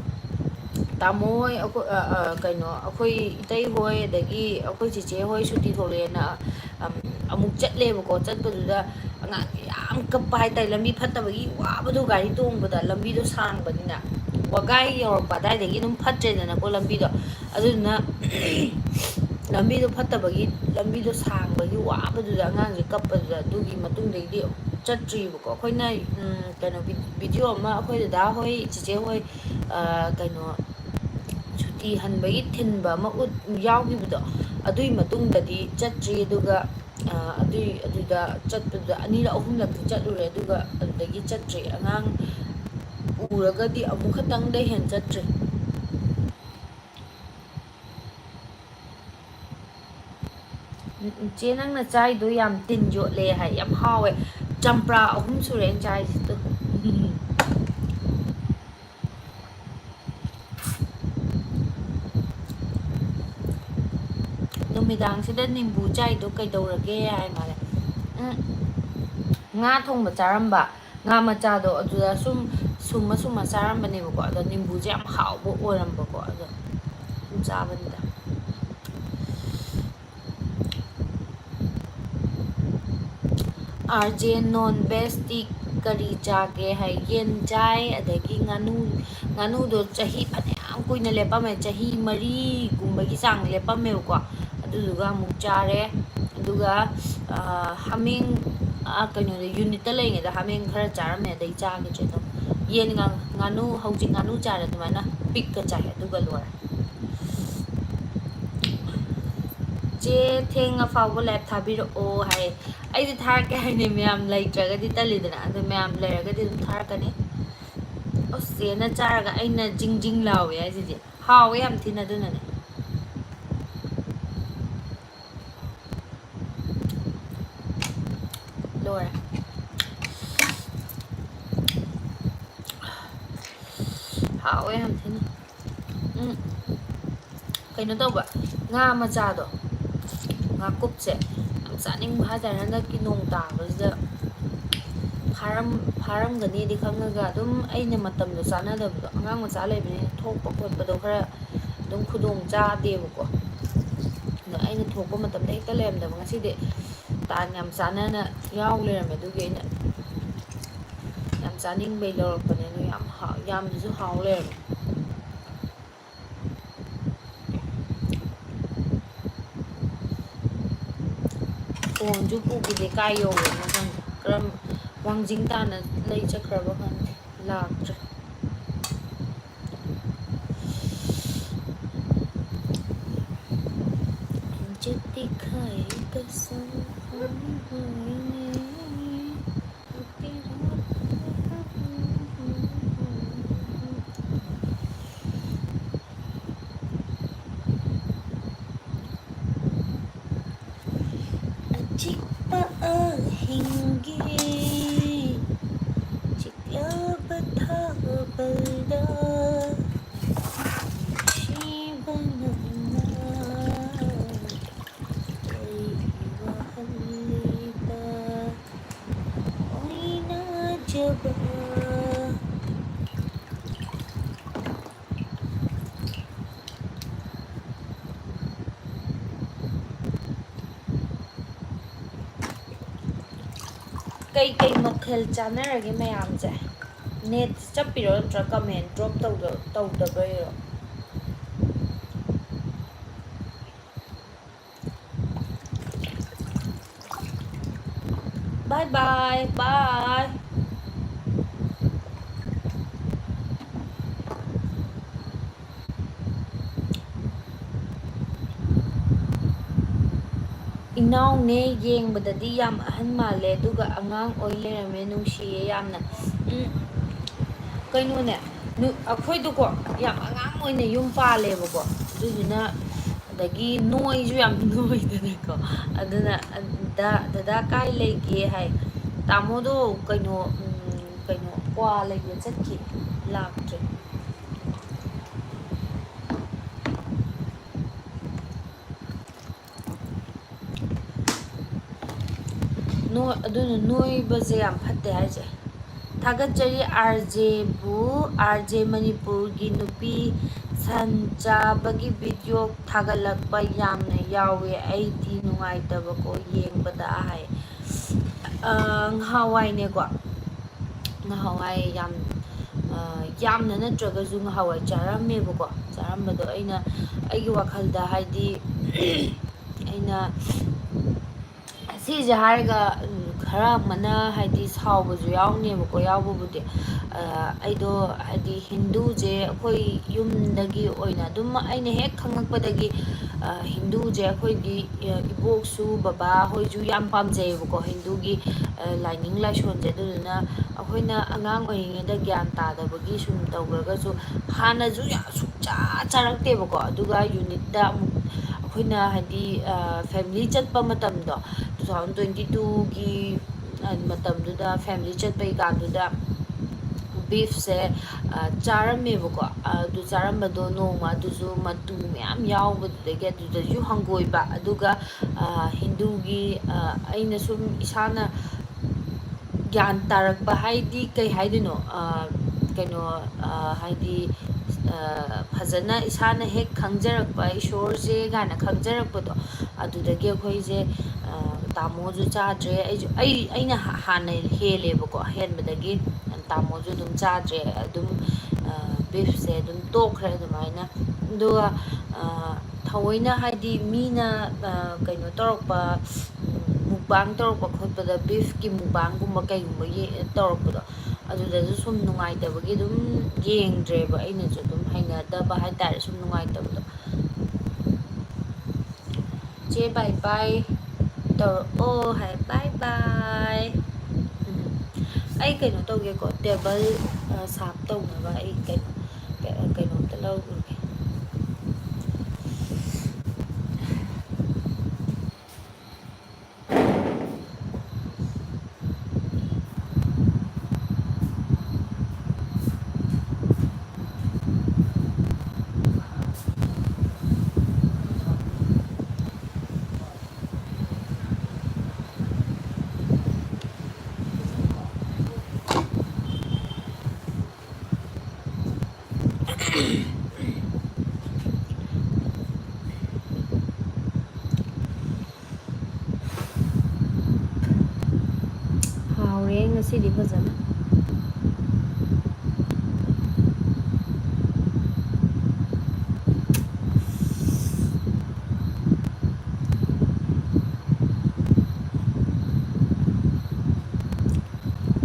ꯇꯥꯃꯣ ꯍꯣꯏ, ꯑꯩꯈꯣꯏ, ꯑ, ꯑ, ꯀꯩꯅꯣ, ꯑꯩꯈꯣꯏ ꯏꯇꯩ ꯍꯣꯏ, ꯑꯗꯒꯤ ꯑꯩꯈꯣꯏ ꯆꯦꯆꯦ ꯍꯣꯏ ꯁꯨꯇꯤ ꯊꯣꯛꯂꯛꯑꯦꯅ, ꯑꯝ, ꯑꯃꯨꯛ ꯆꯠꯂꯦꯕꯀꯣ꯫ ꯆꯠꯄꯗꯨꯗ ꯑꯉꯥꯡꯁꯦ ꯌꯥꯝ ꯀꯞꯄ ꯍꯥꯏꯇꯥꯔꯦ, ꯂꯝꯕꯤ ꯐꯠꯇꯕꯒꯤ ꯋꯥꯕꯗꯣ ꯒꯥꯔꯤ ꯇꯣꯡꯕꯗ꯫ ꯂꯝꯕꯤꯗꯣ ꯁꯥꯡꯕꯅꯤꯅ ꯋꯥꯒꯥꯏ ꯌꯧꯔꯛꯄ ꯑꯗꯥꯏꯗꯒꯤ ꯑꯗꯨꯝ ꯐꯠꯇ꯭ꯔꯦꯗꯅꯀꯣ ꯂꯝꯕꯤꯗꯣ꯫ ꯑꯗꯨꯗꯨꯅ ꯂꯝꯕꯤꯗꯣ ꯐꯠꯇꯕꯒꯤ, ꯂꯝꯕꯤꯗꯣ ꯁꯥꯡꯕꯒꯤ ꯋꯥꯕꯗꯨꯗ ꯑꯉꯥꯡꯁꯦ ꯀꯞꯄꯗꯨꯗ, ꯑꯗꯨꯒꯤ ꯃꯇꯨꯡꯗꯒꯤꯗꯤ ꯆꯠꯇ꯭ꯔꯤꯕꯀꯣ꯫ ꯑꯩꯈꯣꯏꯅ, ꯎꯝ, ꯀꯩꯅꯣ, ꯚꯤ-, ꯚꯤꯗꯤꯑꯣ ꯑꯃ ꯑꯩꯈꯣꯏ ꯗꯗꯥ ꯍꯣꯏ, ꯆꯦꯆꯦ ꯍꯣꯏ, ꯑ, ꯀꯩꯅꯣ, ꯁꯨꯇꯤ ꯍꯟꯕꯒꯤ ꯊꯤꯟꯕ ꯑꯃ ꯎꯠ-, ꯌꯥꯎꯈꯤꯕꯗꯣ, ꯑꯗꯨꯒꯤ ꯃꯇꯨꯡꯗꯗꯤ ꯆꯠꯇ꯭ꯔꯤ꯫ ꯑꯗꯨꯒ, ꯑ, ꯑꯗꯨꯏ, ꯑꯗꯨꯗ ꯆꯠꯄꯗꯨꯗ ꯑꯅꯤꯔꯛ ꯑꯍꯨꯝꯂꯛꯇꯤ ꯆꯠꯂꯨꯔꯦ, ꯑꯗꯨꯒ ꯑꯗꯨꯗꯒꯤ ꯆꯠꯇ꯭ꯔꯤ꯫ ꯑꯉꯥꯡ ꯄꯨꯔꯒꯗꯤ ꯑꯃꯨꯛ ꯈꯛꯇꯪꯗꯩ ꯍꯦꯟ ꯆꯠꯇ꯭ꯔꯤ꯫ ꯎꯝ, ꯎꯝ, ꯆꯦ, ꯅꯪꯅ ꯆꯥꯏꯗꯣ ꯌꯥꯝ ꯇꯤꯟ ꯌꯣꯠꯂꯦ ꯍꯥꯏ, ꯌꯥꯝ ꯍꯥꯎꯋꯦ꯫ ꯆꯝꯄ꯭ꯔꯥ ꯑꯍꯨꯝ ꯁꯨꯔꯦ ꯑꯩꯅ ꯆꯥꯏꯁꯤꯗꯣ꯫ ꯅꯨꯃꯤꯗꯥꯡꯁꯤꯗ ꯅꯤꯝꯕꯨ ꯆꯥꯏꯗꯣ ꯀꯩꯗꯧꯔꯒꯦ ꯍꯥꯏ ꯃꯥꯜꯂꯦ꯫ ꯎꯝ, ꯉꯥ ꯊꯣꯡꯕ ꯆꯥꯔꯝꯕ, ꯉꯥ ꯃꯆꯥꯗꯣ ꯑꯗꯨꯗ ꯁꯨꯝ ꯁꯨꯝꯃ ꯁꯨꯝꯃ ꯆꯥꯔꯝꯕꯅꯦꯕꯀꯣ꯫ ꯑꯗꯣ ꯅꯤꯝꯕꯨꯁꯦ ꯌꯥꯝ ꯍꯥꯎꯕ ꯑꯣꯏꯔꯝꯕꯀꯣ, ꯑꯗꯣ ꯁꯨꯝ ꯆꯥꯕꯅꯤꯗ꯫ ꯑꯥꯔ ꯖꯦ, ꯅꯣꯟ ꯚꯦꯖꯇꯤ ꯀꯔꯤ ꯆꯥꯒꯦ ꯍꯥꯏ? ꯌꯦꯟ ꯆꯥꯏ, ꯑꯗꯒꯤ ꯉꯥꯅꯨ, ꯉꯥꯅꯨꯗꯣ ꯆꯍꯤ ꯐꯅꯌꯥꯝ ꯀꯨꯏꯅ ꯂꯦꯞꯄꯝꯃꯦ, ꯆꯍꯤ ꯃꯔꯤꯒꯨꯝꯕꯒꯤ ꯆꯥꯡ ꯂꯦꯞꯄꯝꯃꯦꯕꯀꯣ꯫ ꯑꯗꯨꯗꯨꯒ ꯑꯃꯨꯛ ꯆꯥꯔꯦ꯫ ꯑꯗꯨꯒ, ꯑ, ꯍꯥꯃꯦꯡ, ꯑ, ꯀꯩꯅꯣꯗ, unit ꯇ ꯂꯩꯔꯤꯉꯩꯗ ꯍꯥꯃꯦꯡ ꯈꯔ ꯆꯥꯔꯝꯃꯦ, ꯑꯗꯩ ꯆꯥꯈꯤꯗ꯭ꯔꯦ ꯑꯗꯨꯝ꯫ ꯌꯦꯟ, ꯉꯥ-, ꯉꯥꯅꯨ, ꯍꯧꯖꯤꯛ ꯉꯥꯅꯨ ꯆꯥꯔꯦ, ꯑꯗꯨꯃꯥꯏꯅ pig ꯀ ꯆꯥꯏ, ꯑꯗꯨꯒ ꯂꯣꯏꯔꯦ꯫ "ꯆꯦ, ꯊꯦꯡꯉ ꯐꯥꯎꯕ live ꯊꯥꯕꯤꯔꯛꯑꯣ" ꯍꯥꯏ꯫ ꯑꯩꯗꯤ ꯊꯥꯔꯛꯀꯦ ꯍꯥꯏꯅꯤ, ꯃꯌꯥꯝ ꯂꯩꯇ꯭ꯔꯒꯗꯤ ꯇꯜꯂꯤꯗꯅ, ꯑꯗꯣ ꯃꯌꯥꯝ ꯂꯩꯔꯒꯗꯤ ꯑꯗꯨꯝ ꯊꯥꯔꯛꯀꯅꯤ꯫ ꯑꯁ, ꯆꯦꯅ ꯆꯥꯔꯒ ꯑꯩꯅ ꯖꯤꯡ ꯖꯤꯡ ꯂꯥꯎꯋꯦ ꯍꯥꯏꯁꯤꯗꯤ꯫ ꯍꯥꯎꯋꯦ ꯌꯥꯝ ꯊꯤꯅ, ꯑꯗꯨꯅꯅꯦ꯫ ꯂꯣꯏꯔꯦ꯫ ꯍꯥꯎꯋꯦ ꯌꯥꯝ ꯊꯤꯅ꯫ ꯎꯝ꯫ ꯀꯩꯅꯣ ꯇꯧꯕ, ꯉꯥ ꯃꯆꯥꯗꯣ, ꯉꯥꯀꯨꯞꯁꯦ ꯌꯥꯝ ꯆꯥꯅꯤꯡꯕ ꯍꯥꯏꯇꯥꯔꯦ꯫ ꯍꯟꯗꯛꯀꯤ ꯅꯣꯡ ꯇꯥꯕꯁꯤꯗ ꯐꯥꯔꯝ-, ꯐꯥꯔꯝꯒꯅꯤꯗꯤ ꯈꯪꯉꯒ ꯑꯗꯨꯝ ꯑꯩꯅ ꯃꯇꯝꯗꯣ ꯆꯥꯅꯗꯕꯗꯣ, ꯑꯉꯥꯡ ꯃꯆꯥ ꯂꯩꯕꯅꯤꯅ ꯊꯣꯛꯄ ꯈꯣꯠꯄꯗꯣ ꯈꯔ ꯑꯗꯨꯝ ꯈꯨꯗꯣꯡ ꯆꯥꯗꯦꯕꯀꯣ꯫ ꯑꯗꯣ ꯑꯩꯅ ꯊꯣꯛꯄ ꯃꯇꯝꯗ ꯍꯦꯛꯇ ꯂꯩꯔꯝꯗꯕ꯫ ꯉꯁꯤꯗꯤ ꯇꯥꯟ ꯌꯥꯝ ꯆꯥꯟꯅꯅ ꯌꯥꯎ ꯂꯩꯔꯝꯃꯦ, ꯑꯗꯨꯒꯤ ꯑꯩꯅ ꯌꯥꯝ ꯆꯥꯅꯤꯡꯕꯩ ꯂꯧꯔꯛꯄꯅꯦ꯫ ꯑꯗꯣ ꯌꯥꯝ ꯍꯥꯎ-, ꯌꯥꯝꯅꯁꯨ ꯍꯥꯎ ꯂꯩꯔꯝꯃꯦ꯫ ꯐꯣꯟꯁꯨ ꯄꯨꯈꯤꯗꯦ, ꯀꯥꯏ ꯌꯧꯈ꯭ꯔꯅꯣ ꯈꯪꯗꯦ꯫ ꯀꯔꯝ, ꯋꯥꯡꯖꯤꯡ ꯇꯥꯟꯅ ꯂꯩ ꯆꯠꯈ꯭ꯔꯕ ꯈꯪꯗꯦ, ꯂꯥꯛꯇ꯭ꯔꯦ꯫ ꯍꯧꯖꯤꯛꯇꯤ ꯈꯥꯏꯕꯁꯨ ꯐꯪꯗ꯭ꯔꯦꯅꯦ꯫ ꯑꯆꯤꯛꯄ ꯑꯍꯤꯡꯒꯤ ꯆꯤꯛꯂꯕ ꯊꯥꯕꯜꯗ ꯅꯨꯡꯁꯤꯕ ꯅꯪꯅ ꯀꯔꯤ ꯋꯥꯍꯜꯂꯤꯕ ꯑꯣꯏꯅꯖꯕ꯫ ꯀꯩ ꯀꯩ ꯃꯊꯦꯜ ꯆꯥꯅꯔꯒꯦ ꯃꯌꯥꯝꯁꯦ? Net ꯆꯞꯄꯤꯔꯣ ꯅꯠꯇ꯭ꯔꯒ comment drop ꯇꯧꯗ-, ꯇꯧꯗꯕꯩꯔꯣ? Bye bye. ꯏꯅꯥꯎꯅꯦ, ꯌꯦꯡꯕꯗꯗꯤ ꯌꯥꯝ ꯑꯍꯟ ꯃꯥꯜꯂꯦ, ꯑꯗꯨꯒ ꯑꯉꯥꯡ ꯑꯣꯏ ꯂꯩꯔꯝꯃꯦ꯫ ꯅꯨꯡꯁꯤꯌꯦ ꯌꯥꯝꯅ꯫ ꯎꯝ, ꯀꯩꯅꯣꯅꯦ, ꯅꯨ-, ꯑꯩꯈꯣꯏꯗꯣꯀꯣ, ꯌꯥꯝ ꯑꯉꯥꯡ ꯑꯣꯏꯅ ꯌꯨꯝ ꯄꯥꯜꯂꯦꯕꯀꯣ꯫ ꯑꯗꯨꯗꯨꯅ, ꯑꯗꯒꯤ ꯅꯣꯏꯁꯨ ꯌꯥꯝ ꯅꯣꯏꯗꯅꯀꯣ꯫ ꯑꯗꯨꯅ, "ꯗꯥ, ꯗꯗꯥ ꯀꯥꯏ ꯂꯩꯒꯦ?" ꯍꯥꯏ꯫ "ꯇꯥꯃꯣꯗꯣ ꯀꯩꯅꯣ, ꯎꯝ, ꯀꯩꯅꯣ, ꯀ꯭ꯋꯥ ꯂꯩꯕ ꯆꯠꯈꯤ, ꯂꯥꯛꯇ꯭ꯔꯦ"꯫ ꯅꯣꯏ-, ꯑꯗꯨꯅ ꯅꯣꯏꯕꯁꯦ ꯌꯥꯝ ꯐꯠꯇꯦ ꯍꯥꯏꯁꯦ꯫ ꯊꯥꯒꯠꯆꯔꯤ ꯑꯥꯔ ꯖꯦꯕꯨ, ꯑꯥꯔ ꯖꯦ ꯃꯅꯤꯄꯨꯔꯒꯤ ꯅꯨꯄꯤ ꯁꯟ ꯆꯥꯕꯒꯤ ꯚꯤꯗꯤꯑꯣ ꯊꯥꯒꯠꯂꯛꯄ ꯌꯥꯝꯅ ꯌꯥꯎꯋꯦ, ꯑꯩꯗꯤ ꯅꯨꯡꯉꯥꯏꯇꯕꯀꯣ ꯌꯦꯡꯕꯗ ꯍꯥꯏ꯫ ꯑ, ꯉꯍꯥꯟꯋꯥꯏꯅꯦꯀꯣ, ꯉꯍꯥꯟꯋꯥꯏ ꯌꯥꯝ, ꯑ, ꯌꯥꯝꯅ ꯅꯠꯇ꯭ꯔꯒꯁꯨ ꯉꯍꯥꯟꯋꯥꯏ ꯆꯥꯔꯝꯃꯦꯕꯀꯣ꯫ ꯆꯥꯔꯝꯕꯗꯣ ꯑꯩꯅ, ꯑꯩꯒꯤ ꯋꯥꯈꯜꯗ ꯍꯥꯏꯗꯤ, ꯑꯩꯅ ꯁꯤꯁꯦ ꯍꯥꯏꯔꯒ, ꯎꯝ, ꯈꯔ ꯑꯃꯅ ꯍꯥꯏꯗꯤ ꯁꯥꯎꯕꯁꯨ ꯌꯥꯎꯅꯦꯕꯀꯣ, ꯌꯥꯎꯕꯕꯨꯗꯤ꯫ ꯑ, ꯑꯩꯗꯣ ꯍꯥꯏꯗꯤ ꯍꯤꯟꯗꯨꯁꯦ ꯑꯩꯈꯣꯏ ꯌꯨꯝꯗꯒꯤ ꯑꯣꯏꯅ ꯑꯗꯨꯝ ꯑꯩꯅ ꯍꯦꯛ ꯈꯪꯉꯛꯄꯗꯒꯤ, ꯑ, ꯍꯤꯟꯗꯨꯁꯦ ꯑꯩꯈꯣꯏꯗꯤ, ꯑ, ꯏꯕꯣꯛꯁꯨ ꯕꯕꯥ ꯍꯣꯏꯁꯨ ꯌꯥꯝ ꯄꯥꯝꯖꯩꯌꯦꯕꯀꯣ ꯍꯤꯟꯗꯨꯒꯤ, ꯑ, ꯂꯥꯏꯅꯤꯡ ꯂꯥꯏꯁꯣꯟꯁꯦ꯫ ꯑꯗꯨꯗꯨꯅ ꯑꯩꯈꯣꯏꯅ ꯑꯉꯥꯡ ꯑꯣꯏꯔꯤꯉꯩꯗ ꯒ꯭ꯌꯥꯟ ꯇꯥꯗꯕꯒꯤ ꯁꯨꯝ ꯇꯧꯈ꯭ꯔꯒꯁꯨ ꯍꯥꯟꯅꯁꯨ ꯌꯥꯝ ꯁꯨꯡꯆꯥ ꯆꯥꯔꯛꯇꯦꯕꯀꯣ꯫ ꯑꯗꯨꯒ ꯌꯨꯅꯤꯠꯇ ꯑꯃꯨꯛ ꯑꯩꯈꯣꯏꯅ ꯍꯥꯏꯗꯤ, ꯑ, ꯐꯦꯃꯤꯂꯤ ꯆꯠꯄ ꯃꯇꯝꯗꯣ, two thousand twenty twoꯒꯤ, ꯑ, ꯃꯇꯝꯗꯨꯗ ꯐꯦꯃꯤꯂꯤ ꯆꯠꯄꯩ ꯀꯥꯟꯗꯨꯗ ꯕꯤꯐꯁꯦ, ꯑ, ꯆꯥꯔꯝꯃꯦꯕꯀꯣ꯫ ꯑꯗꯨ ꯆꯥꯔꯝꯕꯗꯣ ꯅꯣꯡꯃ ꯑꯗꯨꯁꯨ ꯃꯇꯨ ꯃꯌꯥꯝ ꯌꯥꯎꯕꯗꯨꯗꯒꯤ ꯑꯗꯨꯗꯁꯨ ꯍꯪꯒꯣꯏꯕ꯫ ꯑꯗꯨꯒ, ꯑ, ꯍꯤꯟꯗꯨꯒꯤ, ꯑ, ꯑꯩꯅ ꯁꯨꯝ ꯏꯁꯥꯅ ꯒ꯭ꯌꯥꯟ ꯇꯥꯔꯛꯄ ꯍꯥꯏꯗꯤ ꯀꯩ ꯍꯥꯏꯗꯣꯏꯅꯣ? ꯑ, ꯀꯩꯅꯣ, ꯑ, ꯍꯥꯏꯗꯤ, ꯑ, ꯐꯖꯅ ꯏꯁꯥꯅ ꯍꯦꯛ ꯈꯪꯖꯔꯛꯄ, ꯏꯁꯣꯔꯁꯦ ꯀꯥꯏꯅ ꯈꯪꯖꯔꯛꯄꯗꯣ, ꯑꯗꯨꯗꯒꯤ ꯑꯩꯈꯣꯏꯁꯦ, ꯑ, ꯇꯥꯃꯣꯁꯨ ꯆꯥꯗ꯭ꯔꯦ꯫ ꯑꯩꯁꯨ, ꯑꯩ, ꯑꯩꯅ ꯍꯥ-, ꯍꯥꯟꯅ ꯍꯦꯜꯂꯦꯕꯀꯣ, ꯍꯦꯟꯕꯗꯒꯤ ꯇꯥꯃꯣꯁꯨ ꯑꯗꯨꯝ ꯆꯥꯗ꯭ꯔꯦ꯫ ꯑꯗꯨꯝ, ꯑ, ꯕꯤꯐꯁꯦ ꯑꯗꯨꯝ ꯇꯣꯛꯈ꯭ꯔꯦ ꯑꯗꯨꯃꯥꯏꯅ꯫ ꯑꯗꯨꯒ, ꯑ, ꯊꯑꯣꯏꯅ ꯍꯥꯏꯗꯤ ꯃꯤꯅ, ꯑ, ꯀꯩꯅꯣ ꯇꯧꯔꯛꯄ, ꯎꯝ, ꯃꯨꯛꯕꯥꯡ ꯇꯧꯔꯛꯄ ꯈꯣꯠꯄꯗ, ꯕꯤꯐꯀꯤ ꯃꯨꯛꯕꯥꯡꯒꯨꯝꯕ ꯀꯩꯒꯨꯝꯕ ꯌꯦ-, ꯇꯧꯔꯛꯄꯗꯣ, ꯑꯗꯨꯗꯁꯨ ꯁꯨꯝ ꯅꯨꯡꯉꯥꯏꯇꯕꯒꯤ ꯑꯗꯨꯝ ꯌꯦꯡꯗ꯭ꯔꯦꯕ꯫ ꯑꯩꯅꯁꯨ ꯑꯗꯨꯝ ꯍꯩꯅꯗꯕ ꯍꯥꯏꯇꯥꯔꯦ, ꯁꯨꯝ ꯅꯨꯡꯉꯥꯏꯇꯕꯗꯣ꯫ ꯆꯦ ꯕꯥꯏ ꯕꯥꯏ ꯇꯧꯔꯛꯑꯣ ꯍꯥꯏ꯫ ꯕꯥꯏ ꯕꯥꯏ꯫ ꯎꯝ꯫ ꯑꯩ ꯀꯩꯅꯣ ꯇꯧꯒꯦꯀꯣ, ꯇꯦꯕꯜ, ꯑ, ꯁꯥꯞ ꯇꯧꯅꯕ ꯑꯩ ꯀꯩꯅꯣ, ꯀꯩꯅꯣꯝꯇ ꯂꯧꯔꯨꯒꯦ꯫ ꯍꯥꯎꯔꯦ ꯉꯁꯤꯗꯤ ꯐꯖꯅ꯫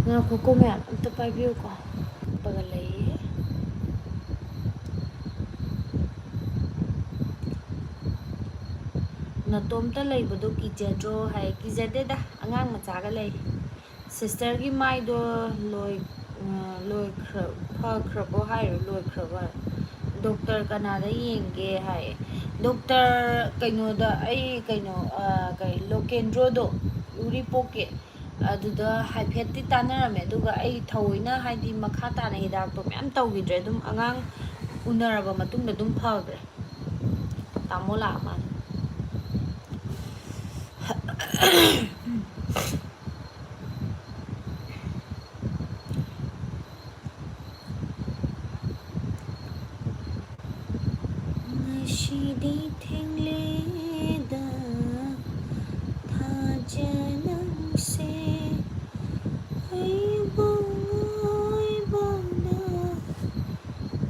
ꯉꯥꯏꯈꯣꯀꯣ ꯃꯌꯥꯝ, ꯑꯝꯇ ꯄꯥꯏꯕꯤꯌꯨꯀꯣ꯫ ꯀꯞꯄꯒ ꯂꯩꯌꯦ꯫ "ꯅꯇꯣꯝꯇ ꯂꯩꯕꯗꯣ ꯀꯤꯖꯗ꯭ꯔꯣ?" ꯍꯥꯏ꯫ ꯀꯤꯖꯗꯦꯗ, ꯑꯉꯥꯡ ꯃꯆꯥꯒ ꯂꯩ꯫ ꯁꯤꯁꯇꯔꯒꯤ ꯃꯥꯏꯗꯣ ꯂꯣꯏ-, ꯑ, ꯂꯣꯏꯈ꯭ꯔ-, ꯐꯈ꯭ꯔꯕꯣ ꯍꯥꯏꯔꯣ, ꯂꯣꯏꯈ꯭ꯔꯕ? ꯗꯣꯛꯇꯔ ꯀꯅꯥꯗ ꯌꯦꯡꯒꯦ ꯍꯥꯏ? ꯗꯣꯛꯇꯔ ꯀꯩꯅꯣꯗ, ꯑꯩ ꯀꯩꯅꯣ, ꯑ, ꯀꯩ, ꯂꯣꯀꯦꯟꯗ꯭ꯔꯣꯗꯣ, ꯎꯔꯤꯄꯣꯛꯀꯤ, ꯑꯗꯨꯗ ꯍꯥꯏꯐꯦꯠꯇꯤ ꯇꯥꯟꯅꯔꯝꯃꯦ, ꯑꯗꯨꯒ ꯑꯩ ꯊꯑꯣꯏꯅ, ꯍꯥꯏꯗꯤ, ꯃꯈꯥ ꯇꯥꯅ ꯍꯤꯗꯥꯛꯇꯣ ꯃꯌꯥꯝ ꯇꯧꯈꯤꯗ꯭ꯔꯦ꯫ ꯑꯗꯨꯝ ꯑꯉꯥꯡ ꯎꯅꯔꯕ ꯃꯇꯨꯡꯗ ꯑꯗꯨꯝ ꯐꯈ꯭ꯔꯦ꯫ ꯇꯥꯃꯣ ꯂꯥꯛꯑ ꯃꯥꯜꯂꯦ꯫ ꯉꯁꯤꯗꯤ ꯊꯦꯡꯂꯦꯗ ꯊꯥꯖ ꯅꯪꯁꯦ, ꯑꯩꯕꯨ ꯉꯥꯏꯕꯗ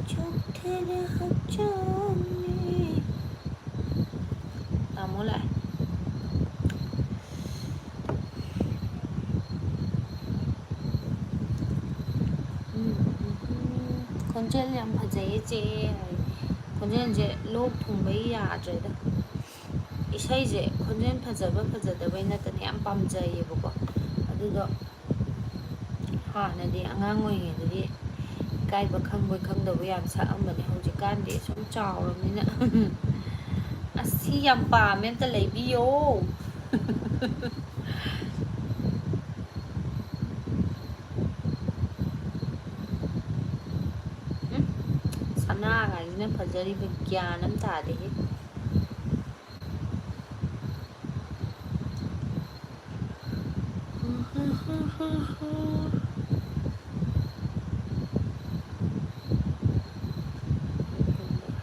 ꯆꯣꯛꯊꯔ ꯍꯛꯆꯥꯡꯅꯤ꯫ ꯇꯥꯃꯣ ꯂꯥꯛꯑꯦ꯫ ꯈꯣꯟꯖꯦꯜ ꯌꯥꯝ ꯐꯖꯩꯌꯦ ꯆꯦ ꯍꯥꯏ꯫ ꯈꯣꯟꯖꯦꯜꯁꯦ ꯂꯣꯛ ꯊꯨꯡꯕꯩ ꯌꯥꯗ꯭ꯔꯦꯗ꯫ ꯏꯁꯩꯁꯦ ꯈꯣꯟꯖꯦꯜ ꯐꯖꯕ ꯐꯖꯗꯕꯩ ꯅꯠꯇꯅ ꯌꯥꯝ ꯄꯥꯝꯖꯩꯌꯦꯕꯀꯣ꯫ ꯑꯗꯨꯗꯣ ꯍꯥꯟꯅꯗꯤ ꯑꯉꯥꯡ ꯑꯣꯏꯔꯤꯉꯩꯗꯗꯤ ꯏꯀꯥꯏꯕ ꯈꯪꯕꯣꯏ ꯈꯪꯗꯕꯣꯏ ꯌꯥꯝ ꯁꯛꯑꯝꯕꯅꯦ꯫ ꯍꯧꯖꯤꯛꯀꯥꯟꯗꯤ ꯁꯨꯝ ꯆꯥꯎꯔꯕꯅꯤꯅ ꯑꯁ ꯁꯤ ꯌꯥꯝ ꯄꯥꯝꯃꯦ, ꯑꯝꯇ ꯂꯩꯕꯤꯌꯣ꯫ ꯎꯝ, ꯁꯅꯥꯒꯥꯏꯁꯤꯅ ꯐꯖꯔꯤꯕ ꯒ꯭ꯌꯥꯟ ꯑꯃ ꯇꯥꯗꯦꯍꯦ꯫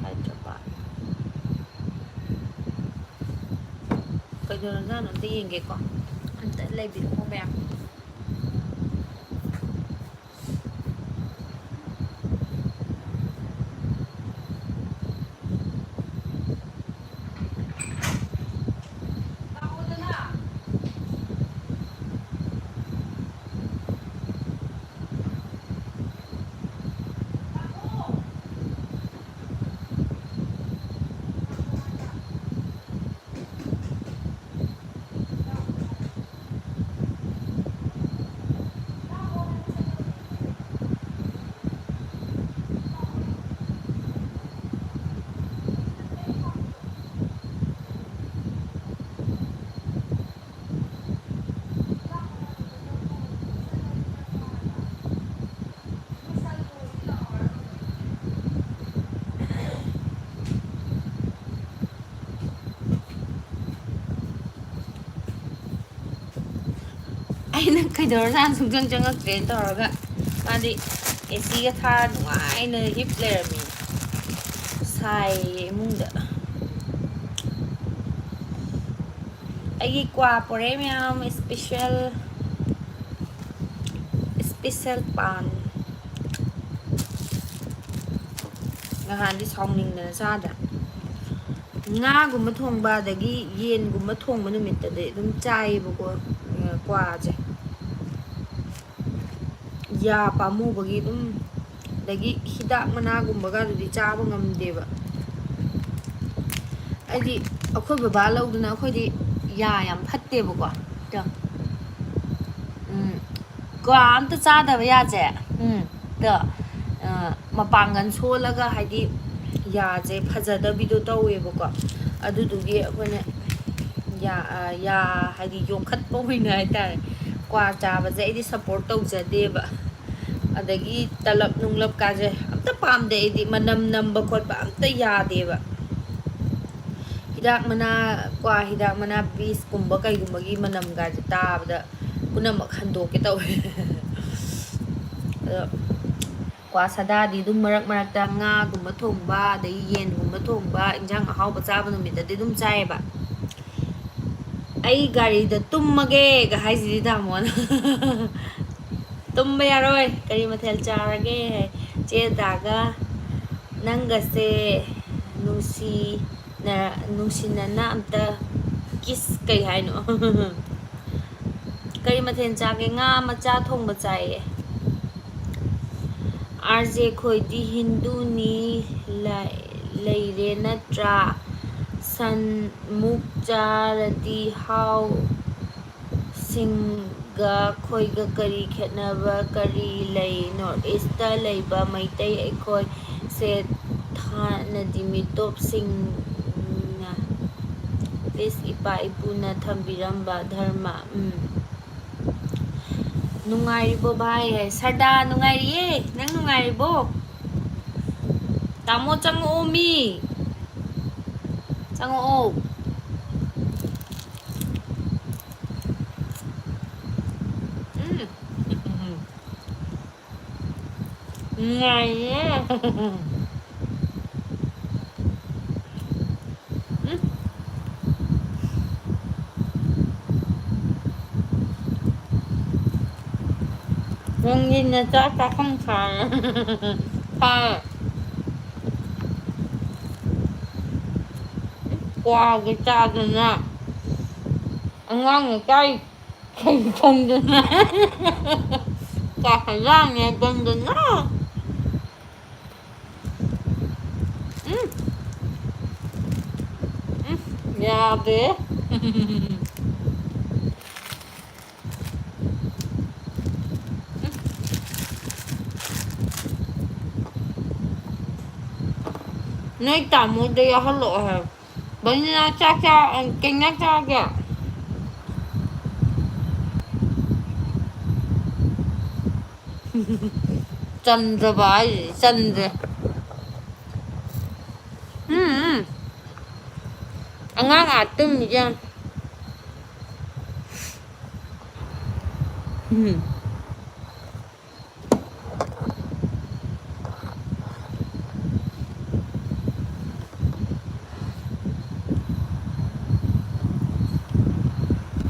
ꯍꯥꯏꯗ꯭ꯔꯕꯥꯠ꯫ ꯀꯩꯗꯧꯔꯖꯥꯠꯅꯣ? ꯑꯝꯇ ꯌꯦꯡꯒꯦꯀꯣ꯫ ꯑꯝꯇ ꯂꯩꯕꯤꯔꯛꯑꯣ ꯃꯌꯥꯝ꯫ ꯑꯩꯅ ꯀꯩꯗꯧꯔꯖꯥꯠꯅꯣ ꯁꯨꯡꯆꯪ ꯆꯪꯉꯛꯇ꯭ꯔꯦꯅ ꯇꯧꯔꯒ ꯃꯥꯗꯤ ꯑꯦ ꯁꯤꯒ ꯊꯥꯔ ꯅꯨꯡꯉꯥꯏꯅ ꯍꯤꯞ ꯂꯩꯔꯝꯃꯤ꯫ ꯁꯥꯏꯌꯦ ꯏꯃꯨꯡꯗ꯫ ꯑꯩꯒꯤ ꯀ꯭ꯋꯥ ꯄꯣꯔꯛꯑꯦ ꯃꯌꯥꯝ, ꯏꯁꯄꯤꯁꯦꯜ, ꯏꯁꯄꯤꯁꯦꯜ ꯄꯥꯟ꯫ ꯅꯍꯥꯟꯗꯤ ꯁꯥꯎꯅꯤꯡꯗꯅ ꯆꯥꯗ꯭ꯔꯥ꯫ ꯉꯥꯒꯨꯝꯕ ꯊꯣꯡꯕ ꯑꯗꯒꯤ ꯌꯦꯟꯒꯨꯝꯕ ꯊꯣꯡꯕ ꯅꯨꯃꯤꯠꯇꯗꯤ ꯑꯗꯨꯝ ꯆꯥꯏꯌꯦꯕꯀꯣ, ꯀ꯭ꯋꯥꯁꯦ꯫ ꯌꯥ ꯄꯥꯝꯃꯨꯕꯒꯤ ꯑꯗꯨꯝ ꯑꯗꯒꯤ ꯍꯤꯗꯥꯛ ꯃꯅꯥꯒꯨꯝꯕꯒꯗꯨꯗꯤ ꯆꯥꯕ ꯉꯝꯗꯦꯕ꯫ ꯑꯩꯗꯤ ꯑꯩꯈꯣꯏ ꯕꯕꯥ ꯂꯧꯗꯅ, ꯑꯩꯈꯣꯏꯗꯤ ꯌꯥ ꯌꯥꯝ ꯐꯠꯇꯦꯕꯀꯣ꯫ ꯑꯗꯣ, ꯎꯝ, ꯀ꯭ꯋꯥ ꯑꯝꯇ ꯆꯥꯗꯕ ꯌꯥꯁꯦ꯫ ꯎꯝ꯫ ꯑꯗꯣ, ꯑ, ꯃꯄꯥꯡꯒꯜ ꯁꯣꯜꯂꯒ, ꯍꯥꯏꯗꯤ, ꯌꯥꯁꯦ ꯐꯖꯗꯕꯤꯗꯣ ꯇꯧꯋꯦꯕꯀꯣ꯫ ꯑꯗꯨꯗꯨꯒꯤ ꯑꯩꯈꯣꯏꯅ ꯌꯥ, ꯑ, ꯌꯥ, ꯍꯥꯏꯗꯤ, ꯌꯣꯛꯈꯠꯄ ꯑꯣꯏꯅ ꯍꯥꯏꯇꯥꯔꯦ, ꯀ꯭ꯋꯥ ꯆꯥꯕꯁꯦ ꯑꯩꯗꯤ ꯁꯞꯄꯣꯔꯠ ꯇꯧꯖꯗꯦꯕ꯫ ꯑꯗꯒꯤ ꯇꯂꯞ ꯅꯨꯡꯂꯞꯀꯥꯁꯦ ꯑꯝꯇ ꯄꯥꯝꯗꯦ ꯑꯩꯗꯤ, ꯃꯅꯝ ꯅꯝꯕ ꯈꯣꯠꯄ ꯑꯝꯇ ꯌꯥꯗꯦꯕ꯫ ꯍꯤꯗꯥꯛ ꯃꯅꯥ, ꯀ꯭ꯋꯥ ꯍꯤꯗꯥꯛ ꯃꯅꯥ, ꯕꯤꯁꯀꯨꯝꯕ ꯀꯩꯒꯨꯝꯕꯒꯤ ꯃꯅꯝꯒꯥꯁꯦ ꯇꯥꯕꯗ ꯄꯨꯝꯅꯃꯛ ꯍꯟꯗꯣꯛꯀꯦ ꯇꯧꯋꯦ꯫ ꯑꯗꯣ ꯀ꯭ꯋꯥ ꯁꯥꯗꯥꯗꯤ ꯑꯗꯨꯝ ꯃꯔꯛ ꯃꯔꯛꯇ ꯉꯥꯒꯨꯝꯕ ꯊꯣꯡꯕ, ꯑꯗꯒꯤ ꯌꯦꯟꯒꯨꯝꯕ ꯊꯣꯡꯕ, ꯏꯟꯖꯥꯡ ꯑꯍꯥꯎꯕ ꯆꯥꯕ ꯅꯨꯃꯤꯠꯇꯗꯤ ꯑꯗꯨꯝ ꯆꯥꯏꯌꯦꯕ꯫ "ꯑꯩ ꯒꯥꯔꯤꯗ ꯇꯨꯝꯃꯒꯦꯒ" ꯍꯥꯏꯁꯤꯗꯤ ꯇꯥꯃꯣꯅ꯫ "ꯇꯨꯝꯕ ꯌꯥꯔꯣꯏ, ꯀꯔꯤ ꯃꯊꯦꯜ ꯆꯥꯔꯒꯦ?" ꯍꯥꯏ꯫ ꯆꯦ ꯗꯥꯒ ꯅꯪꯒꯁꯦ ꯅꯨꯡꯁꯤꯅ-, ꯅꯨꯡꯁꯤꯅꯅ ꯑꯝꯇ ꯀꯤꯁ ꯀꯩ ꯍꯥꯏꯅꯣ? ꯀꯔꯤ ꯃꯊꯦꯜ ꯆꯥꯒꯦ? ꯉꯥ ꯃꯆꯥ ꯊꯣꯡꯕ ꯆꯥꯏꯌꯦ꯫ "ꯑꯥꯔ ꯖꯦ ꯈꯣꯏꯗꯤ ꯍꯤꯟꯗꯨꯅꯤ ꯂꯩ-, ꯂꯩꯔꯦ ꯅꯠꯇ꯭ꯔꯥ? ꯁꯟ ꯃꯨꯛ ꯆꯥꯔꯗꯤ ꯍꯥꯎ, ꯁꯤꯡꯒ ꯈꯣꯏꯒ ꯀꯔꯤ ꯈꯦꯠꯅꯕ ꯀꯔꯤ ꯂꯩ? ꯅꯣꯔꯠ ꯏꯁꯇ ꯂꯩꯕ ꯃꯩꯇꯩ ꯑꯩꯈꯣꯏꯁꯦ ꯊꯥꯏꯅꯗꯤ ꯃꯤꯇꯣꯞꯁꯤꯡꯅ, ꯄ꯭ꯂꯤꯁ, ꯏꯄꯥ ꯏꯄꯨꯅ ꯊꯝꯕꯤꯔꯝꯕ ꯙꯔꯃ"꯫ ꯎꯝ꯫ ꯅꯨꯡꯉꯥꯏꯔꯤꯕꯣ ꯚꯥꯏ? ꯍꯥꯏ꯫ ꯁꯔꯗꯥ, ꯅꯨꯡꯉꯥꯏꯔꯤꯌꯦ꯫ ꯅꯪ ꯅꯨꯡꯉꯥꯏꯔꯤꯕꯣ? ꯇꯥꯃꯣ, ꯆꯪꯉꯛꯑꯣ ꯃꯤ꯫ ꯆꯪꯉꯛꯑꯣ꯫ ꯎꯝ꯫ ꯅꯨꯡꯉꯥꯏꯌꯦ꯫ ꯎꯝ꯫ ꯅꯪꯗꯤ ꯅꯆꯥ ꯆꯥꯛꯈꯨꯝ ꯁꯥꯔꯦ꯫ ꯁꯥꯔꯦ꯫ ꯀ꯭ꯋꯥꯒꯤ ꯆꯥꯗꯅ ꯑꯉꯥꯡꯅ ꯆꯥꯔꯤ ꯀꯩ ꯈꯪꯗꯅ꯫ ꯆꯥꯛ ꯈꯔ ꯂꯥꯝꯃꯦ ꯈꯪꯗꯅ꯫ ꯌꯥꯗꯦ꯫ ꯅꯣꯏ ꯇꯥꯃꯣꯗ ꯌꯥꯎꯍꯜꯂꯛꯑꯣ ꯍꯥꯏ꯫ ꯕꯅꯤꯅ ꯆꯥꯛ ꯆꯥ-, ꯀꯩ ꯏꯟꯖꯥꯡ ꯆꯥꯒꯦ? ꯆꯟꯗ꯭ꯔꯕ ꯍꯥꯏꯁꯦ, ꯆꯟꯗ꯭ꯔꯦ꯫ ꯎꯝ, ꯎꯝ꯫ ꯑꯉꯥꯡ ꯑꯥ ꯇꯨꯝꯃꯤꯁꯦ ꯌꯦꯡꯉꯨ꯫ ꯎꯝ꯫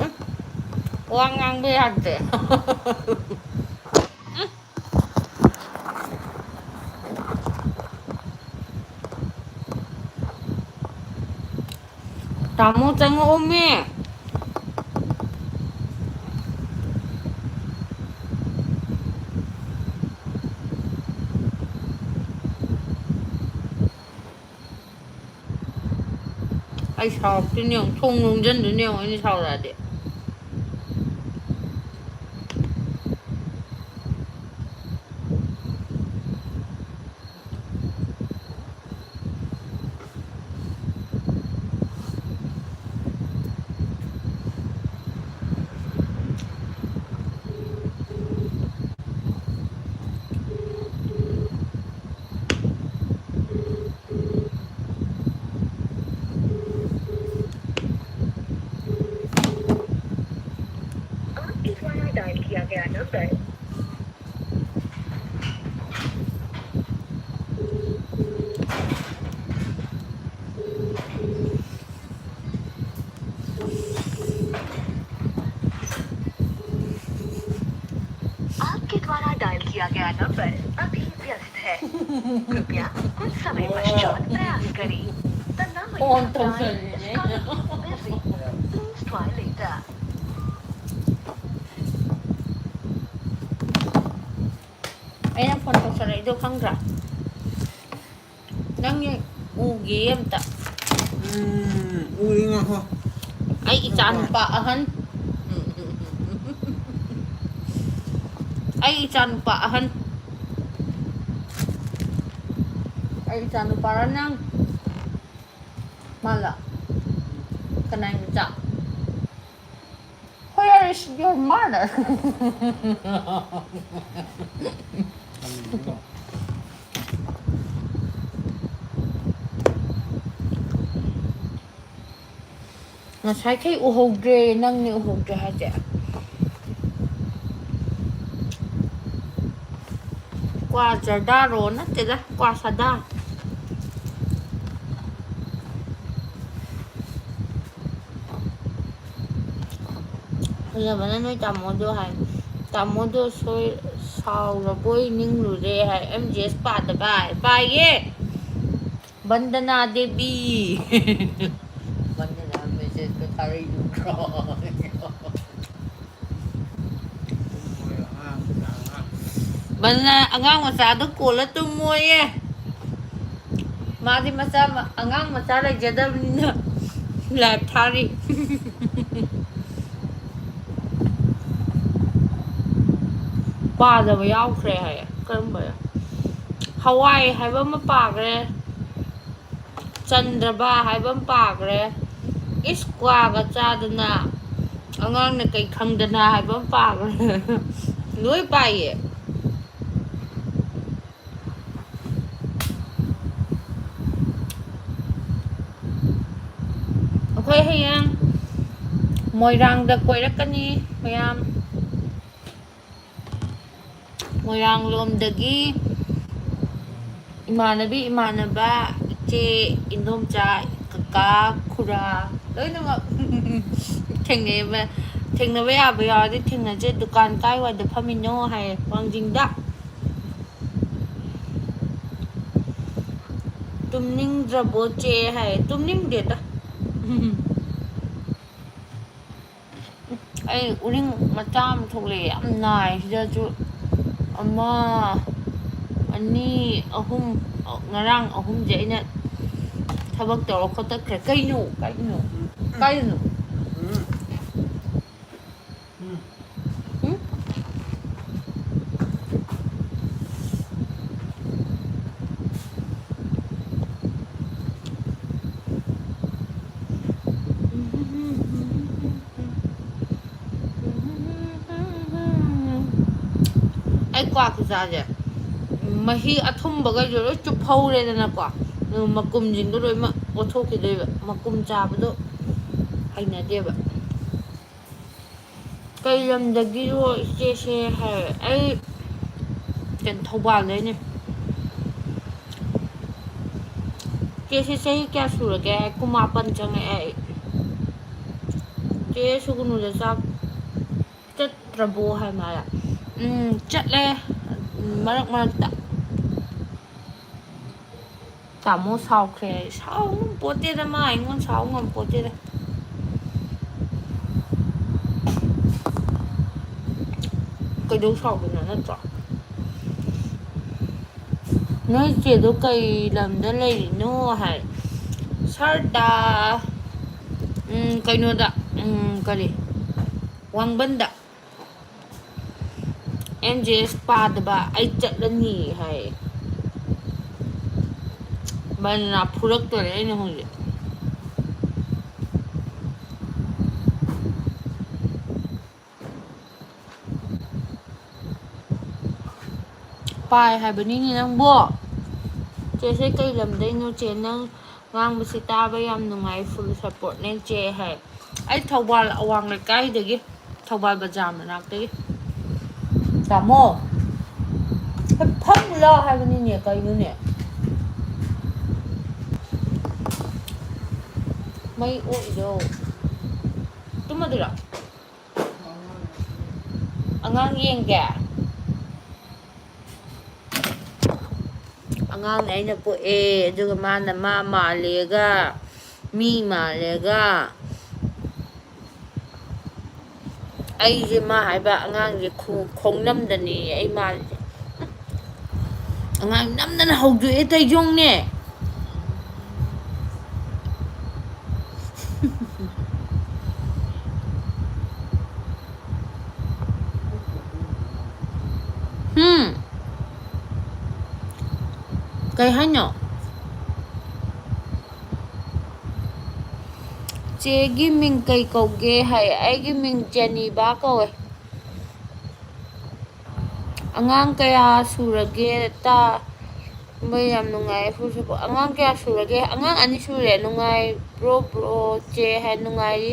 ꯎꯝ꯫ ꯋꯥ ꯉꯥꯡꯕ ꯌꯥꯗꯦ꯫ ꯇꯥꯃꯣ ꯆꯪꯉꯛꯑꯣꯃꯤ꯫ ꯑꯩ ꯁꯥꯎꯔꯛꯇꯣꯏꯅꯦ ꯌꯦꯡꯉꯨ, ꯊꯣꯡ ꯂꯣꯟꯖꯟꯗꯣꯏꯅꯦ ꯌꯦꯡꯉꯨ, ꯑꯩꯅ ꯁꯥꯎꯔꯛꯑꯗꯤ꯫ आपके द्वारा डायल किया गया नंबर। आपके द्वारा डायल किया गया नंबर अभी व्यस्त है। कृपया कुछ समय पश्चात प्रयास करें। The number you have dialed is currently busy. Please try later. ꯑꯩꯅ ꯐꯣꯟ ꯇꯧꯁꯜꯂꯛꯏꯗꯣ ꯈꯪꯗ꯭ꯔꯥ? ꯅꯪ ꯎꯒꯦ ꯑꯝꯇ꯫ ꯎꯝ, ꯎꯔꯤ ꯉꯥꯏꯈꯣ꯫ ꯑꯩ ꯏꯆꯥ ꯅꯨꯄꯥ ꯑꯍꯟ꯫ ꯑꯩ ꯏꯆꯥ ꯅꯨꯄꯥ ꯑꯍꯟ꯫ ꯑꯩ ꯏꯆꯥ ꯅꯨꯄꯥꯔ ꯅꯪ? ꯃꯥꯂ? ꯀꯅꯥꯏ ꯃꯆꯥ? Where is your mother? ꯉꯁꯥꯏꯈꯩ ꯎꯍꯧꯗ꯭ꯔꯦ, ꯅꯪꯅꯦ ꯎꯍꯧꯗ꯭ꯔꯦ ꯍꯥꯏꯁꯦ꯫ ꯀ꯭ꯋꯥ ꯖꯔꯗꯥꯔꯣ? ꯅꯠꯇꯦꯗ, ꯀ꯭ꯋꯥ ꯁꯥꯗꯥ꯫ ꯐꯖꯕꯅ ꯅꯣꯏ ꯇꯥꯃꯣꯗꯣ ꯍꯥꯏ꯫ ꯇꯥꯃꯣꯗꯣ ꯁꯣꯏ-, ꯁꯥꯎꯔꯕꯣꯏ ꯅꯤꯡꯂꯨꯔꯦ ꯍꯥꯏ꯫ ꯑꯦꯝ ꯖꯤ ꯑꯦꯁ ꯄꯥꯗꯕ ꯍꯥꯏ꯫ ꯄꯥꯏꯌꯦ꯫ ꯕꯟꯗꯅꯥ ꯗꯦꯕꯤ꯫ ꯕꯟꯗꯅꯥ ꯃꯦꯁꯦꯖꯀ ꯊꯥꯔꯛꯏꯗꯨ ꯅꯠꯇ꯭ꯔꯣ? ꯕꯟꯗꯅꯥ ꯑꯉꯥꯡ ꯃꯆꯥꯗꯣ ꯀꯣꯜꯂ ꯇꯨꯝꯃꯣꯌꯦ꯫ ꯃꯥꯗꯤ ꯃꯆꯥ ꯃ-, ꯑꯉꯥꯡ ꯃꯆꯥ ꯂꯩꯖꯗꯕꯅꯤꯅ ꯂꯥꯏꯚ ꯊꯥꯔꯤ꯫ ꯄꯥꯗꯕ ꯌꯥꯎꯈ꯭ꯔꯦ ꯍꯥꯏꯌꯦ꯫ ꯀꯔꯝꯕ? ꯍꯋꯥꯏ ꯍꯥꯏꯕ ꯑꯃ ꯄꯥꯈ꯭ꯔꯦ꯫ ꯆꯟꯗ꯭ꯔꯕ ꯍꯥꯏꯕ ꯑꯃ ꯄꯥꯈ꯭ꯔꯦ꯫ ꯏꯁ, ꯀ꯭ꯋꯥꯒ ꯆꯥꯗꯅ ꯑꯉꯥꯡꯅ ꯀꯩ ꯈꯪꯗꯅ ꯍꯥꯏꯕ ꯑꯃ ꯄꯥꯈ꯭ꯔꯦ꯫ ꯂꯣꯏ ꯄꯥꯏꯌꯦ꯫ ꯑꯩꯈꯣꯏ ꯍꯌꯦꯡ ꯃꯣꯏꯔꯥꯡꯗ ꯀꯣꯏꯔꯛꯀꯅꯤ ꯃꯌꯥꯝ꯫ ꯃꯣꯏꯔꯥꯡ ꯂꯣꯝꯗꯒꯤ ꯏꯃꯥꯟꯅꯕꯤ, ꯏꯃꯥꯟꯅꯕ, ꯏꯆꯦ, ꯏꯟꯗꯣꯝꯆꯥ, ꯀꯀꯥ, ꯈꯨꯔꯥ ꯂꯣꯏꯅꯃꯛ ꯊꯦꯡꯅꯩꯕ꯫ ꯊꯦꯡꯅꯕ ꯌꯥꯕ ꯌꯥꯎꯔꯗꯤ ꯊꯦꯡꯅꯁꯦ꯫ ꯗꯨꯀꯥꯟ ꯀꯥꯏꯋꯥꯏꯗ ꯐꯝꯃꯤꯅꯣ ꯍꯥꯏꯌꯦ꯫ ꯋꯥꯡꯖꯤꯡꯗ꯫ "ꯇꯨꯝꯅꯤꯡꯗ꯭ꯔꯕꯣ ꯆꯦ?" ꯍꯥꯏ꯫ ꯇꯨꯝꯅꯤꯡꯗꯦꯗ꯫ ꯑꯩ ꯎꯔꯤꯡ ꯃꯆꯥ ꯑꯃ ꯊꯣꯛꯂꯛꯑꯦ, ꯌꯥꯝ ꯅꯥꯏ꯫ ꯁꯤꯗꯁꯨ ꯑꯃ, ꯑꯅꯤ, ꯑꯍꯨꯝ, ꯉꯔꯥꯡ ꯑꯍꯨꯝꯁꯦ ꯑꯩꯅ ꯊꯕꯛ ꯇꯧꯔ ꯈꯣꯠꯇꯠꯈ꯭ꯔꯦ꯫ ꯀꯩꯅꯣ? ꯀꯩꯅꯣ? ꯀꯩꯅꯣ? ꯎꯝ? ꯑꯩ ꯀ꯭ꯋꯥ ꯈꯨꯆꯥꯁꯦ, ꯃꯍꯤ ꯑꯊꯨꯝꯕꯈꯩꯁꯨ ꯂꯣꯏ ꯆꯨꯞꯍꯧꯔꯦꯗꯅꯀꯣ, ꯑꯗꯨꯒ ꯃꯀꯨꯝꯁꯤꯡꯗꯣ ꯂꯣꯏꯅꯃꯛ ꯑꯣꯠꯊꯣꯛꯈꯤꯗꯣꯏꯕ꯫ ꯃꯀꯨꯝ ꯆꯥꯕꯗꯣ ꯍꯩꯅꯗꯦꯕ꯫ "ꯀꯩ ꯂꯝꯗꯒꯤꯔꯣ ꯏꯆꯦꯁꯦ?" ꯍꯥꯏ꯫ ꯑꯩ ꯀꯩꯅꯣ, ꯊꯧꯕꯥꯜꯗꯩꯅꯦ꯫ "ꯆꯦꯁꯦ ꯆꯍꯤ ꯀꯌꯥ ꯁꯨꯔꯒꯦ?" ꯍꯥꯏ꯫ "ꯀꯨꯟꯃꯥꯄꯟ ꯆꯪꯉꯛꯑꯦ ꯑꯩ꯫" "ꯆꯦ ꯁꯨꯒꯨꯅꯨꯗ ꯆꯥꯛ ꯆꯠꯇ꯭ꯔꯕꯣ?" ꯍꯥꯏ ꯃꯥꯅ꯫ "ꯎꯝ, ꯆꯠꯂꯦ, ꯃꯔꯛ ꯃꯔꯛꯇ꯫" ꯇꯥꯃꯣ ꯁꯥꯎꯈ꯭ꯔꯦ꯫ ꯁꯥꯎ ꯉꯝꯄꯣꯠꯇꯦꯗ, ꯃꯥ ꯑꯩꯉꯣꯟꯗ ꯁꯥꯎ ꯉꯝꯄꯣꯠꯇꯦꯗ꯫ ꯀꯩꯗꯧ ꯁꯥꯎꯗꯣꯏꯅꯣ, ꯅꯠꯇ꯭ꯔꯣ? "ꯅꯣꯏ ꯆꯦꯗꯣ ꯀꯩ ꯂꯝꯗ ꯂꯩꯔꯤꯅꯣ?" ꯍꯥꯏ꯫ "ꯁꯥꯔꯗ, ꯎꯝ, ꯀꯩꯅꯣꯗ, ꯎꯝ, ꯀꯔꯤ, ꯋꯥꯡꯕꯟꯗ ꯑꯦꯝ ꯖꯦ ꯑꯦꯁ ꯄꯥꯗꯕ ꯑꯩ ꯆꯠꯂꯅꯤ" ꯍꯥꯏ꯫ ꯕꯟꯗꯅ ꯐꯨꯔꯛꯇꯣꯔꯦ ꯑꯩꯅ ꯍꯧꯖꯤꯛ꯫ ꯄꯥꯏ ꯍꯥꯏꯕꯅꯤꯅꯦ ꯅꯪꯕꯣ꯫ "ꯆꯦꯁꯦ ꯀꯩ ꯂꯝꯗꯩꯅꯣ ꯆꯦ? ꯅꯪ ꯉꯥꯡꯕꯁꯤ ꯇꯥꯕ ꯌꯥꯝ ꯅꯨꯡꯉꯥꯏ, full supportꯅꯦ ꯆꯦ" ꯍꯥꯏ꯫ ꯑꯩ ꯊꯧꯕꯥꯜ ꯑꯋꯥꯡ ꯂꯩꯀꯥꯏꯗꯒꯤ, ꯊꯧꯕꯥꯜ ꯕꯖꯥꯔ ꯃꯅꯥꯛꯇꯒꯤ꯫ ꯇꯥꯃꯣ, ꯐꯝꯃꯨ ꯂꯥꯎ ꯍꯥꯏꯕꯅꯤꯅꯦ, ꯀꯩꯅꯣꯅꯦ? ꯃꯩ ꯑꯣꯛꯏꯗꯣ꯫ ꯇꯨꯝꯃꯗꯣꯏꯔꯣ? ꯑꯉꯥꯡ ꯌꯦꯡꯒꯦ꯫ ꯑꯉꯥꯡꯅ ꯑꯩꯅ ꯄꯣꯛꯑꯦ, ꯑꯗꯨꯒ ꯃꯥꯅ ꯃꯥ ꯃꯥꯜꯂꯦꯒ, ꯃꯤ ꯃꯥꯜꯂꯦꯒ꯫ ꯑꯩꯁꯦ ꯃꯥ ꯍꯥꯏꯕ ꯑꯉꯥꯡꯁꯦ ꯈꯣꯡ-, ꯈꯣꯡꯅꯝꯗꯅꯦ ꯑꯩ ꯃꯥꯜꯂꯤꯁꯦ꯫ ꯑꯉꯥꯡ ꯅꯝꯗꯅ ꯍꯧꯗꯣꯛꯑꯦ ꯇꯩꯖꯣꯡꯅꯦ꯫ ꯀꯩ ꯍꯥꯏꯅꯣ? ꯆꯦꯒꯤ ꯃꯤꯡ ꯀꯩ ꯀꯧꯒꯦ ꯍꯥꯏ꯫ ꯑꯩꯒꯤ ꯃꯤꯡ ꯖꯦꯅꯤꯕꯥ ꯀꯧꯋꯦ꯫ ꯑꯉꯥꯡ ꯀꯌꯥ ꯁꯨꯔꯒꯦ? ꯇꯥ-, ꯃꯣꯏ ꯌꯥꯝ ꯅꯨꯡꯉꯥꯏ꯫ ꯍꯧꯖꯤꯛ ꯑꯉꯥꯡ ꯀꯌꯥ ꯁꯨꯔꯒꯦ? ꯑꯉꯥꯡ ꯑꯅꯤ ꯁꯨꯔꯦ꯫ ꯅꯨꯡꯉꯥꯏꯕ꯭ꯔꯣ ꯕ꯭ꯔꯣ, ꯆꯦ? ꯍꯥꯏ, ꯅꯨꯡꯉꯥꯏꯔꯤ꯫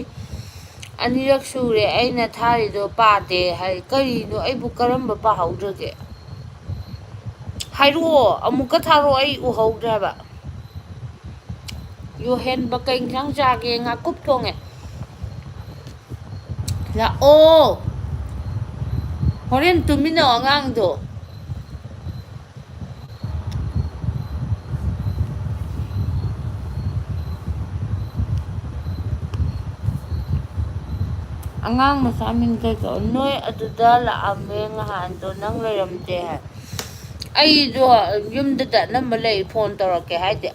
ꯑꯅꯤꯔꯛ ꯁꯨꯔꯦ ꯑꯩꯅ ꯊꯥꯔꯤꯗꯣ ꯄꯥꯗꯦ ꯍꯥꯏ꯫ ꯀꯔꯤꯅꯣ? ꯑꯩꯕꯨ ꯀꯔꯝꯕ ꯄꯥꯍꯧꯗ꯭ꯔꯒꯦ? ꯍꯥꯏꯔꯛꯑꯣ, ꯑꯃꯨꯛꯀ ꯊꯥꯔꯛꯑꯣ, ꯑꯩ ꯎꯍꯧꯗ꯭ꯔꯦꯕ꯫ ꯌꯣꯍꯦꯟꯕ ꯀꯩ ꯏꯟꯁꯥꯡ ꯆꯥꯒꯦ? ꯉꯥꯀꯨꯞ ꯊꯣꯡꯉꯦ꯫ ꯂꯥꯛꯑꯣ꯫ ꯍꯣꯔꯦꯟ ꯇꯨꯃꯤꯟꯅꯧ ꯑꯉꯥꯡꯗꯣ꯫ ꯑꯉꯥꯡ ꯃꯆꯥ ꯃꯤꯡ ꯀꯩ ꯀꯧ-, ꯅꯣꯏ ꯑꯗꯨꯗ ꯂꯥꯛꯑꯝꯃꯦ ꯉꯍꯥꯟꯗꯣ, ꯅꯪ ꯂꯩꯔꯝꯗꯦ ꯍꯥꯏ꯫ ꯑꯩꯗꯣ ꯌꯨꯝꯗꯗ ꯑꯅꯝꯕ ꯂꯩ, ꯐꯣꯟ ꯇꯧꯔꯛꯀꯦ ꯍꯥꯏꯗꯦ꯫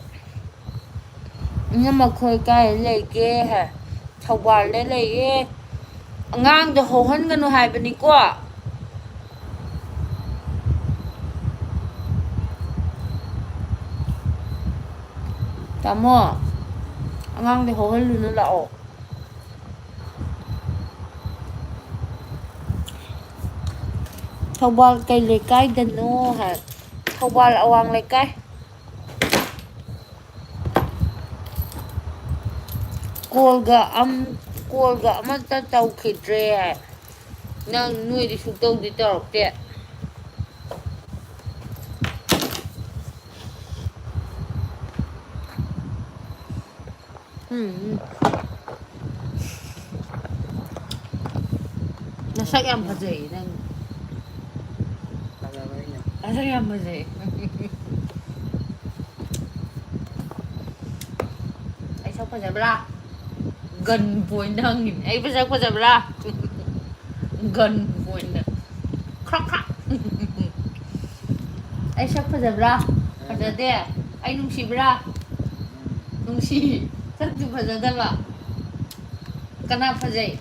ꯏꯅꯝꯃ ꯈꯣꯏ ꯀꯥꯏ ꯂꯩꯒꯦ ꯍꯥꯏ꯫ ꯊꯧꯕꯥꯜꯗ ꯂꯩꯌꯦ꯫ ꯑꯉꯥꯡꯗꯣ ꯍꯧꯍꯟꯒꯅꯨ ꯍꯥꯏꯕꯅꯤꯀꯣ꯫ ꯇꯥꯃꯣ, ꯑꯉꯥꯡꯗꯤ ꯍꯧꯍꯜꯂꯨꯅꯨ, ꯂꯥꯛꯑꯣ꯫ ꯊꯧꯕꯥꯜ ꯀꯩ ꯂꯩꯀꯥꯏꯗꯅꯣ ꯍꯥꯏ꯫ ꯊꯧꯕꯥꯜ ꯑꯋꯥꯡ ꯂꯩꯀꯥꯏ꯫ ꯀꯣꯜꯒ ꯑꯝ-, ꯀꯣꯜꯒ ꯑꯃꯠꯇ ꯇꯧꯈꯤꯗ꯭ꯔꯦ ꯍꯥꯏ꯫ ꯅꯪ ꯅꯣꯏꯗꯤ ꯁꯨꯛꯇꯧꯗꯤ ꯇꯧꯔꯛꯇꯦ꯫ ꯎꯝ, ꯎꯝ꯫ ꯅꯁꯛ ꯌꯥꯝ ꯐꯖꯩ ꯅꯪ꯫ ꯐꯖꯕ ꯑꯩꯅ꯫ ꯅꯁꯛ ꯌꯥꯝ ꯐꯖꯩ꯫ ꯑꯩ ꯁꯛ ꯐꯖꯕ꯭ꯔꯥ? ꯒꯟ ꯄꯣꯏꯟꯗ ꯍꯪꯉꯤꯅꯦ꯫ ꯑꯩ ꯁꯛ ꯐꯖꯕ꯭ꯔꯥ? ꯒꯟ ꯄꯣꯏꯟꯗ꯫ ꯈ꯭ꯔꯛ ꯈ꯭ꯔꯛ꯫ ꯑꯩ ꯁꯛ ꯐꯖꯕ꯭ꯔꯥ? ꯐꯖꯗꯦ꯫ ꯑꯩ ꯅꯨꯡꯁꯤꯕ꯭ꯔꯥ? ꯅꯨꯡꯁꯤ꯫ ꯁꯛꯇꯤ ꯐꯖꯗꯕ꯫ ꯀꯅꯥ ꯐꯖꯩ?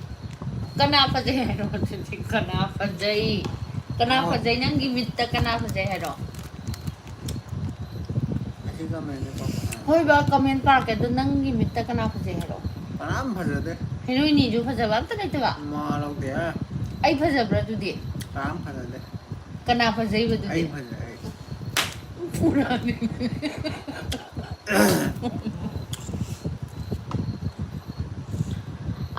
ꯀꯅꯥ ꯐꯖꯩ ꯍꯥꯏꯔꯣ? ꯑꯗꯨꯗꯤ ꯀꯅꯥ ꯐꯖꯩ? ꯀꯅꯥ ꯑꯣ꯫ ꯐꯖꯩ? ꯅꯪꯒꯤ ꯃꯤꯠꯇ ꯀꯅꯥ ꯐꯖꯩ ꯍꯥꯏꯔꯣ? ꯁꯤ ꯀꯃꯦꯟꯁꯦ ꯄꯥꯎ ꯐꯥꯎꯅꯔꯦ꯫ ꯍꯣꯏ ꯕꯥ, ꯀꯃꯦꯟ ꯄꯥꯔꯛꯀꯦ꯫ ꯑꯗꯣ ꯅꯪꯒꯤ ꯃꯤꯠꯇ ꯀꯅꯥ ꯐꯖꯩ ꯍꯥꯏꯔꯛꯑꯣ꯫ ꯀꯅꯥꯝ ꯐꯖꯗꯦ꯫ ꯍꯦꯔꯣꯏꯅꯤꯁꯨ ꯐꯖꯕ ꯑꯝꯇ ꯂꯩꯇꯕ? ꯃꯥ ꯂꯧꯗꯦ꯫ ꯑꯩ ꯐꯖꯕ꯭ꯔꯥ ꯑꯗꯨꯗꯤ? ꯀꯅꯥꯝ ꯐꯖꯗꯦ꯫ ꯀꯅꯥ ꯐꯖꯩꯕ ꯑꯗꯨꯗꯤ? ꯑꯩ ꯐꯖꯩ, ꯑꯩ꯫ ꯐꯨꯔꯛꯑꯅꯤ꯫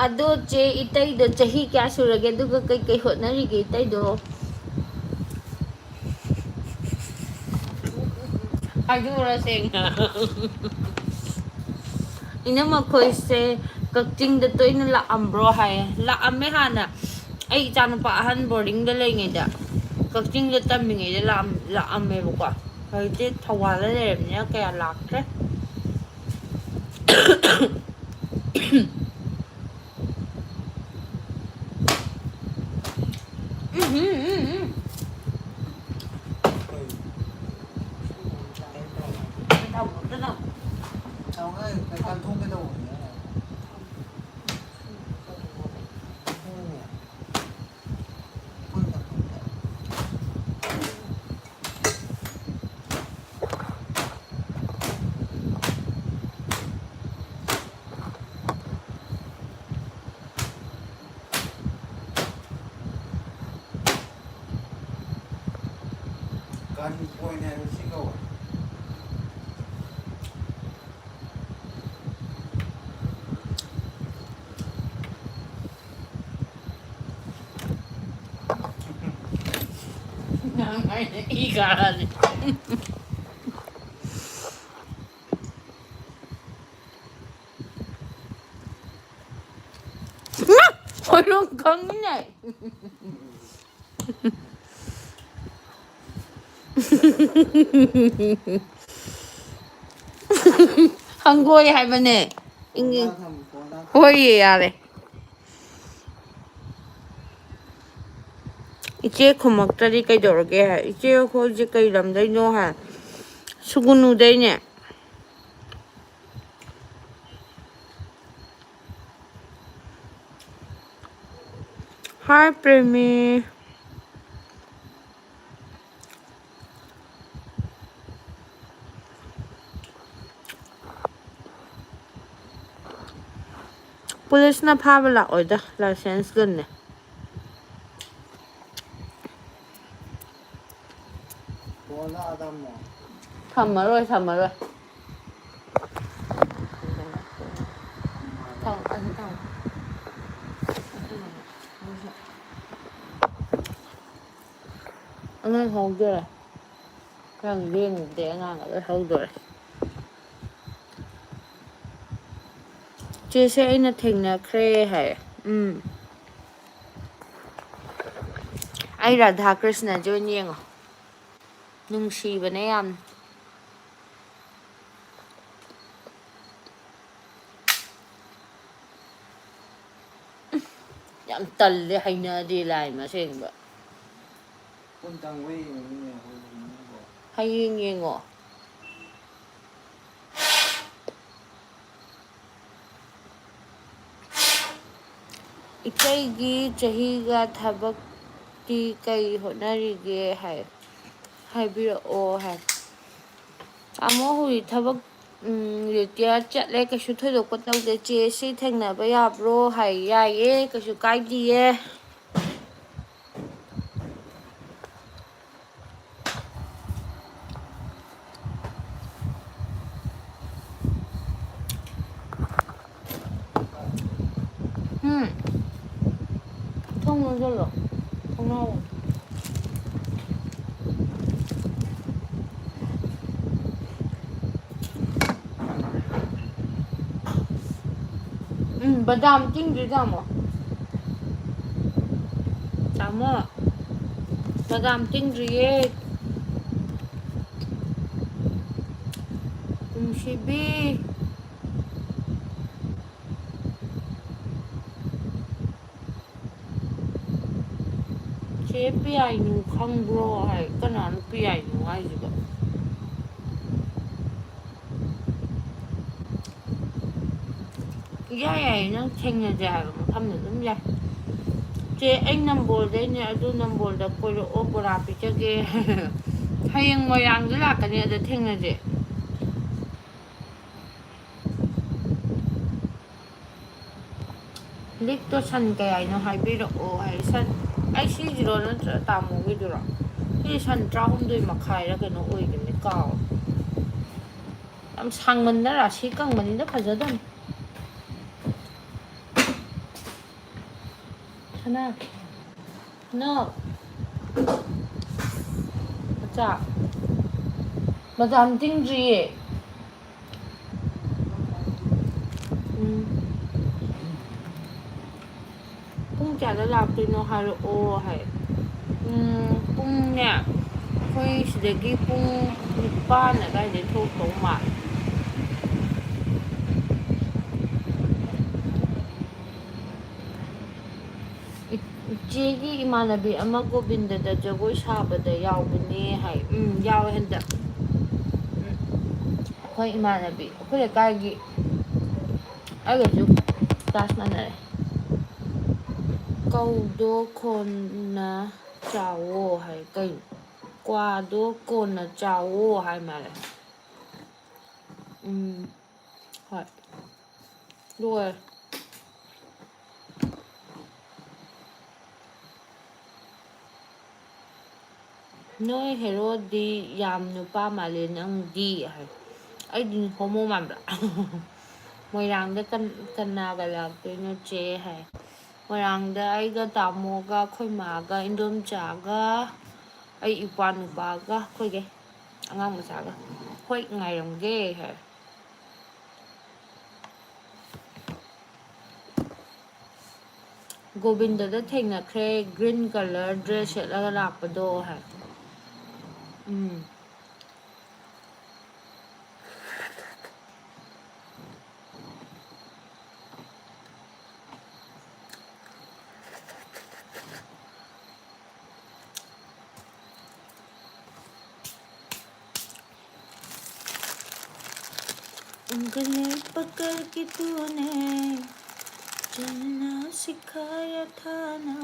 ꯑꯗꯣ ꯆꯦ, ꯏꯇꯩꯗꯣ ꯆꯍꯤ ꯀꯌꯥ ꯁꯨꯔꯒꯦ? ꯑꯗꯨꯒ ꯀꯩꯀꯩ ꯍꯣꯠꯅꯔꯤꯒꯦ ꯏꯇꯩꯗꯣ? ꯍꯥꯏꯗꯣꯛꯎꯔ ꯁꯦꯡꯅ꯫ ꯏꯅꯝꯃ ꯈꯣꯏꯁꯦ ꯀꯛꯆꯤꯡꯗ ꯇꯣꯏꯅ ꯂꯥꯛꯑꯝꯕ꯭ꯔꯣ ꯍꯥꯏꯌꯦ꯫ ꯂꯥꯛꯑꯝꯃꯦ ꯍꯥꯟꯅ꯫ ꯑꯩ ꯏꯆꯥꯅꯨꯄꯥ ꯑꯍꯟ ꯕꯣꯔꯗꯤꯡꯗ ꯂꯩꯉꯩꯗ, ꯀꯛꯆꯤꯡꯗ ꯇꯝꯃꯤꯉꯩꯗ ꯂꯥꯛꯑꯝ-, ꯂꯥꯛꯑꯝꯃꯦꯕꯀꯣ꯫ ꯍꯧꯖꯤꯛꯇꯤ ꯊꯧꯕꯥꯜꯗ ꯂꯩꯔꯕꯅꯤꯅ ꯀꯌꯥ ꯂꯥꯛꯇ꯭ꯔꯦ꯫ ꯎꯝ, ꯎꯝ, ꯎꯝ, ꯎꯝ꯫ ꯒꯟ ꯄꯣꯏꯟ ꯍꯥꯏꯕ ꯁꯤ ꯀꯧꯋꯦ꯫ ꯏ ꯀꯥꯔꯛꯑꯅꯤ꯫ ꯍꯣꯏꯔꯣꯡ ꯈꯪꯉꯤꯅꯦ꯫ ꯍꯪꯒꯣꯏ ꯍꯥꯏꯕꯅꯦ꯫ ꯏꯪ-, ꯍꯣꯏꯌꯦ, ꯌꯥꯔꯦ꯫ ꯏꯆꯦ ꯈꯨꯝꯃꯛꯇ꯭ꯔꯗꯤ ꯀꯩꯗꯧꯔꯒꯦ ꯍꯥꯏ꯫ ꯏꯆꯦ ꯑꯩꯈꯣꯏꯁꯦ ꯀꯩ ꯂꯝꯗꯩꯅꯣ ꯍꯥꯏ꯫ ꯁꯨꯒꯨꯅꯨꯗꯩꯅꯦ꯫ ꯍꯥꯏ ꯄ꯭ꯔꯦꯃꯤ꯫ ꯄꯨꯂꯤꯁꯅ ꯐꯥꯕ ꯂꯥꯛꯑꯣꯏꯗ, ꯂꯥꯏꯁꯦꯟꯁ ꯒꯟꯅꯦ꯫ ꯊꯝꯃꯔꯣꯏ, ꯊꯝꯃꯔꯣꯏ꯫ ꯊꯝ-, ꯑꯁꯤ ꯊꯝꯃꯣ꯫ ꯑꯉꯥꯡ ꯍꯧꯗꯣꯔꯦ꯫ ꯈꯔ ꯂꯦꯡꯉꯨꯕꯗꯩ ꯑꯉꯥꯡꯒ ꯂꯣꯏ ꯍꯧꯗꯣꯔꯦ꯫ ꯆꯦꯁꯦ ꯑꯩꯅ ꯊꯦꯡꯅꯈ꯭ꯔꯦ ꯍꯥꯏ꯫ ꯎꯝ꯫ ꯑꯩ ꯔꯥꯙꯥ ꯀ꯭ꯔꯤꯁꯅꯁꯦ ꯑꯣꯏꯅ ꯌꯦꯡꯉꯣ꯫ ꯅꯨꯡꯁꯤꯕꯅꯦ ꯌꯥꯝꯅ꯫ ꯌꯥꯝ ꯇꯜꯂꯦ, ꯍꯩꯅꯗꯦ ꯂꯥꯏꯃ ꯑꯁꯦꯡꯕ꯫ ꯍꯌꯦꯡ ꯌꯦꯡꯉꯣ꯫ ꯏꯇꯩꯒꯤ ꯆꯍꯤꯒ ꯊꯕꯛꯇꯤ ꯀꯩ ꯍꯣꯠꯅꯔꯤꯒꯦ ꯍꯥꯏ, ꯍꯥꯏꯕꯤꯔꯛꯑꯣ ꯍꯥꯏ꯫ ꯇꯥꯃꯣ ꯍꯧꯖꯤꯛ ꯊꯕꯛ, ꯎꯝ, ꯔꯤꯇꯤꯌꯥꯔ ꯆꯠꯂꯦ, ꯀꯩꯁꯨ ꯊꯣꯏꯗꯣꯛꯄ ꯇꯧꯗꯦ꯫ ꯆꯦ ꯁꯤ ꯊꯦꯡꯅꯕ ꯌꯥꯕ꯭ꯔꯣ ꯍꯥꯏ꯫ ꯌꯥꯏꯌꯦ, ꯀꯩꯁꯨ ꯀꯥꯏꯗꯤꯌꯦ꯫ ꯎꯝ꯫ ꯊꯣꯡ ꯂꯣꯟꯁꯤꯜꯂꯣ꯫ ꯊꯣꯡꯅꯥꯎ꯫ ꯎꯝ, ꯕꯗꯥꯝ ꯇꯤꯡꯗ꯭ꯔꯤ, ꯇꯥꯃꯣ꯫ ꯇꯥꯃꯣ, ꯕꯗꯥꯝ ꯇꯤꯡꯗ꯭ꯔꯤꯌꯦ꯫ ꯅꯨꯡꯁꯤꯕꯤ꯫ ꯆꯦ ꯄꯤꯌꯥꯏꯅꯨ ꯈꯪꯕ꯭ꯔꯣ ꯍꯥꯏ꯫ ꯀꯅꯥꯅꯣ ꯄꯤꯌꯥꯏꯅꯨ ꯍꯥꯏꯁꯤꯕꯣ? ꯏꯌꯥ ꯌꯥꯏꯌꯦ, ꯅꯪ ꯊꯦꯡꯅꯁꯦ ꯍꯥꯏꯕ ꯃꯐꯝꯗ ꯑꯗꯨꯝ ꯌꯥꯏ꯫ ꯆꯦ, ꯑꯩ ꯅꯝꯕꯣꯜꯗꯩꯅꯦ, ꯑꯗꯨ ꯅꯝꯕꯣꯜꯗ ꯀꯣꯏꯔꯛꯑꯣ, ꯕꯣꯔꯥ ꯄꯤꯖꯒꯦ꯫ ꯍꯌꯦꯡ ꯃꯣꯏꯔꯥꯡꯗ ꯂꯥꯛꯀꯅꯤ, ꯑꯗ ꯊꯦꯡꯅꯁꯦ꯫ ꯂꯤꯛꯇꯣ ꯁꯟ ꯀꯌꯥꯅꯣ ꯍꯥꯏꯕꯤꯔꯛꯑꯣ ꯍꯥꯏ꯫ ꯁꯟ, ꯑꯩ ꯁꯤꯁꯤꯔꯣ ꯅꯠꯇ꯭ꯔ ꯇꯥꯃꯣꯒꯤꯗꯨꯔꯣ? ꯁꯤ ꯁꯟ ꯇꯔꯥꯍꯨꯝꯗꯣꯏ ꯃꯈꯥꯏꯔ ꯀꯩꯅꯣ ꯑꯣꯏꯒꯅꯤ, ꯀꯥꯎ꯫ ꯌꯥꯝ ꯁꯥꯡꯃꯟꯗ ꯔꯥꯁꯤ ꯀꯪꯕꯅꯤꯗ ꯐꯖꯗꯝ꯫ ꯁꯅꯥ꯫ ꯅꯣ꯫ ꯃꯆꯥ꯫ ꯃꯆꯥ ꯑꯝ ꯇꯤꯡꯗ꯭ꯔꯤꯌꯦ꯫ ꯎꯝ꯫ ꯄꯨꯡ ꯀꯌꯥꯗ ꯂꯥꯛꯇꯣꯏꯅꯣ ꯍꯥꯏꯔꯛꯑꯣ ꯍꯥꯏ꯫ ꯎꯝ, ꯄꯨꯡꯅꯦ, ꯑꯩꯈꯣꯏ ꯁꯤꯗꯒꯤ ꯄꯨꯡ ꯅꯤꯄꯥꯟ ꯑꯗꯥꯏꯗꯩ ꯊꯣꯛꯇꯧ ꯃꯥꯜꯂꯦ꯫ ꯏ-, ꯏꯆꯦꯒꯤ ꯏꯃꯥꯟꯅꯕꯤ ꯑꯃ ꯒꯣꯕꯤꯟꯗꯗ ꯖꯒꯣꯏ ꯁꯥꯕꯗ ꯌꯥꯎꯕꯅꯦ ꯍꯥꯏ꯫ ꯎꯝ, ꯌꯥꯎꯋꯦ ꯍꯟꯗꯛ꯫ ꯎꯝ, ꯑꯩꯈꯣꯏ ꯏꯃꯥꯟꯅꯕꯤ, ꯑꯩꯈꯣꯏ ꯂꯩꯀꯥꯏꯒꯤ, ꯑꯩꯒꯁꯨ ꯀ꯭ꯂꯥꯁ ꯃꯥꯟꯅꯔꯦ꯫ ꯀꯧꯗꯣ ꯈꯣꯟꯅ ꯆꯥꯎꯋꯣ ꯍꯥꯏ꯫ ꯀꯩꯅꯣ? ꯀ꯭ꯋꯥꯗꯣ ꯀꯣꯟꯅ ꯆꯥꯎꯋꯣ ꯍꯥꯏ ꯃꯥꯜꯂꯦ꯫ ꯎꯝ, ꯍꯣꯏ꯫ ꯂꯣꯏꯔꯦ꯫ "ꯅꯣꯏ ꯍꯦꯔꯣꯗꯤ ꯌꯥꯝ ꯅꯨꯄꯥ ꯃꯥꯜꯂꯦ ꯅꯪꯗꯤ" ꯍꯥꯏ꯫ ꯑꯩꯗꯤ ꯍꯣꯃꯣ ꯃꯥꯟꯕ꯭ꯔꯥ? "ꯃꯣꯏꯔꯥꯡꯗ ꯀꯟ-, ꯀꯅꯥꯒ ꯂꯥꯛꯇꯣꯏꯅꯣ ꯆꯦ?" ꯍꯥꯏ꯫ "ꯃꯣꯏꯔꯥꯡꯗ ꯑꯩꯒ ꯇꯥꯃꯣꯒ, ꯑꯩꯈꯣꯏ ꯃꯥꯒ, ꯏꯟꯗꯣꯝꯆꯥꯒ, ꯑꯩ ꯏꯄ꯭ꯋꯥ ꯅꯨꯄꯥꯒ, ꯑꯩꯈꯣꯏꯒꯩ, ꯑꯉꯥꯡ ꯃꯆꯥꯒ꯫ ꯍꯣꯏ, ꯉꯥꯏꯔꯝꯒꯦ" ꯍꯥꯏ꯫ ꯒꯣꯕꯤꯟꯗꯗ ꯊꯦꯡꯅꯈ꯭ꯔꯦ, green colour dress ꯁꯦꯠꯂꯒ ꯂꯥꯛꯄꯗꯣ ꯍꯥꯏ꯫ ꯎꯝ꯫ ꯎꯪꯒꯜ ꯄꯀꯔ ꯀꯤ ꯇꯨꯅꯦ ꯆꯜꯅꯥ ꯁꯤꯈꯥꯌꯥ ꯊꯥ ꯅꯥ꯫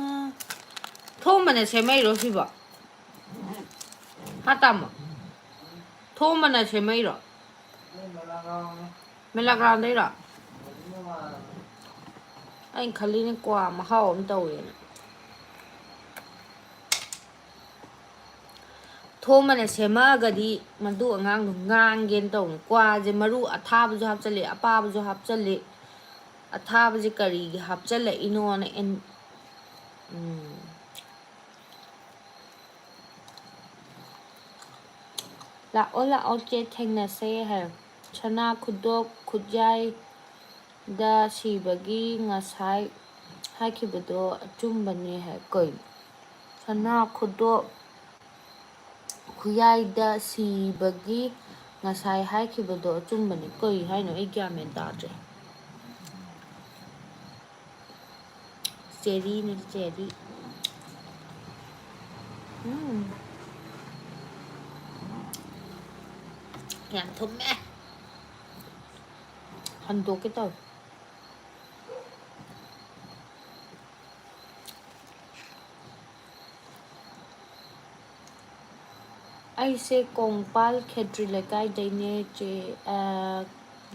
ꯊꯣꯝꯕꯅ ꯁꯦꯝꯃꯛꯏꯔꯣ ꯁꯤꯕꯣ? ꯍꯥ, ꯇꯥꯃꯣ? ꯊꯣꯝꯕꯅ ꯁꯦꯝꯃꯛꯏꯔꯣ? ꯃꯦꯂꯥ ꯒ꯭ꯔꯥꯎꯟꯗꯩꯔꯣ? ꯑꯩꯅ ꯈꯜꯂꯤꯅ ꯀ꯭ꯋꯥ ꯃꯍꯥꯎ ꯑꯃ ꯇꯧꯋꯦꯅ꯫ ꯊꯣꯝꯕꯅ ꯁꯦꯝꯃꯛꯑꯒꯗꯤ ꯃꯗꯨ ꯑꯉꯥꯡꯗꯣ ꯉꯥꯡꯒꯦꯅ ꯇꯧꯕꯅꯤ꯫ ꯀ꯭ꯋꯥꯁꯦ ꯃꯔꯨ ꯑꯊꯥꯕꯁꯨ ꯍꯥꯞꯆꯜꯂꯤ, ꯑꯄꯥꯕꯁꯨ ꯍꯥꯞꯆꯜꯂꯤ꯫ ꯑꯊꯥꯕꯁꯦ ꯀꯔꯤꯒꯤ ꯍꯥꯞꯆꯜꯂꯛꯏꯅꯣꯅ ꯑꯦꯟ-, ꯎꯝ꯫ ꯂꯥꯛꯑꯣ, ꯂꯥꯛꯑꯣ, ꯆꯦ, ꯊꯦꯡꯅꯁꯦ ꯍꯥꯏ꯫ ꯁꯅꯥ ꯈꯨꯗꯣꯞ ꯈꯨꯠꯌꯥꯏꯗ ꯁꯤꯕꯒꯤ ꯉꯁꯥꯏ ꯍꯥꯏꯈꯤꯕꯗꯣ ꯑꯆꯨꯝꯕꯅꯦ ꯍꯥꯏ꯫ ꯀꯩꯅꯣ? ꯁꯅꯥ ꯈꯨꯗꯣꯞ ꯈꯨꯌꯥꯏꯗ ꯁꯤꯕꯒꯤ ꯉꯁꯥꯏ ꯍꯥꯏꯈꯤꯕꯗꯣ ꯑꯆꯨꯝꯕꯅꯤ꯫ ꯀꯩ ꯍꯥꯏꯅꯣ? ꯑꯩ ꯒ꯭ꯌꯥꯟ ꯃꯦꯟ ꯇꯥꯗ꯭ꯔꯦ꯫ ꯆꯦꯔꯤꯅꯦ, ꯆꯦꯔꯤ꯫ ꯎꯝ꯫ ꯌꯥꯝ ꯊꯨꯝꯃꯦ꯫ ꯍꯟꯗꯣꯛꯀꯦ ꯇꯧꯋꯦ꯫ ꯑꯩꯁꯦ ꯀꯣꯡꯄꯥꯜ ꯈꯦꯇ꯭ꯔꯤ ꯂꯩꯀꯥꯏꯗꯩꯅꯦ ꯆꯦ, ꯑ,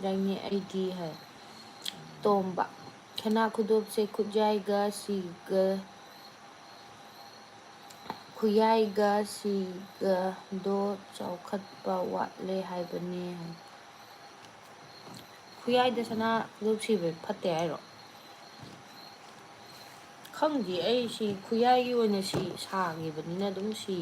ꯗꯩꯅꯦ ꯑꯩꯗꯤ ꯍꯥꯏ꯫ ꯇꯣꯝꯕ, ꯁꯅꯥ ꯈꯨꯗꯣꯞꯁꯦ ꯈꯨꯠꯌꯥꯏꯒ ꯁꯤꯒ, ꯈꯨꯌꯥꯏꯒ ꯁꯤꯒꯗꯣ ꯆꯥꯎꯈꯠꯄ ꯋꯥꯠꯂꯦ ꯍꯥꯏꯕꯅꯦ ꯍꯥꯏ꯫ ꯈꯨꯌꯥꯏꯗ ꯁꯅꯥ ꯈꯨꯗꯣꯞ ꯁꯤꯕ ꯐꯠꯇꯦ ꯍꯥꯏꯔꯣ? ꯈꯪꯗꯦ, ꯑꯩ ꯁꯤ ꯈꯨꯌꯥꯏꯒꯤ ꯑꯣꯏꯅ ꯁꯤ ꯁꯥꯈꯤꯕꯅꯤꯅ ꯑꯗꯨꯝ ꯁꯤ꯫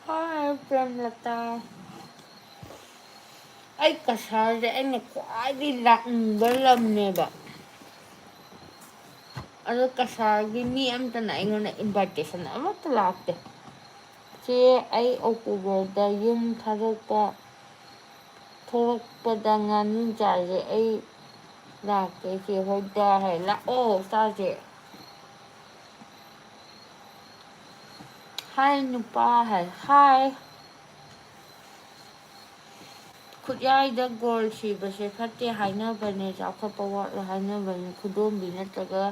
ꯍꯥꯏ ꯄ꯭ꯔꯦꯝꯂꯇꯥ꯫ ꯑꯩ ꯀꯁꯥꯔꯁꯦ ꯑꯩꯅ ꯈ꯭ꯋꯥꯏꯗꯒꯤ ꯂꯥꯛꯅꯤꯡꯕ ꯂꯝꯅꯦꯕ꯫ ꯑꯗꯣ ꯀꯁꯥꯔꯒꯤ ꯃꯤ ꯑꯝꯇꯅ ꯑꯩꯉꯣꯟꯗ invitation ꯑꯃꯠꯇ ꯂꯥꯛꯇꯦ꯫ "ꯆꯦ, ꯑꯩ ꯑꯣꯛꯇꯣꯕꯔꯗ ꯌꯨꯝ ꯊꯥꯗꯣꯛꯄ ꯊꯣꯛꯂꯛꯄꯗ ꯉꯥꯅꯨ ꯆꯥꯁꯦ, ꯑꯩ ꯂꯥꯛꯀꯦ ꯆꯦ ꯍꯣꯏꯗ" ꯍꯥꯏ꯫ ꯂꯥꯛꯑꯣ ꯆꯥꯁꯦ꯫ ꯍꯥꯏ ꯅꯨꯄꯥ ꯍꯥꯏ, ꯍꯥꯏ꯫ ꯈꯨꯠꯌꯥꯏꯗ ꯒꯣꯜ ꯁꯤꯕꯁꯦ ꯐꯠꯇꯦ ꯍꯥꯏꯅꯕꯅꯦ, ꯆꯥꯎꯈꯠꯄ ꯋꯥꯠꯂꯦ ꯍꯥꯏꯅꯕꯅꯦ꯫ ꯈꯨꯗꯣꯝꯕꯤ ꯅꯠꯇ꯭ꯔꯒ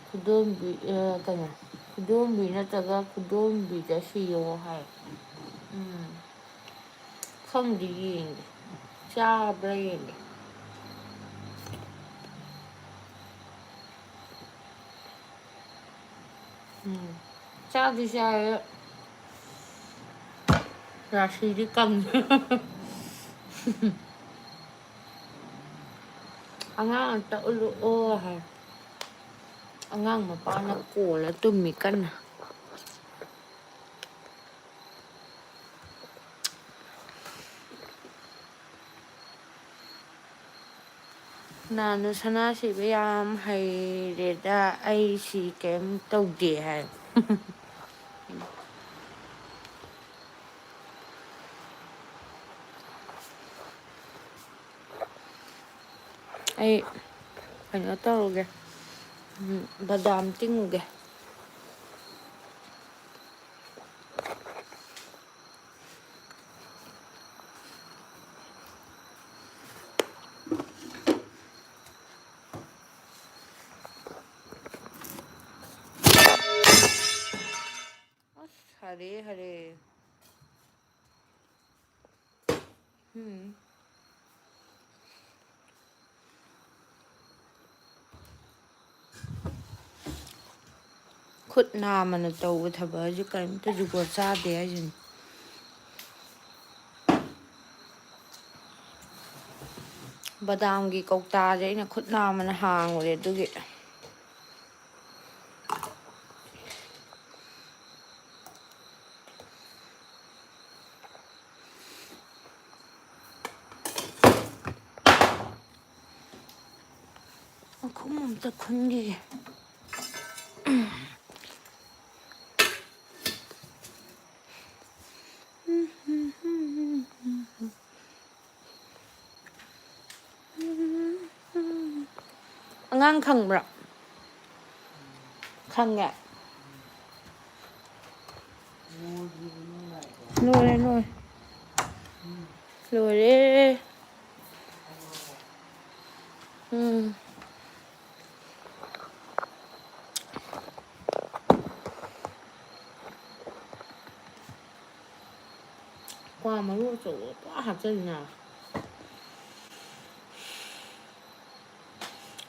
ꯈꯨꯗꯣꯝꯕꯤ, ꯑ, ꯀꯩꯅꯣ, ꯈꯨꯗꯣꯝꯕꯤ ꯅꯠꯇ꯭ꯔꯒ ꯈꯨꯗꯣꯝꯕꯤꯗ ꯁꯤꯌꯣ ꯍꯥꯏ꯫ ꯎꯝ꯫ ꯈꯪꯗꯦ, ꯌꯦꯡꯒꯦ꯫ ꯆꯥꯕ꯭ꯔꯥ ꯌꯦꯡꯒꯦ꯫ ꯎꯝ꯫ ꯆꯥꯗꯤ ꯆꯥꯏꯌꯦ꯫ ꯔꯥꯁꯤꯗꯤ ꯀꯪꯉꯦ꯫ ꯑꯉꯥꯡ ꯑꯝꯇ ꯎꯠꯂꯛꯑꯣ ꯍꯥꯏ꯫ ꯑꯉꯥꯡ ꯃꯄꯥꯅ ꯀꯣꯜꯂ ꯇꯨꯝꯃꯤ ꯀꯟꯅ꯫ ꯅꯥꯅꯨ ꯁꯅꯥꯁꯤꯕ ꯌꯥꯝ ꯍꯩꯔꯦꯗ, ꯑꯩ ꯁꯤ ꯀꯩꯝ ꯇꯧꯗꯦ ꯍꯥꯏ꯫ ꯑꯩ ꯀꯩꯅꯣ ꯇꯧꯔꯨꯒꯦ, ꯎꯝ, ꯕꯗꯥꯝ ꯇꯤꯡꯉꯨꯒꯦ꯫ ꯑꯁ, ꯍꯔꯦ ꯍꯔꯦ꯫ ꯎꯝ꯫ ꯈꯨꯠ ꯅꯥꯝꯃꯅ ꯇꯧꯕ ꯊꯕꯛ ꯍꯥꯏꯁꯦ ꯀꯔꯤꯝꯇ ꯖꯨꯒꯣꯠ ꯆꯥꯗꯦ ꯍꯥꯏꯁꯤꯅꯤ꯫ ꯕꯗꯥꯝꯒꯤ ꯀꯧꯇꯥꯁꯦ ꯑꯩꯅ ꯈꯨꯠ ꯅꯥꯝꯃꯅ ꯍꯥꯡꯉꯨꯔꯦ ꯑꯗꯨꯒꯤ꯫ ꯃꯈꯨꯝ ꯑꯝꯇ ꯈꯨꯟꯈꯤꯒꯦ꯫ ꯑꯉꯥꯡ ꯈꯪꯕ꯭ꯔꯥ? ꯈꯪꯉꯦ꯫ ꯂꯣꯏꯔꯦ, ꯂꯣꯏꯔꯦ꯫ ꯂꯣꯏꯔꯦ꯫ ꯎꯝ꯫ ꯀ꯭ꯋꯥ ꯃꯔꯨ ꯑꯆꯧꯕ ꯄꯨꯔꯥ ꯍꯥꯞꯆꯜꯂꯤꯅ꯫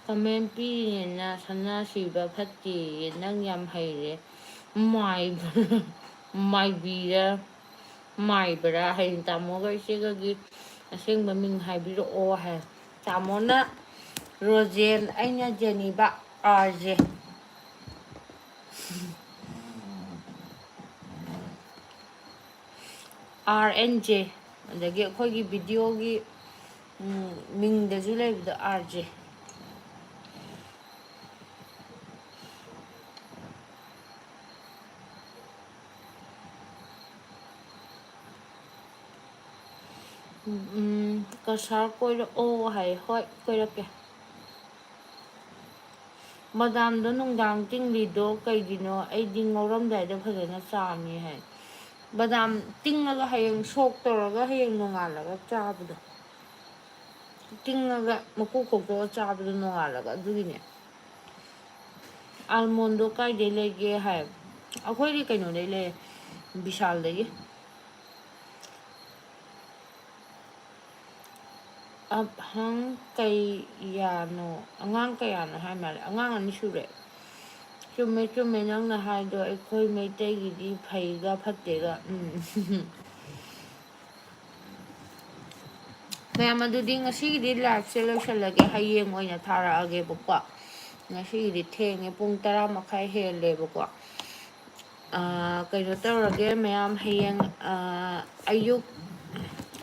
Comment ꯄꯤꯔꯤꯅꯦꯅ ꯁꯅꯥ ꯁꯤꯕ ꯐꯠꯇꯦꯌꯦ꯫ ꯅꯪ ꯌꯥꯝ ꯍꯩꯔꯦ꯫ ꯃꯥꯏ-, ꯃꯥꯏꯕꯤꯔ, ꯃꯥꯏꯕꯔꯥ? ꯍꯌꯦꯡ ꯇꯥꯃꯣꯒ ꯏꯆꯦꯒꯒꯤ ꯑꯁꯦꯡꯕ ꯃꯤꯡ ꯍꯥꯏꯕꯤꯔꯛꯑꯣ ꯍꯥꯏ꯫ ꯇꯥꯃꯣꯅ ꯔꯣꯖꯦꯟ, ꯑꯩꯅ ꯖꯦꯅꯤꯕ, R J. R N J. ꯑꯗꯒꯤ ꯑꯩꯈꯣꯏꯒꯤ ꯚꯤꯗꯤꯑꯣꯒꯤ, ꯎꯝ, ꯃꯤꯡꯗꯁꯨ ꯂꯩꯕꯗꯣ ꯑꯥꯔ ꯖꯦ꯫ ꯎꯝ, ꯀꯁꯥꯔ ꯀꯣꯏꯔꯛꯑꯣ ꯍꯥꯏ꯫ ꯍꯣꯏ, ꯀꯣꯏꯔꯛꯀꯦ꯫ ꯕꯗꯥꯝꯗꯣ ꯅꯨꯡꯗꯥꯡ ꯇꯤꯡꯂꯤꯗꯣ ꯀꯩꯒꯤꯅꯣ? ꯑꯩꯗꯤ ꯉꯧꯔꯝꯗꯥꯏꯗ ꯐꯖꯅ ꯆꯥꯝꯃꯤ ꯍꯥꯏ꯫ ꯕꯗꯥꯝ ꯇꯤꯡꯉꯒ ꯍꯌꯦꯡ ꯁꯣꯛ ꯇꯧꯔꯒ ꯍꯌꯦꯡ ꯅꯣꯡꯉꯥꯜꯂꯒ ꯆꯥꯕꯗꯣ꯫ ꯇꯤꯡꯉꯒ ꯃꯀꯨ ꯈꯣꯛꯇꯣꯛꯑ ꯆꯥꯕꯗꯣ ꯅꯣꯡꯉꯥꯜꯂꯒ, ꯑꯗꯨꯒꯤꯅꯦ꯫ ꯑꯥꯜꯃꯣꯟꯗꯣ ꯀꯥꯏꯗꯩ ꯂꯩꯒꯦ ꯍꯥꯏ꯫ ꯑꯩꯈꯣꯏꯗꯤ ꯀꯩꯅꯣꯗꯩ ꯂꯩꯌꯦ, ꯕꯤꯁꯥꯜꯗꯒꯤ꯫ ꯑꯞꯍꯪ ꯀꯌꯥꯅꯣ? ꯑꯉꯥꯡ ꯀꯌꯥꯅꯣ ꯍꯥꯏ ꯃꯥꯜꯂꯦ꯫ ꯑꯉꯥꯡ ꯑꯅꯤ ꯁꯨꯔꯦ꯫ ꯆꯨꯝꯃꯦ, ꯆꯨꯝꯃꯦ ꯅꯪꯅ ꯍꯥꯏꯗꯣ, ꯑꯩꯈꯣꯏ ꯃꯩꯇꯩꯒꯤꯗꯤ ꯐꯩꯒ ꯐꯠꯇꯦꯒ꯫ ꯎꯝ꯫ ꯃꯌꯥꯝ, ꯑꯗꯨꯗꯤ ꯉꯁꯤꯒꯤꯗꯤ live ꯁꯦ ꯂꯣꯏꯁꯤꯜꯂꯒꯦ꯫ ꯍꯌꯦꯡ ꯑꯣꯏꯅ ꯊꯥꯔꯛꯑꯒꯦꯕꯀꯣ꯫ ꯉꯁꯤꯒꯤꯗꯤ ꯊꯦꯡꯉꯦ, ꯄꯨꯡ ꯇꯔꯥ ꯃꯈꯥꯏ ꯍꯦꯜꯂꯦꯕꯀꯣ꯫ ꯑꯥ, ꯀꯩꯅꯣ ꯇꯧꯔꯒꯦ ꯃꯌꯥꯝ, ꯍꯌꯦꯡ, ꯑꯥ, ꯑꯌꯨꯛ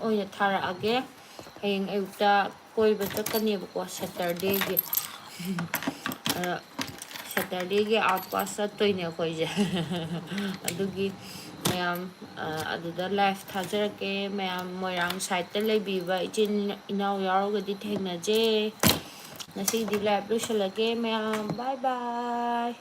ꯑꯣꯏꯅ ꯊꯥꯔꯛꯑꯒꯦ꯫ ꯍꯌꯦꯡ ꯑꯌꯨꯛꯇ ꯀꯣꯏꯕ ꯆꯠꯀꯅꯦꯕꯀꯣ, Saturday ꯒꯤ꯫ ꯑꯗ Saturday ꯒꯤ out pass ꯆꯠꯇꯣꯏꯅꯦ ꯑꯩꯈꯣꯏꯁꯦ꯫ ꯑꯗꯨꯒꯤ ꯃꯌꯥꯝ, ꯑ, ꯑꯗꯨꯗ live ꯊꯥꯖꯔꯛꯀꯦ꯫ ꯃꯌꯥꯝ ꯃꯣꯏꯔꯥꯡ side ꯇ ꯂꯩꯕꯤꯕ ꯏꯆꯤꯟ ꯏꯅꯥꯎ ꯌꯥꯎꯔꯒꯗꯤ ꯊꯦꯡꯅꯖꯦ꯫ ꯉꯁꯤꯒꯤꯗꯤ live ꯂꯣꯏꯁꯤꯜꯂꯒꯦ ꯃꯌꯥꯝ꯫ Bye bye꯫